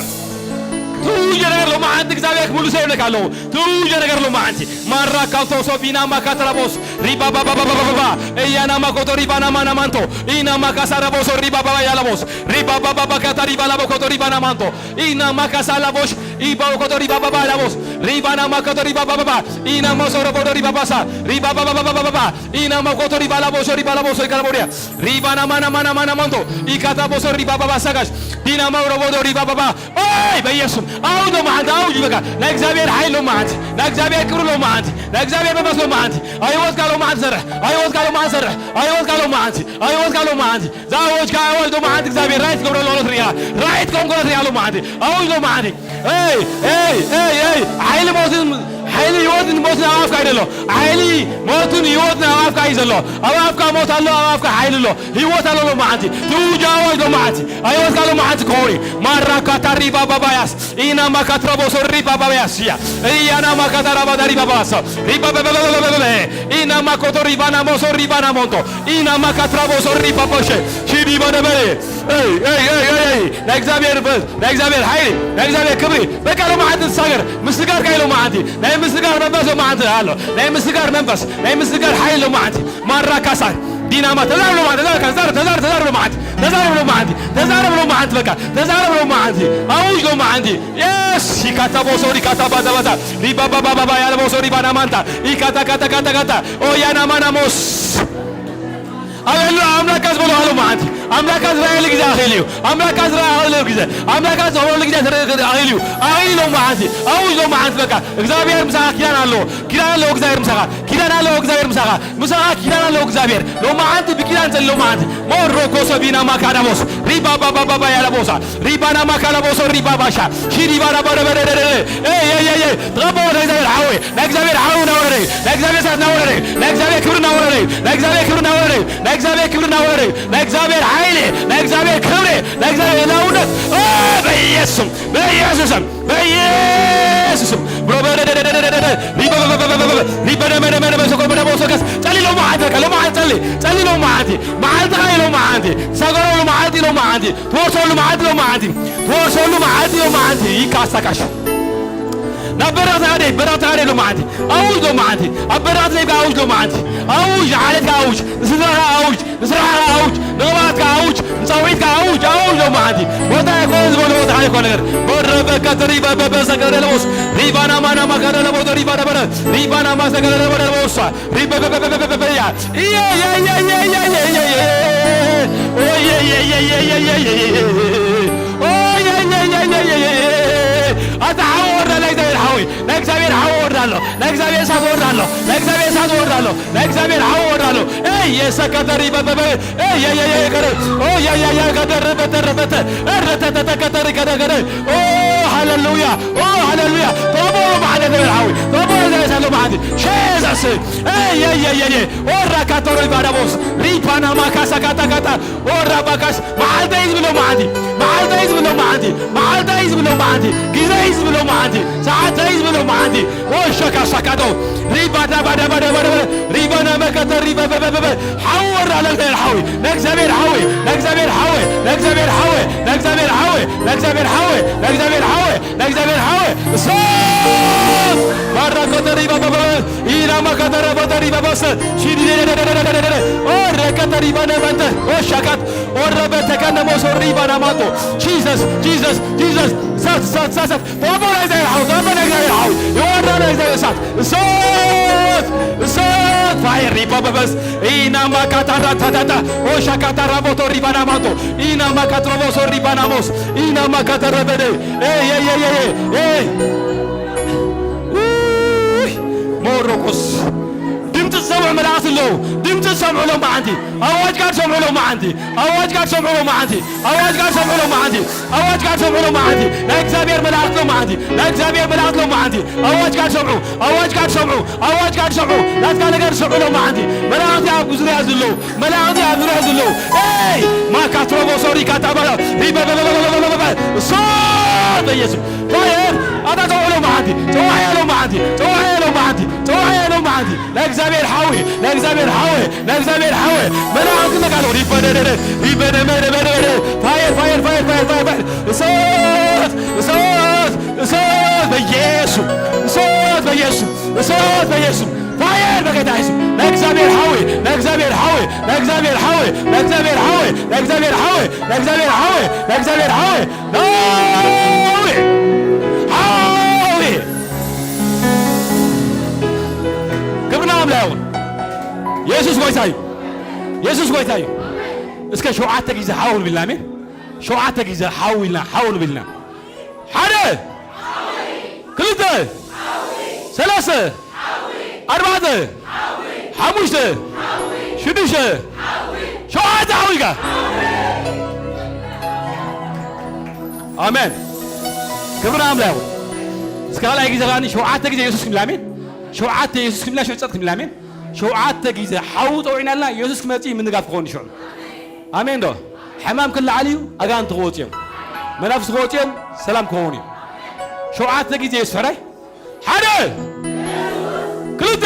ትውጀ ነገር ሎማዓንቲ እግዚኣብሔር ክምልሶ ይብለካ ኣለኹ። ትውጀ ነገር ሎማዓንቲ። ማራ ካልቶ ሶፊና ማካተራቦስ። ሪባ ባባ ባባ ባባ ባባ። እያና ማኮቶ ሪባና ማና ማንቶ። ኢና ማካሳራቦሶ ሪባ ባባ ያላቦስ። ሪባ ባባ ባካታ ሪባ ላቦኮቶ ሪባና ማንቶ። ኢና ማካሳ ላቦሽ። ኢባ ኮቶ ሪባ ባባ ላቦስ። ሪባና ማኮቶ ሪባ ባባ ባባ። ኢና ሞሶ ረቦዶ ሪባ ባሳ። ሪባ ባባ ባባ ባባ ባባ። ኢና ማኮቶ ሪባ ላቦሶ ሪባ ላቦሶ ይካላቦዲያ። ሪባና ማና ማና ማና ማንቶ። ኢካታ ቦሶ ሪባ ባባ ሳጋሽ። ዲና ማውሮ ቦዶ ሪባ ባባ። ኦይ በኢየሱስ ኣውጅ ሎማዓንቲ ኣውጅ በቃ ናይ እግዚኣብሔር ሓይል ሎማዓንቲ ናይ እግዚኣብሔር ክብሪ ሎማዓንቲ ናይ እግዚኣብሔር መንፈስ ሎማዓንቲ ኣይወትካ ሎማዓንቲ ሰርሕ ኣይወትካ ሎማዓንቲ ሰርሕ ኣይወትካ ሎማዓንቲ ኣይወትካ ሎማዓንቲ ዛወጅካ ኣዋጅ ሎማዓንቲ እግዚኣብሔር ራይት ገብረ ሎሎ ትሪያ ራይት ከም ጎረ ትሪያ ሎማዓንቲ ኣውጅ ሎማዓንቲ ኤይ ኤይ ኤይ ኤይ ሓይሊ ሞትን ሓይሊ ህይወትን ሞትን ኣብ ኣፍካ እዩ ዘሎ። ሓይሊ ሞትን ህይወትን ኣብ ኣፍካ እዩ ዘሎ። ኣብ ኣፍካ ሞት ኣሎ፣ ኣብ ኣፍካ ሓይሊ ኣሎ። ህይወት ኣሎ ሎማዓንቲ። ትውጅ ኣዋጅ ሎማዓንቲ። ኣብ ህይወትካ ሎማዓንቲ ክኸውን እዩ። ማራካ ታሪባ ባባያስ። ኢና ማካትራ ቦሶ ሪባ ባባያስ እያ። እያና ማካታራ ባዳ ሪባ ባባሶ። ሪባ በበበበበበበ። ኢና ማኮቶ ሪባና ሞሶ ሪባና ሞንቶ። ኢና ማካትራ ቦሶ ሪባ ቦሸ። ሺዲ ባደበ። ኤይ፣ ኤይ፣ ኤይ፣ ኤይ፣ ኤይ። ናይ እግዚኣብሔር መንፈስ፣ ናይ እግዚኣብሔር ሓይሊ፣ ናይ እግዚኣብሔር ክብሪ። በቃ ሎማዓንቲ ትሳገር። ምስጋር ካይ ሎማዓንቲ። ናይ ምስጋር መንፈስ ሎማዓንቲ ኣሎ። ናይ ምስጋር መንፈስ፣ ናይ ምስጋር ሓይሊ ሎማዓንቲ። ማራ ካሳር፣ ዲናማ፣ ተዛረብ ሎማዓንቲ፣ ተዛረብ፣ ተዛረብ፣ ተዛረብ፣ ተዛረብ ሎማዓንቲ። ተዛረብ ሎማዓንቲ። ተዛረብ ሎማዓንቲ በቃ። ተዛረብ ሎማዓንቲ። ኣውጅ ሎማዓንቲ። የስ! ይካታ ቦሶ፣ ይካታ ባታ ባታ። ሪባ ባባ ባባ ያለ ቦሶ፣ ሪባ ናማንታ። ይካታ ካታ ካታ ካታ። ኦ ያና ማና ሞስ። ኣበሉ ኣምላካ ዝበሎ ኣሎ መዓንቲ። ኣምላካ ዝረኣየሉ ግዜ ኣኺሉ እዩ። ኣምላካ ዝረኣየሉ ግዜ፣ ኣምላካ ዝበሎ ግዜ ኣኺሉ እዩ። ኣኺሉ ሎ መዓንቲ። ኣውጅ ሎ መዓንቲ በቃ። እግዚኣብሔር ምሳኻ ኪዳን ኣለዎ። ኪዳን ኣለዎ እግዚኣብሔር ምሳኻ። ኪዳን ኣለዎ እግዚኣብሔር ምሳኻ። ምሳኻ ኪዳን ኣለዎ እግዚኣብሔር። ሎ መዓንቲ ብኪዳን ዘሎ መዓንቲ። ሞሮ ኮሶ ቢና ማካዳቦስ። ሪባ ባባ ባባ ያላቦሳ። ሪባና ማካላ ቦሶ ሪባ ባሻ ሺዲ ባራ ባራ ባራ ባራ። ኤይ ኤይ ኤይ ኤይ። ተቐበሎ ናይ እግዚኣብሔር ሓወይ፣ ናይ እግዚኣብሔር ሓወይ ናወረደ፣ ናይ እግዚኣብሔር እሳት ናወረደ፣ ናይ እግዚኣብሔር ክብሪ ናወረደ፣ ናይ እግዚኣብሔር ክብሪ ናወረደ፣ ናይ እግዚኣብሔር ክብሪ ናወረደ፣ ናይ እግዚኣብሔር ሓይሊ፣ ናይ እግዚኣብሔር ክብሪ፣ ናይ እግዚኣብሔር ህላውነት። ኦ፣ በኢየሱስም፣ በኢየሱስም፣ በኢየሱስም። ብሮ በረ ሪበ ሪበ ሪበ ሪበ ሪበ ሪበ ሪበ ሪበ ሪበ ሪበ ሪበ ሪበ ሪበ ጸሊ ሎማዓንቲ በቃ፣ ሎማዓንቲ ጸሊ፣ ጸሊ ሎማዓንቲ። መዓልትኻ እዩ ሎማዓንቲ። ሰገሮ ሎማዓንቲ፣ ሎማዓንቲ። ትወርሰሉ መዓልቲ ሎማዓንቲ። ትወርሰሉ መዓልቲ ሎማዓንቲ። ይካሳካሽ። ናብ በረኽቲ ሃደይ፣ በረኽቲ ሃደይ ሎማዓንቲ። ኣውጅ ሎማዓንቲ። ኣብ በረኽቲ ዘይብካ ኣውጅ ሎማዓንቲ። ኣውጅ፣ ንዓለትካ ኣውጅ። ንስድራኻ ኣውጅ። ንስራሕኻ ኣውጅ። ንቕባትካ ኣውጅ። ንጻውዒትካ ኣውጅ። ኣውጅ ሎማዓንቲ። ቦታ ኣይኮነ ዝበሎ ቦታ ኣይኮነ ነገር። በረበ ከተሪ በበበ ሰገረ ለቦስ። ሪባና ማና ማከረ ለቦ ሪባ ነበረ። ሪባና ማሰገረ ለቦ ለቦሳ። ሪበበበበበበበያ። ኢየየየየየየየ። ኦየየየየየየየ። ኦየየየየየየ። ኣታ ሓዊ ወርዳ፣ ናይ እግዚኣብሔር ሓዊ፣ ናይ እግዚኣብሔር ሓዊ ወርዳ ኣሎ፣ ናይ እግዚኣብሔር እሳት ወርዳ ኣሎ፣ ናይ እግዚኣብሔር እሳት ወርዳ ኣሎ፣ ናይ እግዚኣብሔር ሓዊ ወርዳ ኣሎ። ኤይ፣ የሰከተሪ በበበ። ኤይ፣ የየየ ከረ። ኦየየየ ከደረ በተረ በተ። እረተተተ ከተሪ ከደገደ። ኦ፣ ሃሌሉያ። ኦ፣ ሃሌሉያ። ተቐበሎ መዓልቲ እግዚኣብሔር ሓዊ። ተቐበሎ እግዚኣብሔር ሳሎ መዓልቲ። ሸዘስ። ኤይ፣ የየየየ። ኦራ ካቶሮ ባዳቦስ። ሪፓና ማካሳ ካታ ካታ። ኦራ ባካስ። መዓልተይ ዝብሎ መዓልቲ። መዓልተይ ዝብሎ መዓልቲ። መዓልተይ ዝብሎ መዓልቲ። ግዜይ ዝብሎ መዓልቲ። ሰዓተይ ዝብሎ መዓልቲ። ኦ፣ ሸካ ሸካቶ። ሪባዳ ባዳ ባዳ ባዳ ባዳ። ሪባና መከተ ሪበ በበ በበ። ሓዊ ወራ ለእግዚኣብሔር ሓዊ። ለእግዚኣብሔር ሓዊ። ለእግዚኣብሔር ሓዊ። ለእግዚኣብሔር ሓዊ። ለእግዚኣብሔር ሓዊ። ለእግዚኣብሔር ሓዊ። ለእግዚኣብሔር ሓዊ። ለእግዚኣብሔር ሓወ እሳት ባራ ከተሪባ በበ ኢላማ ከተረ በተሪባ በሰ ሲዲ ኦረ ከተሪባ ነመንተ ኦሻካት ኦረ በተከነ ሞሶ ሪባ ናማቶ Jesus Jesus Jesus እሳት እሳት እሳት እሳት ተባቦ ናይ እግዚኣብሔር ሓው ተባቦ ናይ እግዚኣብሔር ሓው የወረደ ናይ እግዚኣብሔር እሳት እሳት እሳት ፋየር ሪባ በበስ ኢናማ ካታራ ታታታ ኦሻ ካታራ ቦቶ ሪባ ናማቶ ኢና ማካትሮቦሶ ሪባናሞስ ኢና ማካተረበደ ኤይ ኤይ ኤይ ኤይ ኤይ ውይ ሞሮቆስ ድምፂ ዝሰምዑ መላእክት ኣለዉ። ድምፂ ዝሰምዑ ሎም መዓንቲ ኣዋጅ ጋር ሰምዑ ሎም መዓንቲ ኣዋጅ ጋር ሰምዑ ሎም መዓንቲ ኣዋጅ ጋር ሰምዑ ሎም መዓንቲ ኣዋጅ ጋር ሰምዑ ሎም መዓንቲ ናይ እግዚኣብሔር መላእክት ሎም መዓንቲ ናይ እግዚኣብሔር መላእክት ሎም መዓንቲ ኣዋጅ ጋር ሰምዑ ኣዋጅ ጋር ሰምዑ ኣዋጅ ጋር ሰምዑ ናትካ ነገር ሰምዑ ሎም መዓንቲ መላእክት ኣብ ዙርያ ዘለዉ መላእኽቲ ኣብ ዙርያ ዘለዉ ኤይ ማካትሮቦሶሪ ካታባላ ሪበበበበበበበበ እሳት በኢየሱስ ፋየር ኣታ ጸውዕሎ መዓንቲ ጸዋዕያሎ መዓንቲ ጸዋዕያሎ መዓንቲ ጸዋዕያሎ መዓንቲ ለእግዚኣብሔር ሓዊ ለእግዚኣብሔር ሓዊ ለእግዚኣብሔር ሓዊ መላእኽቲ መቃሎ ሪበደደደ ሪበደመደበደበደ ፋየር ፋየር ፋየር ፋየር ፋየር ፋየር እሳት እሳት እሳት በኢየሱስ እሳት በኢየሱስ እሳት በኢየሱስ ፋየር በጌታ ኢየሱስ ናይ እግዚኣብሔር ሓዊ ናይ እግዚኣብሔር ሓዊ ናይ እግዚኣብሔር ሓዊ ናይ እግዚኣብሔር ሓዊ ናይ እግዚኣብሔር ሓዊ ናይ እግዚኣብሔር ሓዊ ናይ እግዚኣብሔር ሓዊ ናይ እግዚኣብሔር ሓዊ ናይ እግዚኣብሔር ሓዊ ሓዊ ክብርና ኣምላኽ ይኹን። ኢየሱስ ጎይታ እዩ። ኢየሱስ ጎይታ እዩ። እስከ ሸውዓተ ግዜ ሓው ንብል ኣሜን። ሸውዓተ ግዜ ሓው ኢልና ሓው ንብል ኢና። ሓደ ክልተ ሰለስተ ኣርባዕተ ሓሙሽተ ሽዱሽተ ሸውዓተ ሓዊጋ ኣሜን። ክብሪ ኣምላኽ ይኹን። እስከ ካልኣይ ግዜ ከኣ ሸውዓተ ግዜ የሱስ ክንብል ኣሜን። ሸውዓተ የሱስ ክንብላ ሽዑ ጸጥ ክንብል ኣሜን። ሸውዓተ ግዜ ሓዊ ጠውዒናልና የሱስ ክመጽእ ምንጋፍ ክኸውን ሽዑ። ኣሜን ዶ? ሕማም ክለዓል እዩ፣ ኣጋንንቲ ክወጽኡ እዮም። መናፍስቲ ክወጽኡ እዮም፣ ሰላም ክኸውን እዩ። ሸውዓተ ግዜ የሱስ ሕራይ። ሓደ፣ ክልተ፣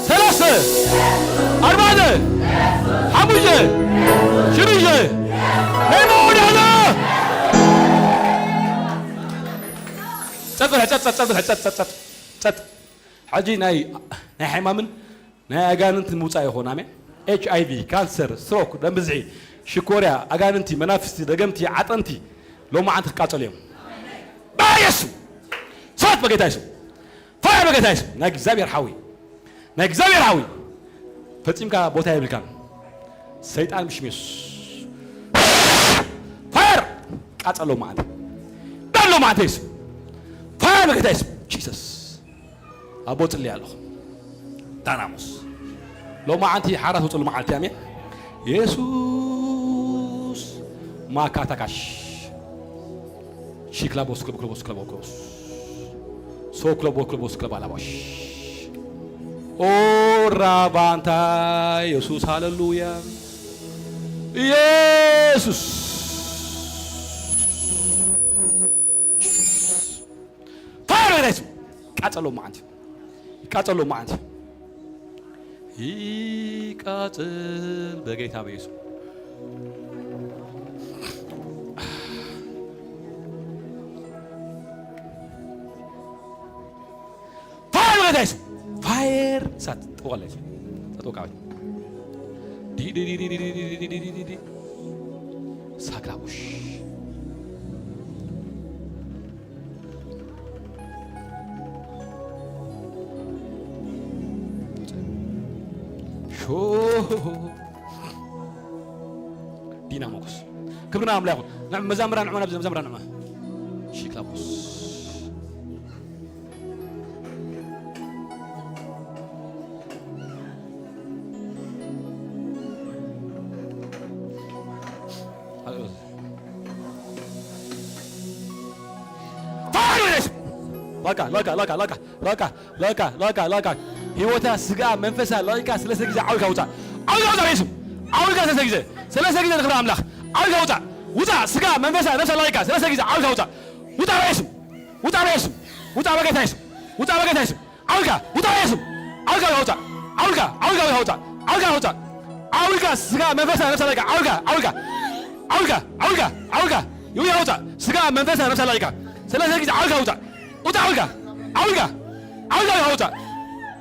ሰለስተ፣ ኣርባዕተ፣ ሓሙሽተ፣ ሽዱሽተ፣ ናይ መወዳእታ። ጸጥ በል፣ ጸጥ፣ ጸጥ፣ ጸጥ በል፣ ጸጥ፣ ጸጥ፣ ጸጥ፣ ጸጥ። ሕጂ ናይ፣ ናይ ሕማምን ናይ ኣጋንንትን ምውጻእ ይኹን። ኣሜን። ኤች ኣይ ቪ፣ ካንሰር፣ ስትሮክ፣ ደም ብዝሒ፣ ሽኮርያ፣ ኣጋንንቲ፣ መናፍስቲ፣ ደገምቲ፣ ዓጠንቲ፣ ሎማዓንቲ ክቃጸሉ እዮም። በየሱ ሰባት በጌታ ይሱ። ፋያ በጌታ ይሱ። ናይ እግዚኣብሔር ሓዊ። ናይ እግዚኣብሔር ሓዊ። ፈጺምካ ቦታ የብልካን። ሰይጣን ብሽም የሱስ። ፋየር! ቃጸሎ ማዕተ። ዳሎ ማዕተ ይሱ። ፋየር በጌታ ይሱ። ጂሰስ። ኣቦ ጽልይ ኣለኹ። ዳናሙስ። ሎማዓንቲ ሓራ ትውጽሉ መዓልቲ ኣሜን። የሱስ። ማካታካሽ። ሺክላ ቦስ ክለብ ክለብ ቦስ ክለብ ቦስ። ሶ ክለብ ቦስ ክለብ ቦስ ክለብ ኣላባሽ። ኦ ራባንታ የሱስ ሃሌሉያ። የሱስ። ፋየር በጌታ ይስም። ቃጸሎ መዓንቲ። ይቃጸሎ መዓንቲ። ይቃጸል በጌታ በኢየሱስ። ፋየር በጌታ ይስም። ፋየር እሳት ጠወለ። ጠወቃ። ዲ ዲ ዲ ዲ ዲ ዲ ዲ ዲ ዲ ዲ ዲ። ሳክላቡሽ። ሾ ዲና ሞጎስ ክብርና ኣምላኽ ይኹን። ንዕ መዛምራን ንዑ ናብ መዛምራን ንዑ። ሺክላቦስ። ፋይናንስ! ላካ፣ ላካ፣ ላካ፣ ላካ፣ ላካ፣ ላካ፣ ላካ፣ ላካ። ህይወታ፣ ስጋ፣ መንፈሳ፣ ላይካ፣ ሰለስተ ግዜ ዓውልካ ውፃ። ዓውልካ ውፃ በየሱስ። ዓውልካ ሰለስተ ግዜ። ሰለስተ ግዜ ንኽብሪ ኣምላኽ። ዓውልካ ውፃ። ውፃ፣ ስጋ፣ መንፈሳ፣ ነፍሳ፣ ላይካ፣ ሰለስተ ግዜ ዓውልካ ውፃ። ውፃ በየሱስ። ውፃ በየሱስ። ውፃ በጌታ የሱስ። ውፃ በጌታ የሱስ። ዓውልካ፣ ውፃ በየሱስ። ዓውልካ ውፃ። ዓውልካ፣ ዓውልካ ውፃ። ዓውልካ ውፃ። ዓውልካ፣ ስጋ፣ መንፈሳ፣ ነፍሳ፣ ላይካ። ዓውልካ፣ ዓውልካ። ዓውልካ፣ ዓውልካ፣ ዓውልካ። ይውያ ውፃ። ስጋ፣ መንፈሳ፣ ነፍሳ፣ ላይካ። ሰለስተ ግዜ ዓውልካ ውፃ። ውፃ ዓውልካ። ዓውልካ። ዓውልካ ውፃ።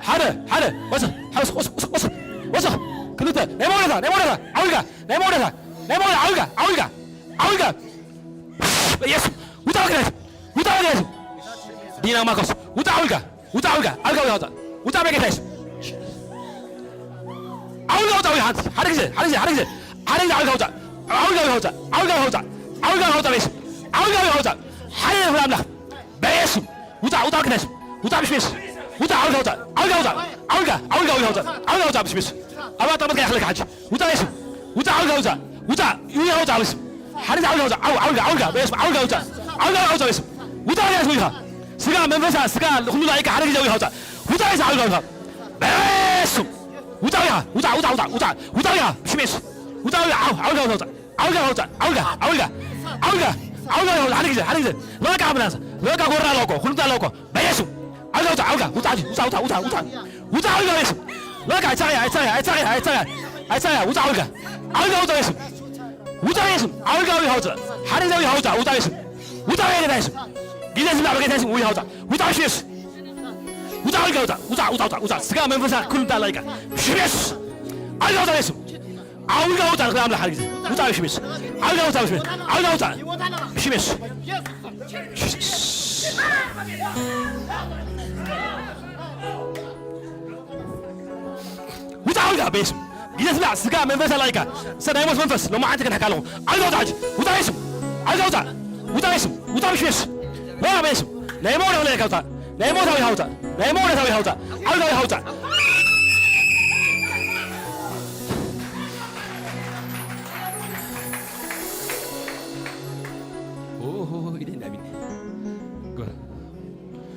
ሓደ፣ ሓደ። ወስኽ፣ ወስኽ፣ ወስኽ፣ ወስኽ፣ ወስኽ። ክልተ። ናይ መወዳእታ፣ ናይ መወዳእታ። ዓውልካ። ናይ መወዳእታ። ናይ መወዳእታ። ዓውልካ። ዓውልካ። ዓውልካ። በየሱስ። ውፃ በጌታ የሱስ። ውፃ በጌታ የሱስ። ዲና ማርቆስ። ውፃ ዓውልካ። ውፃ ዓውልካ። ዓውልካ ውፃ። ውፃ በጌታ የሱስ። ዓውልካ ውፃ ዓውልካ። ሓደ ግዜ፣ ሓደ ግዜ፣ ሓደ ግዜ። ሓደ ግዜ ዓውልካ ውፃ። ዓውልካ ውፃ። ዓውልካ ውፃ። ዓውልካ ውፃ በየሱስ። ዓውልካ ውፃ። ሓደ ግዜ ኣምላኽ። በየሱስ። ውፃ፣ ውፃ በጌታ የሱስ። ውፃ ብሽም የሱስ። ውፃ ዓውልካ ውፃ። ዓውልካ ውፃ። ዓውልካ፣ ዓውልካ ውፃ። ዓውልካ ውፃ ብሽም የሱስ። ኣብ ኣጣመትካ ይኽለካ ሕጂ። ውፃ በየሱስ። ውፃ ዓውልካ ውፃ። ውፃ፣ ይውያ ውፃ በየሱስ። ሓደ ግዜ ዓውልካ ውፃ። ዓው፣ ዓውልካ፣ ዓውልካ በየሱስ። ዓውልካ ውፃ። ዓውልካ ውፃ በየሱስ። ውፃ በጌታ የሱስ ውይኻ። ስጋ፣ መንፈሳ፣ ስጋ፣ ኩሉ ላይካ ሓደ ግዜ ውይኻ ውፃ። ውፃ በየሱስ ዓውልካ ውይኻ። በየሱስ። ውፃ ውይኻ። ውፃ፣ ውፃ፣ ውፃ፣ ውፃ። ውፃ ውይኻ። ብሽም የሱስ። ውፃ ውይኻ። ዓው፣ ዓውልካ ውፃ። ዓውልካ ውፃ። ዓውልካ፣ ዓውልካ። ዓውልካ፣ ዓውልካ ውይኻ። ሓደ ግዜ፣ ሓደ ግዜ። ላካ ኣምላኽ። ላካ ጎራ ኣለኮ። ኩሉ ኣለኮ። በየሱስ። ዓውልካ ውፃ፣ ዓውልካ። ውፃ፣ ውፃ፣ ውፃ፣ ውፃ፣ ውፃ። ውፃ ዓውልካ በየሱስ። ላካ ኣይሳቅያ፣ ኣይሳቅያ፣ ኣይሳቅያ፣ ኣይሳቅያ። ኣይሳቅያ፣ ውፃ ዓውልካ። ዓውልካ ውፃ በየሱስ። ውፃ በየሱስ። ዓውልካ ውይኻ ውፃ። ሓደ ግዜ ውይኻ ውፃ። ውፃ በየሱስ። ውፃ በጌታ የሱስ። ግዜ ዝብላዕ በጌታ የሱስ ውይኻ ውፃ። ውፃ በሽም የሱስ። ውፃ ዓውልካ ውፃ። ውፃ፣ ውፃ፣ ውፃ፣ ውፃ። ስጋ መንፈሳ ኩሉ እንዳላይካ። ብሽም የሱስ። ዓውልካ ውፃ በየሱስ። ዓውልካ ውፃ ንኽብሪ ኣምላኽ ሓደ ግዜ። ውፃ ብሽም የሱስ። ዓውልካ ውፃ ብሽም የሱስ። ዓውልካ ውፃ። ብሽም የሱስ። ውፃ ዓውልካ በየሱስ። ግዜ ስጋ፣ ስጋ መንፈስ ኣላይካ። ሰ ናይ ሞት መንፈስ ሎማዓንቲ ክንሕካ ኣለኹ። ዓውልካ ውፃ ሕጂ። ውፃ በየሱስ። ዓውልካ ውፃ። ውፃ በየሱስ። ውፃ ብሽም የሱስ። ውፃ በየሱስ። ናይ ሞት ኣላይካ ውፃ። ናይ ሞት ኣውያ ውፃ። ናይ ሞት ኣውያ ውፃ። ዓውልካ ውፃ። ኦሆ፣ ኢደ እንዳቢል። ጎራ።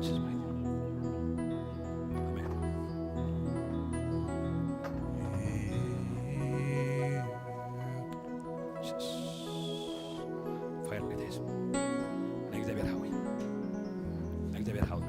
This is my time. Amen. Jesus. Fire with this. ናይ እግዚኣብሔር ሓዊ፣ ናይ እግዚኣብሔር ሓዊ።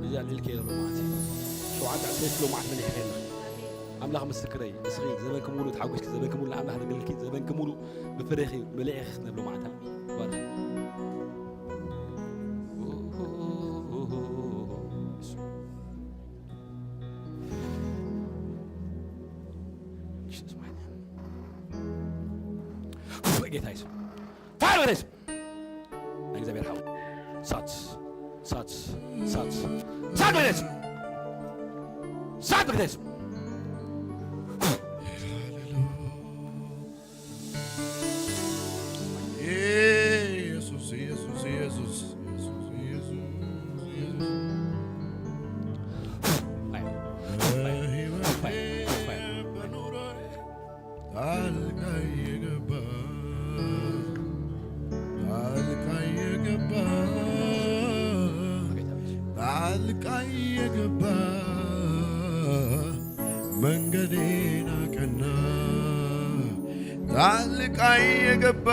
እዚ ኣልዒልከዮ ሎማዓንቲ ሸውዓተ ዕስራ ሎማዓንቲ መሊሕከና። ኣምላኽ ምስክረይ፣ እስኺ ዘበንኪ ሙሉ ተሓጒስኪ፣ ዘበንኪ ሙሉ ንኣምላኽ ነገልግልኪ፣ ዘበንኪ ሙሉ ብፍሬኺ መሊእኺ ክነብ ሎማዓንቲ። ባርኽ። ጌታ ይስም። ፋይር በለስ። ናይ እግዚኣብሔር ሓው። ሳት፣ ሳት፣ ሳት፣ ሳት በለስ። ሳት በለስ። ኢየሱስ፣ ኢየሱስ፣ ኢየሱስ፣ ኢየሱስ፣ ኢየሱስ፣ ኢየሱስ። ፋይር፣ ፋይር፣ ፋይር፣ ፋይር። ጣልቃ የገባ፣ ጣልቃ የገባ፣ ጣልቃ የገባ መንገዴን አቀና። ጣልቃ የገባ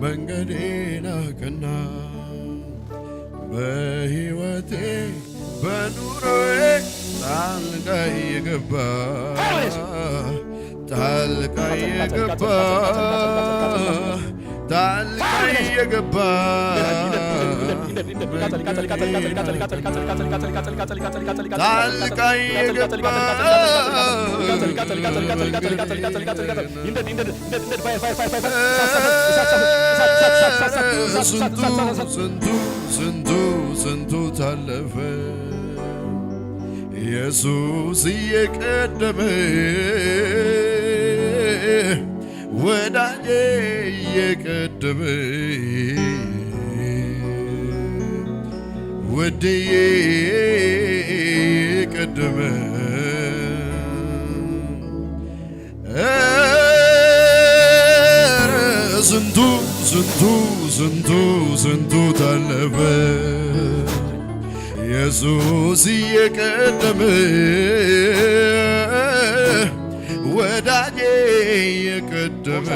መንገዴን አቀና። በሕይወቴ በኑሮዬ ጣልቃ የገባ፣ ጣልቃ የገባ፣ ጣልቃ የገባ። ጣልቃ የገባ። ስንቱ፣ ስንቱ፣ ስንቱ፣ ስንቱ ታለፈ። ኢየሱስ እየቀደመ፣ ወዳጄ እየቀደመ፣ ውድዬ እየቀደመ። ኧረ ስንቱ፣ ስንቱ፣ ስንቱ፣ ስንቱ ታለፈ። ኢየሱስ እየቀደመ፣ ወዳጄ እየቀደመ፣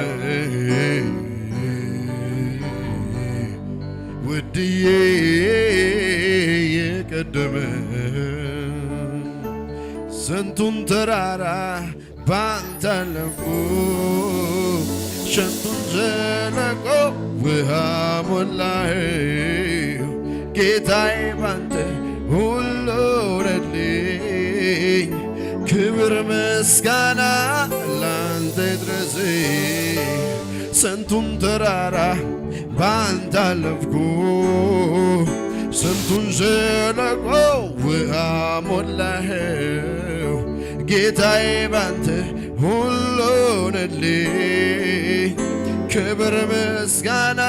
ውድዬ እየቀደመ። ስንቱን ተራራ ባንተ አለፍኩ፣ ስንቱን ሸለቆ ውሃ ሞላኸው። ጌታዬ ባንተ ሁሉ ሆነልኝ፣ ክብር ምስጋና ላንተ ይድረስ። ስንቱን ተራራ ባንተ አለፍኩ፣ ስንቱን ሸለቆ ውሃ ሞላኸው። ጌታዬ ባንተ ሁሉ ሆነልኝ፣ ክብር ምስጋና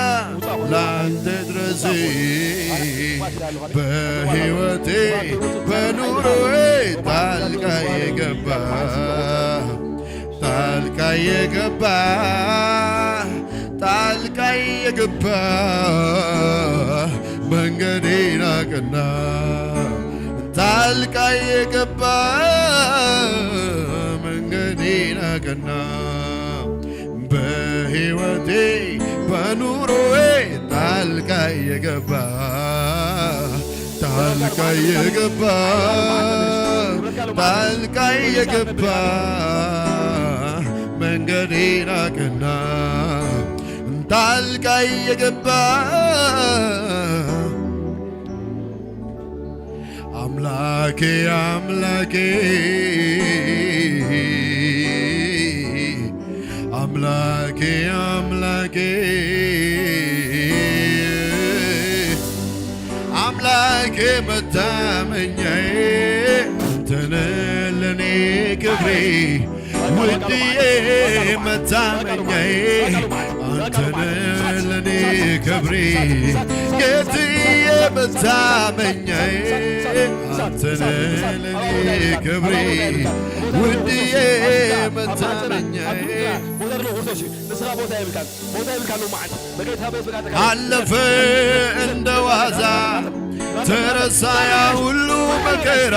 ላንተ ድረስ። በሕይወቴ በኑሮዬ ጣልቃ የገባ፣ ጣልቃ የገባ፣ ጣልቃ የገባ መንገዴን አቀና። ጣልቃ የገባ መንገዴን አቀና። በሕይወቴ በኑሮዬ ጣልቃ የገባ፣ ጣልቃ የገባ፣ ጣልቃ የገባ መንገዴን አቀና። ጣልቃ የገባ አምላኬ፣ አምላኬ፣ አምላኬ፣ አምላኬ፣ አምላኬ መታመኛዬ አንተነ ለኔ ክብሬ ውድዬ መታመኛዬ አንተነ ለኔ ክብሬ ጌትዬ መታመኛዬ አንተነ ለኔ ክብሬ ውድዬ መታመኛዬ። ንስኻ ቦታ የብልካን፣ ቦታ የብልካን ሎማዓንቲ በጌታ በየሱስ ክርስቶስ። አለፈ እንደ ዋዛ ተረሳ ያ ሁሉ መከራ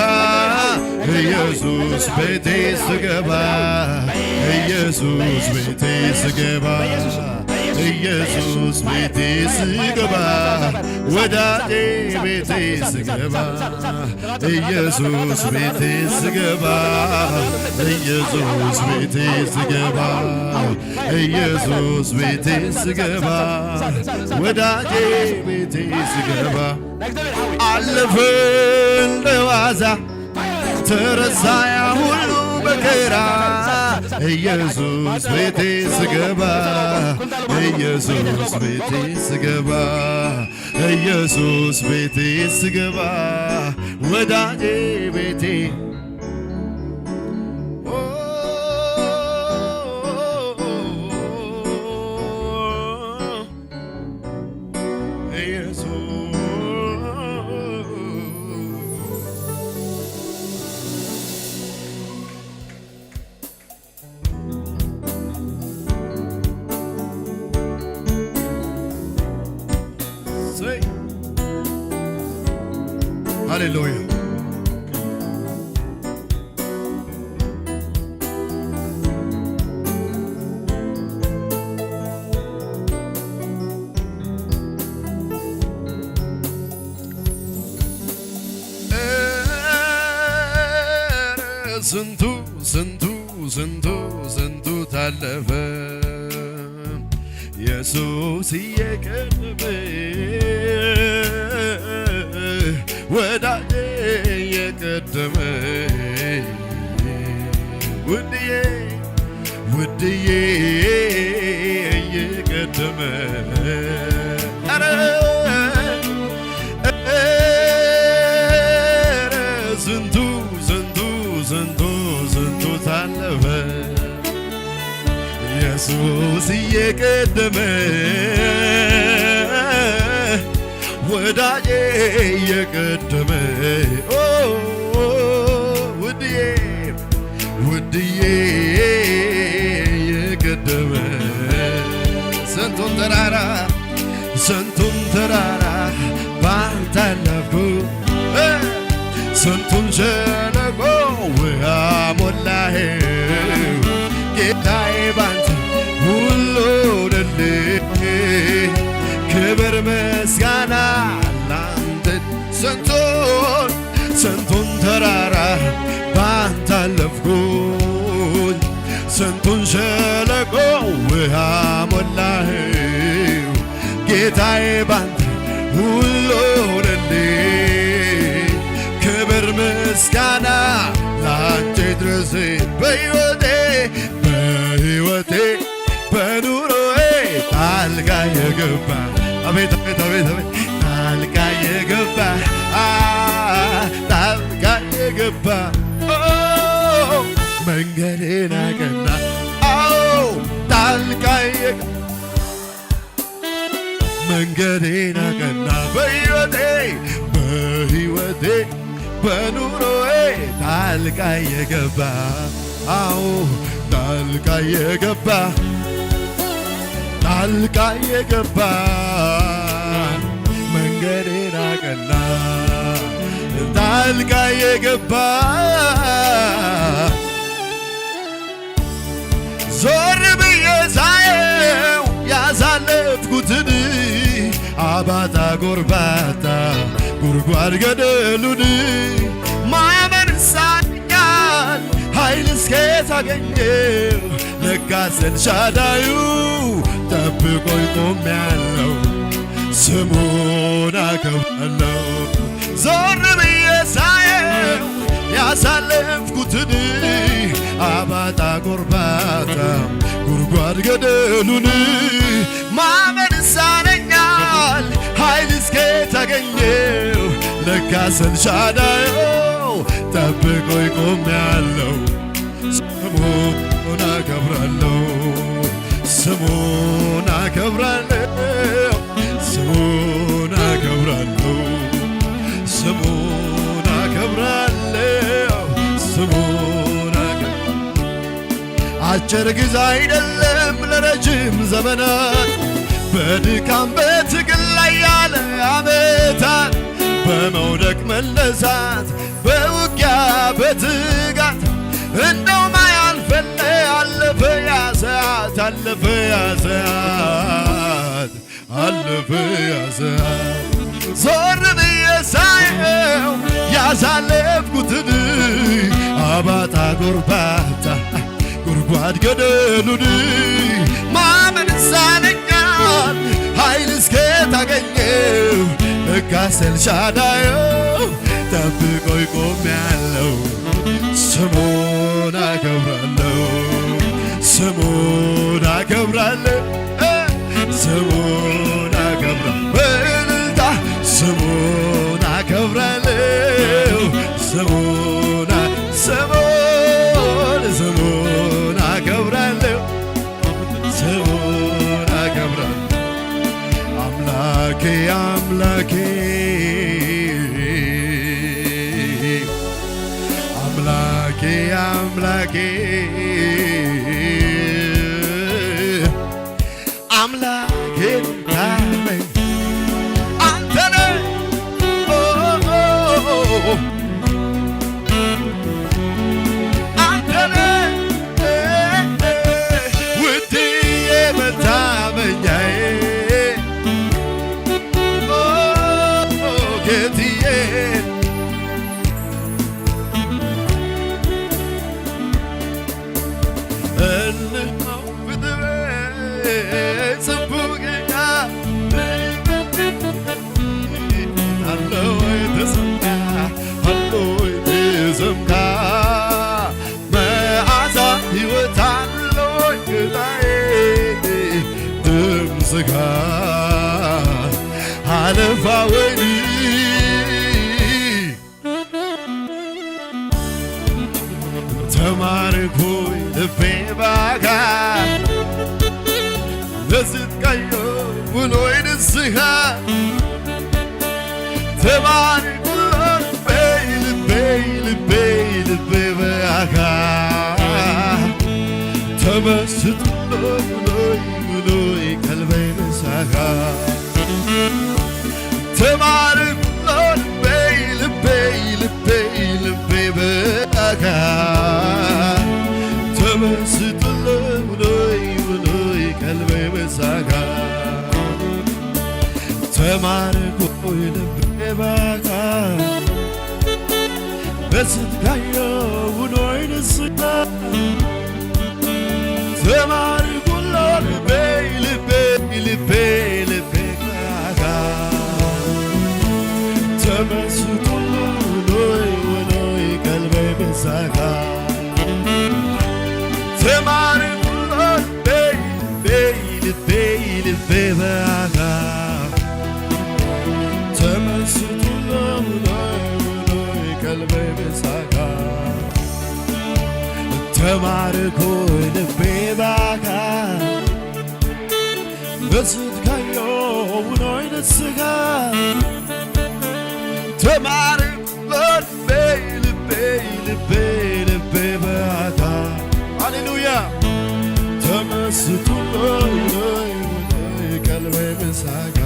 ኢየሱስ ቤቴ ስገባ ኢየሱስ ቤቴ ስገባ ኢየሱስ ቤቴ ስገባ ወዳጄ ቤቴ ስገባ ኢየሱስ ቤቴ ስገባ ኢየሱስ ቤቴ ስገባ ኢየሱስ ቤቴ ስገባ ወዳጄ ቤቴ ስገባ አለፈ እንደ ዋዛ ተረሳ ያ ሁሉ መከራ ኢየሱስ ቤቴ ስገባ ኢየሱስ ቤቴ ስገባ ኢየሱስ ቤቴ ስገባ ወዳጄ ቤቴ ሃሌሉያ። ስንቱ ስንቱ ስንቱ ስንቱ ታለፈ ኢየሱስ እየቀደመ ወዳጄ እየቀደመ ውድዬ ውድዬ እየቀደመ ኧረ ኧረ ስንቱ ስንቱ ስንቱ ስንቱ ታለፈ ኢየሱስ እየቀደመ ወዳጄ እየቀደመ ኦ ውድዬ ውድዬ እየቀደመ ስንቱን ተራራ ስንቱን ተራራ ባንተ አለፍኩ ስንቱን ሸለቆ ውሃ ሞላኸው ጌታዬ ባንተ ሁሉ ሆነልኝ ክብር ምስጋና ላንተ ስንቱን ስንቱን ተራራ ባንተ አለፍኩኝ ስንቱን ሸለቆ ውሃ ሞላኸው ጌታዬ ባንተ ሁሉ ሆነልኝ ክብር ምስጋና ላንተ ይድረስ በሕይወቴ በሕይወቴ በኑሮዬ ጣልቃ የገባ አቤት አቤት አቤት አቤት ጣልቃ የገባ አ ጣልቃ የገባ ኦ መንገዴን አቀና አዎ ጣልቃ የገባ መንገዴን አቀና በሕይወቴ በሕይወቴ በኑሮዬ ጣልቃ የገባ አዎ ጣልቃ የገባ ጣልቃ የገባ መንገዴን አቀና ጣልቃ የገባ ዞር ብዬ ሳየው ያሳለፍኩትን አባጣ ጎርባጣ ጉድጓድ ገደሉን ማመን ሳኛል ኃይል እስከ ታገኘው ለጋስ ኤልሻዳዩ ጠብቆኝ ቆሜያለሁ ስሙን አከብራለሁ ዞር ብዬ ሳየው ያሳለፍኩትን አባጣ ጎርባጣ ጉድጓድ ገደሉን ማመን ይሳነኛል ኃይል እስከ ታገኘው ለጋስ ኤልሻዳዩ ጠብቆኝ ቆሜያለሁ ስሙን አከብራለሁ ስሙን አከብራለሁ ስሙን አከብራለሁ ስሙን አከብራለሁ ስሙን አከ አጭር ጊዜ አይደለም ለረጅም ዘመናት በድካም በትግል ላይ ያለ ዓመታት በመው ሰዓት አለፈ ያ ሰዓት። ዞር ብዬ ሳየው ያሳለፍኩትን አባጣ ጎርባጣ ጉድጓድ ገደሉን ማመን ሳነኛል ኃይል እስከ ታገኘው ለጋስ ኤልሻዳዩ ጠብቆኝ ቆሜያለሁ። ስሙን አከብራለሁ፣ ስሙን አከብራለሁ፣ ስሙን አከብራለሁ። በእልልታ ስሙን አከብራለሁ፣ ስሙን አ-፣ ስሙን፣ ስሙን አከብራለሁ፣ ስሙን አከብራለሁ። አምላኬ፣ አምላኬ፣ አምላኬ፣ አምላኬ፣ አምላኬ ታመኝ አንተ ነህ። ኦ፣ ኦ፣ ኦ፣ ኦ። አንተ ነህ ውድዬ መታመኛዬ፣ ኦ፣ ጌትዬ። እነሆ ፍጥረት ጽቡቅ ጌታ አለው የተሰማ አለው የተዘምታ መዓዛ ሕይወት አለው ጌታዬ ድምፅጋ አለፋ ወይኒ ተማርኩ ልቤ ባካ ለዝትቀዮ ውሎይ ንስኻ ተማርኩ ልቤ ልቤ ልቤ ልቤ ባካ ተመስጦ ውሎይ ውሎይ ቀልበይ ንስኻ ተማርኩ ልቤ ልቤ ልቤ ልቤ በካ ተመስጦ ውሎይ ውሎይ ቀልበይ በሳካ ተማርኩ ልቤ ባካ በስትካዮ ውሎይ ንስካ ተማሪ ኩሎ ልቤ ልቤ ልቤ ልቤ ካጋ ተመስኩሎ ውሎይ ውሎይ ቀልበይ ምሳካ ተማሪ ኩሎ ልቤ ልቤ ልቤ ልቤ ባካ ተመስኩሎ ውሎይ ውሎይ ቀልበይ ምሳካ ተማርኮ ልቤ ባካ በስድካዮ ውኖይ ንስኻ ተማርኮ ልቤ ልቤ ልቤ ልቤ ባካ ሃሌሉያ ተመስኩሎ ውኖይ ውኖይ ቀልበይ ምሳኻ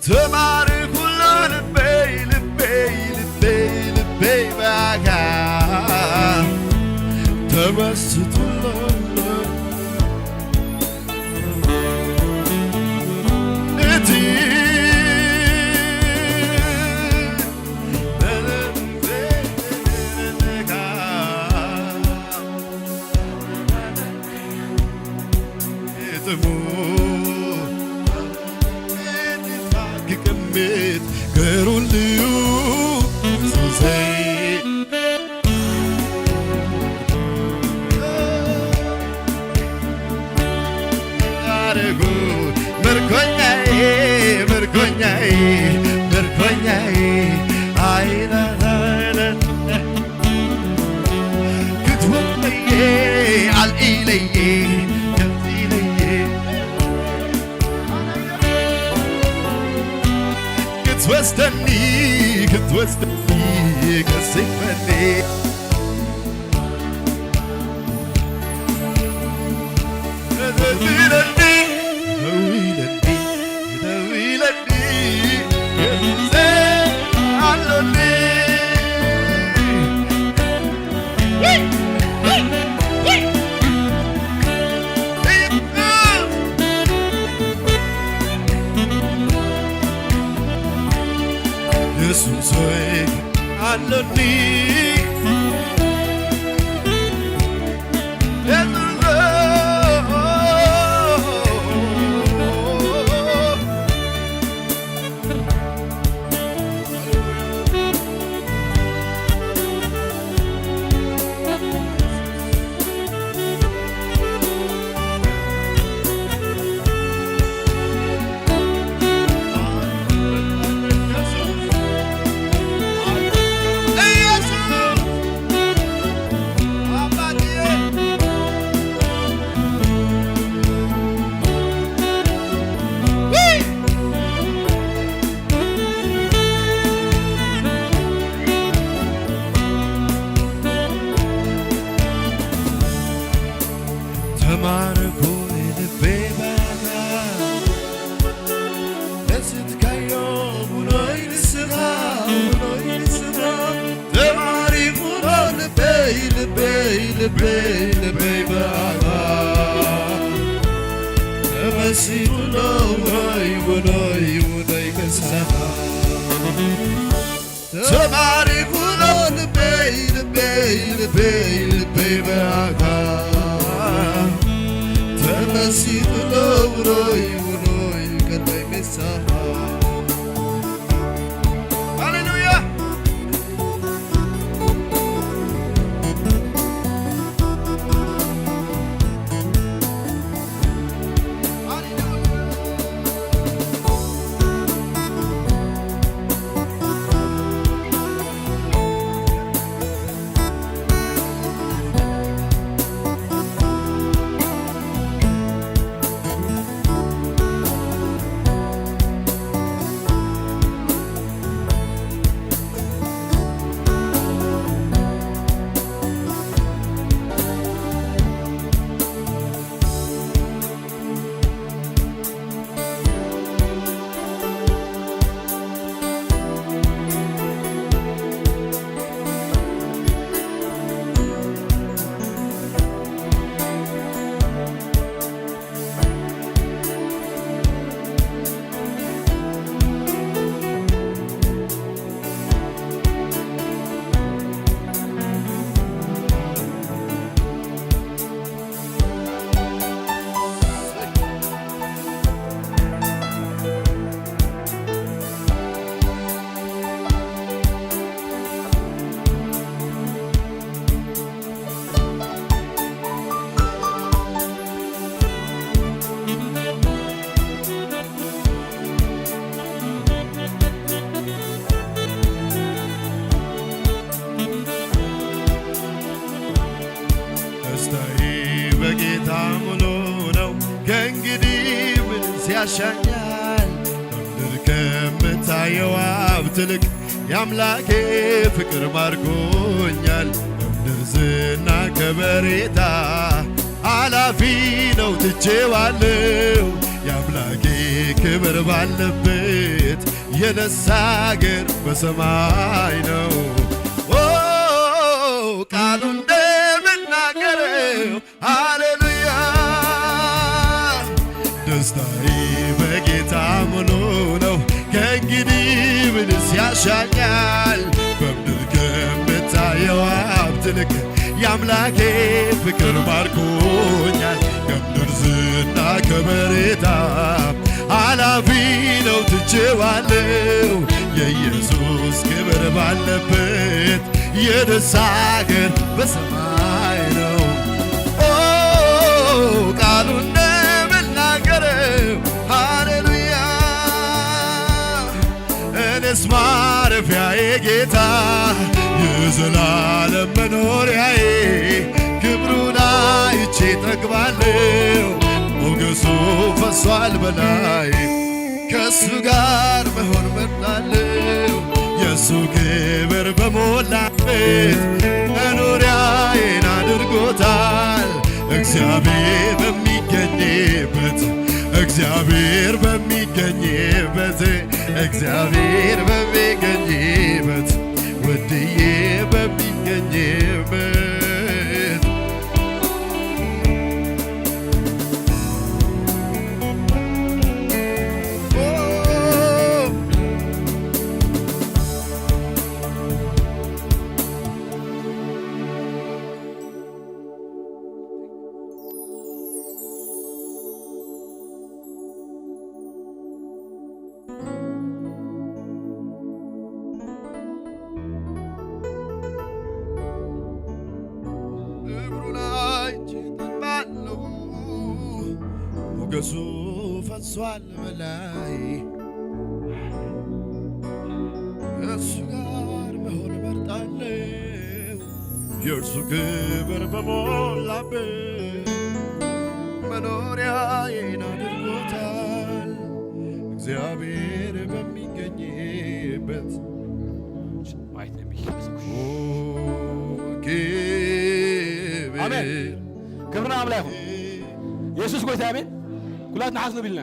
ተማሪ ኩሉ ልበይ ልበይ ልበይ ልበይ ባካ ተመስኩሎ እቲ ጥሙ ክቅምጥ ገሩልዩ ሱሰይ አረጉ ምርኮኛዬ ምርኮኛዬ ምርኮኛዬ አይናናነ ክትወለየ አልኢለየ ከዚለየ ክትወስደኒ ክትወስደኒ ከስፈኒ ኢየሱስ ሆይ ኣለኒ። ተማርኮ ልቤ ባኻ፣ ደስካዮ ውሎይ ንስኻ፣ ውሎይ ንስኻ። ተማሪኹ ዶ ልበይ፣ ልበይ፣ ልበይ፣ ልበይ ብኣኻ። ተመሲጡ ዶ ውሎይ፣ ውሎይ፣ ውሎይ ንስኻ። ተማሪኹ ዶ ልበይ፣ ልበይ፣ ልበይ፣ ልበይ ብኣኻ። ተመሲጡ ዶ ውሎይ፣ ውሎይ፣ ቀልበይ ምሳኻ። ሃሌሉያ። ደስታዬ በጌታ ሙሉ ነው፣ ከእንግዲህ ምንስ ያሻኛል? በምድር ከምታየው ሀብት ይልቅ የአምላኬ ፍቅር ማርኮኛል። በምድር ዝና ከበሬታ አላፊ ነው፣ ትቼዋለሁ። የአምላኬ ክብር ባለበት የኔስ አገር በሰማይ ነው። ኦ፣ ቃሉ እንደሚናገረው፣ ሃሌሉያ። ደስታዬ በጌታ ሙሉ ነው፣ ከእንግዲህ ምንስ ያሻኛል? በምድር ከምታየው ሀብት ይልቅ የአምላኬ ፍቅር ማርኮኛል። ከምድር ዝና ከበሬታ አላፊ ነው፣ ትቼዋለሁ። የኢየሱስ ክብር ባለበት የኔስ አገር በሰማይ ነው። ኦ፣ ቃሉ እንደሚናገረው፣ ሃሌሉያ። እኔስ ማረፊያዬ ጌታ፣ የዘላለም መኖሪያዬ፣ ክብሩን አይቼ ጠግባለሁ። ሞገሱ ፈሷል በላይ፣ ከሱ ጋር መሆን መርጣለሁ። የሱ ክብር በሞላበት መኖሪያዬን አድርጎታል። እግዚአብሔር በሚገኝበት፣ እግዚአብሔር በሚገኝበት፣ እግዚአብሔር በሚገኝበት፣ ውድዬ በሚገኝበት ከሱ ፈሷል በላይ እሱ ጋር መሆን እመርጣለሁ። የእርሱ ክብር በሞላበት መኖሪያዬን አድርጎታል። እግዚአብሔር በሚገኝበት ማየት ነው የሚችል። ኦ፣ ክብር። አሜን። ክብርና አምላክ ይሁን። ኢየሱስ ጎይታ፣ ኣሜን። ኩላት ንሓስ ንብል ኢና።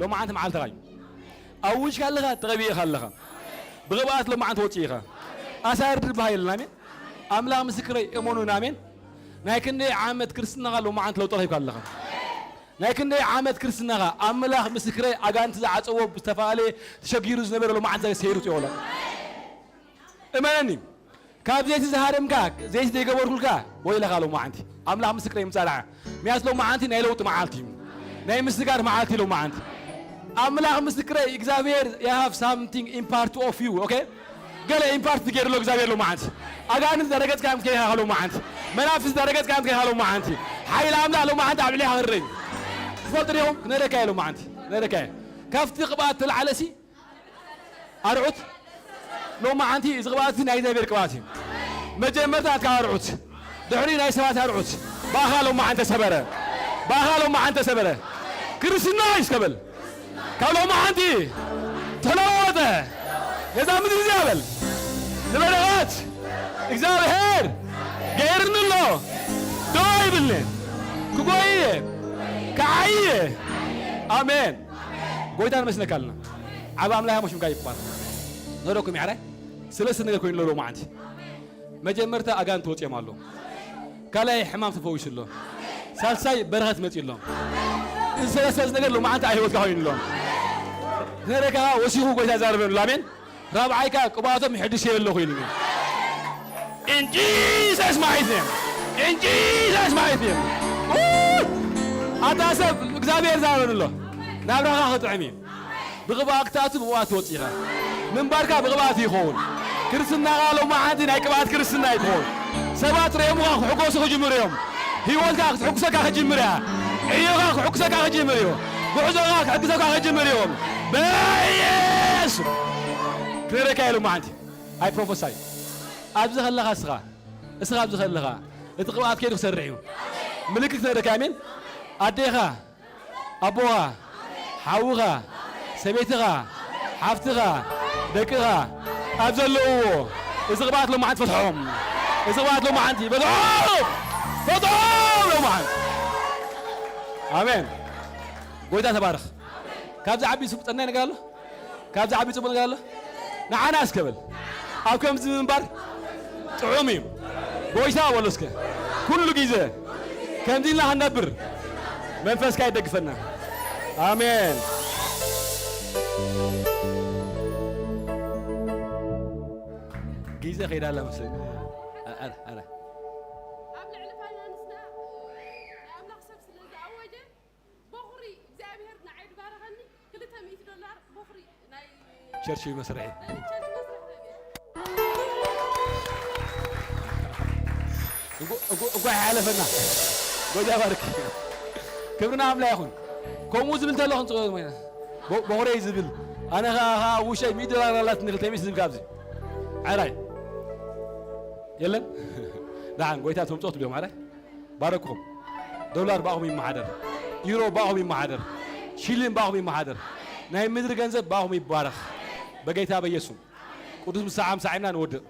ሎማዓንቲ መዓልትኻ እዩ። ኣውጅካ ኣለኻ፣ ተቐቢእካ ኣለኻ። ብቕብኣት ሎማዓንቲ ወፂእኻ። ኣሳርድ ዝበሃል የለን። ኣሜን። ኣምላኽ ምስክረይ፣ እመኑን። ኣሜን። ናይ ክንደይ ዓመት ክርስትናኻ ሎማዓንቲ ለውጢ ረኺብካ ኣለኻ። ናይ ክንደይ ዓመት ክርስትናኻ ኣምላኽ ምስክረይ፣ ኣጋንንቲ ዝዓፀዎ፣ ብዝተፈላለየ ተሸጊሩ ዝነበረ ሎማዓንቲ ሰይሩ ፅዮላ። እመነኒ፣ ካብ ዘይቲ ዝሃረምካ፣ ዘይቲ ዘይገበርኩልካ፣ ወይለኻ ሎማዓንቲ። ኣምላኽ ምስክረይ ምጻላዓ። ምያስ ሎማዓንቲ ናይ ለውጢ መዓልቲ እዩ። ናይ ምስጋር መዓልቲ ሎማዓንቲ። ኣምላኽ ምስክረይ፣ እግዚኣብሔር you have something impart of you, okay? ገለ ኢምፓርት ገይርሎ እግዚኣብሔር ሎማዓንቲ። ኣጋንንቲ ዘረገጽካዮም ከይኻ ሎማዓንቲ። መናፍስቲ ዘረገጽካዮም ከይኻ ሎማዓንቲ። ሓይል ኣምላኽ ሎማዓንቲ ኣብ ልዕሌኻ ክረይ። ትፈልጡ ዲኹም? ክነረካ እየ ሎማዓንቲ። ክነረካ እየ። ካብቲ ቅብኣት ተላዕለሲ ኣርዑት። ሎማዓንቲ እዚ ቅብኣት እዚ ናይ እግዚኣብሔር ቅብኣት እዩ። መጀመርታ ኣትካ ኣርዑት፣ ድሕሪ ናይ ሰባት ኣርዑት። ባኻ ሎማዓንቲ ተሰበረ። ባኻ ሎማዓንቲ ተሰበረ። ክርስትና እዩ እስከ በል። ካብ ሎማዓንቲ ተለወጠ። ነዛ ምድሪ እዚኣ በል። ንበረኸት እግዚኣብሔር ገይርኒ ኣሎ። ደው ኣይብልኒ። ክጎይ እየ። ክዓይ እየ። ኣሜን። ጎይታ ንመስለካ ኣለና። ዓብ ኣምላኽ ሞሽምካ ይባል። ነረኩም ያዕራይ። ስለስተ ነገር ኮይኑ ኣሎ ሎማዓንቲ። መጀመርታ ኣጋንንቲ ወፂኦም ኣሎ። ካልኣይ ሕማም ተፈዊሱ ኣሎ። ሳልሳይ በረኸት መፂኡ ኣሎ። እዚ ሰለስተ ነገር ሎማዓንቲ ኣብ ህይወትካ ኮይኑ ኣሎ። ነረካ ወሲኹ ጎይታ ዛረበሉ። ኣሜን። ራብዓይካ ቅብኣቶም ይሕድሽ የለ ኮይኑ። In Jesus mighty name. In Jesus mighty name. ኡ! ኣታ ሰብ እግዚኣብሔር ዛረበሉ ኣሎ። ናብራኻ ክጥዕም እዩ። ብቕብኣ ክትኣቱ ብቕብኣ ትወጽእ ኢኻ። ምንባርካ ብቕብኣት ይኸውን። ክርስትናኻ ሎማዓንቲ ናይ ቅብኣት ክርስትና ይትኸውን። ሰባት ርእዮምኻ ክሕጎሱ ክጅምሩ እዮም። ህይወትካ ክትሕጉሰካ ክጅምር እያ። ዕዮኻ ክሕጉሰካ ክጅምር እዩ። ጉዕዞኻ ክሕግዘካ ክጅምር እዩ። በየሱስ ክብረካ እዩ ሎማዓንቲ። ኣይ ፕሮፈሳይ። ኣብዚ ከለኻ እስኻ፣ እስኻ ኣብዚ ከለኻ፣ እቲ ቅብኣት ከይዱ ክሰርሕ እዩ። ምልክት ክነግረካ፣ ኣሜን። ኣዴኻ፣ ኣቦኻ፣ ሓውኻ፣ ሰበይትኻ፣ ሓፍትኻ፣ ደቅኻ ኣብ ዘለውዎ እዚ ቅብኣት ሎማዓንቲ ፈትሖም። እዚ ቅብኣት ሎማዓንቲ ፈትሖም። ፈትሖም ሎማዓንቲ። ኣሜን። ጎይታ ተባረኽ። ካብዚ ዓቢ ጽቡቕ ጠናይ ነገር ኣሎ? ካብዚ ዓቢ ጽቡቕ ነገር ኣሎ? ንዓና እስከ በል። ኣብ ከምዚ ምንባር ጥዑም እዩ። ጎይታ በሎ እስከ። ኩሉ ግዜ ከምዚ ኢልና ክንነብር መንፈስካ ይደግፈና። ኣሜን። ግዜ ከይዳ ኣላ መስለኒ። ኣ-፣ ኣ-፣ ኣ-፣ ኣብ ልዕሊ ፋይናንስና ናይ ኣምላኽ ሰብ ስለ ዝኣወጀ፣ በኹሪ እግዚኣብሔር ንዓይ ድባረኸኒ፣ ክልተ ሚእቲ ዶላር በኹሪ ናይ ቸርች መስርሒ። ናይ ቸርች መስርሒ። እንኳ-፣ እንኳ-፣ እንኳ ይሓለፈና። ጎይታ ይባርክ። ክብርና ኣምላኽ ይኹን። ከምኡ ዝብል ተሎ ክንጽውዕ ኮይና። በ-፣ በኹረይ ዝብል። ኣነ ኸኣ፣ ኸኣ ውሸይ ሚእቲ ዶላር ኣላትኒ ክልተ ሚእቲ ዝብል ካብዚ። ዓራይ። የለን? ደሓን፣ ጎይታ ተምጽኦ ትብሎም፣ ዓራይ? ባረክኹም። ዶላር ብኣኹም ይመሓደር። ዩሮ ብኣኹም ይመሓደር። ሽሊን ብኣኹም ይመሓደር። ናይ ምድሪ ገንዘብ ብኣኹም ይባረኽ። በጌታ በኢየሱስ። ቅዱስ ምሳዓም ሳዒምና ንወድእ።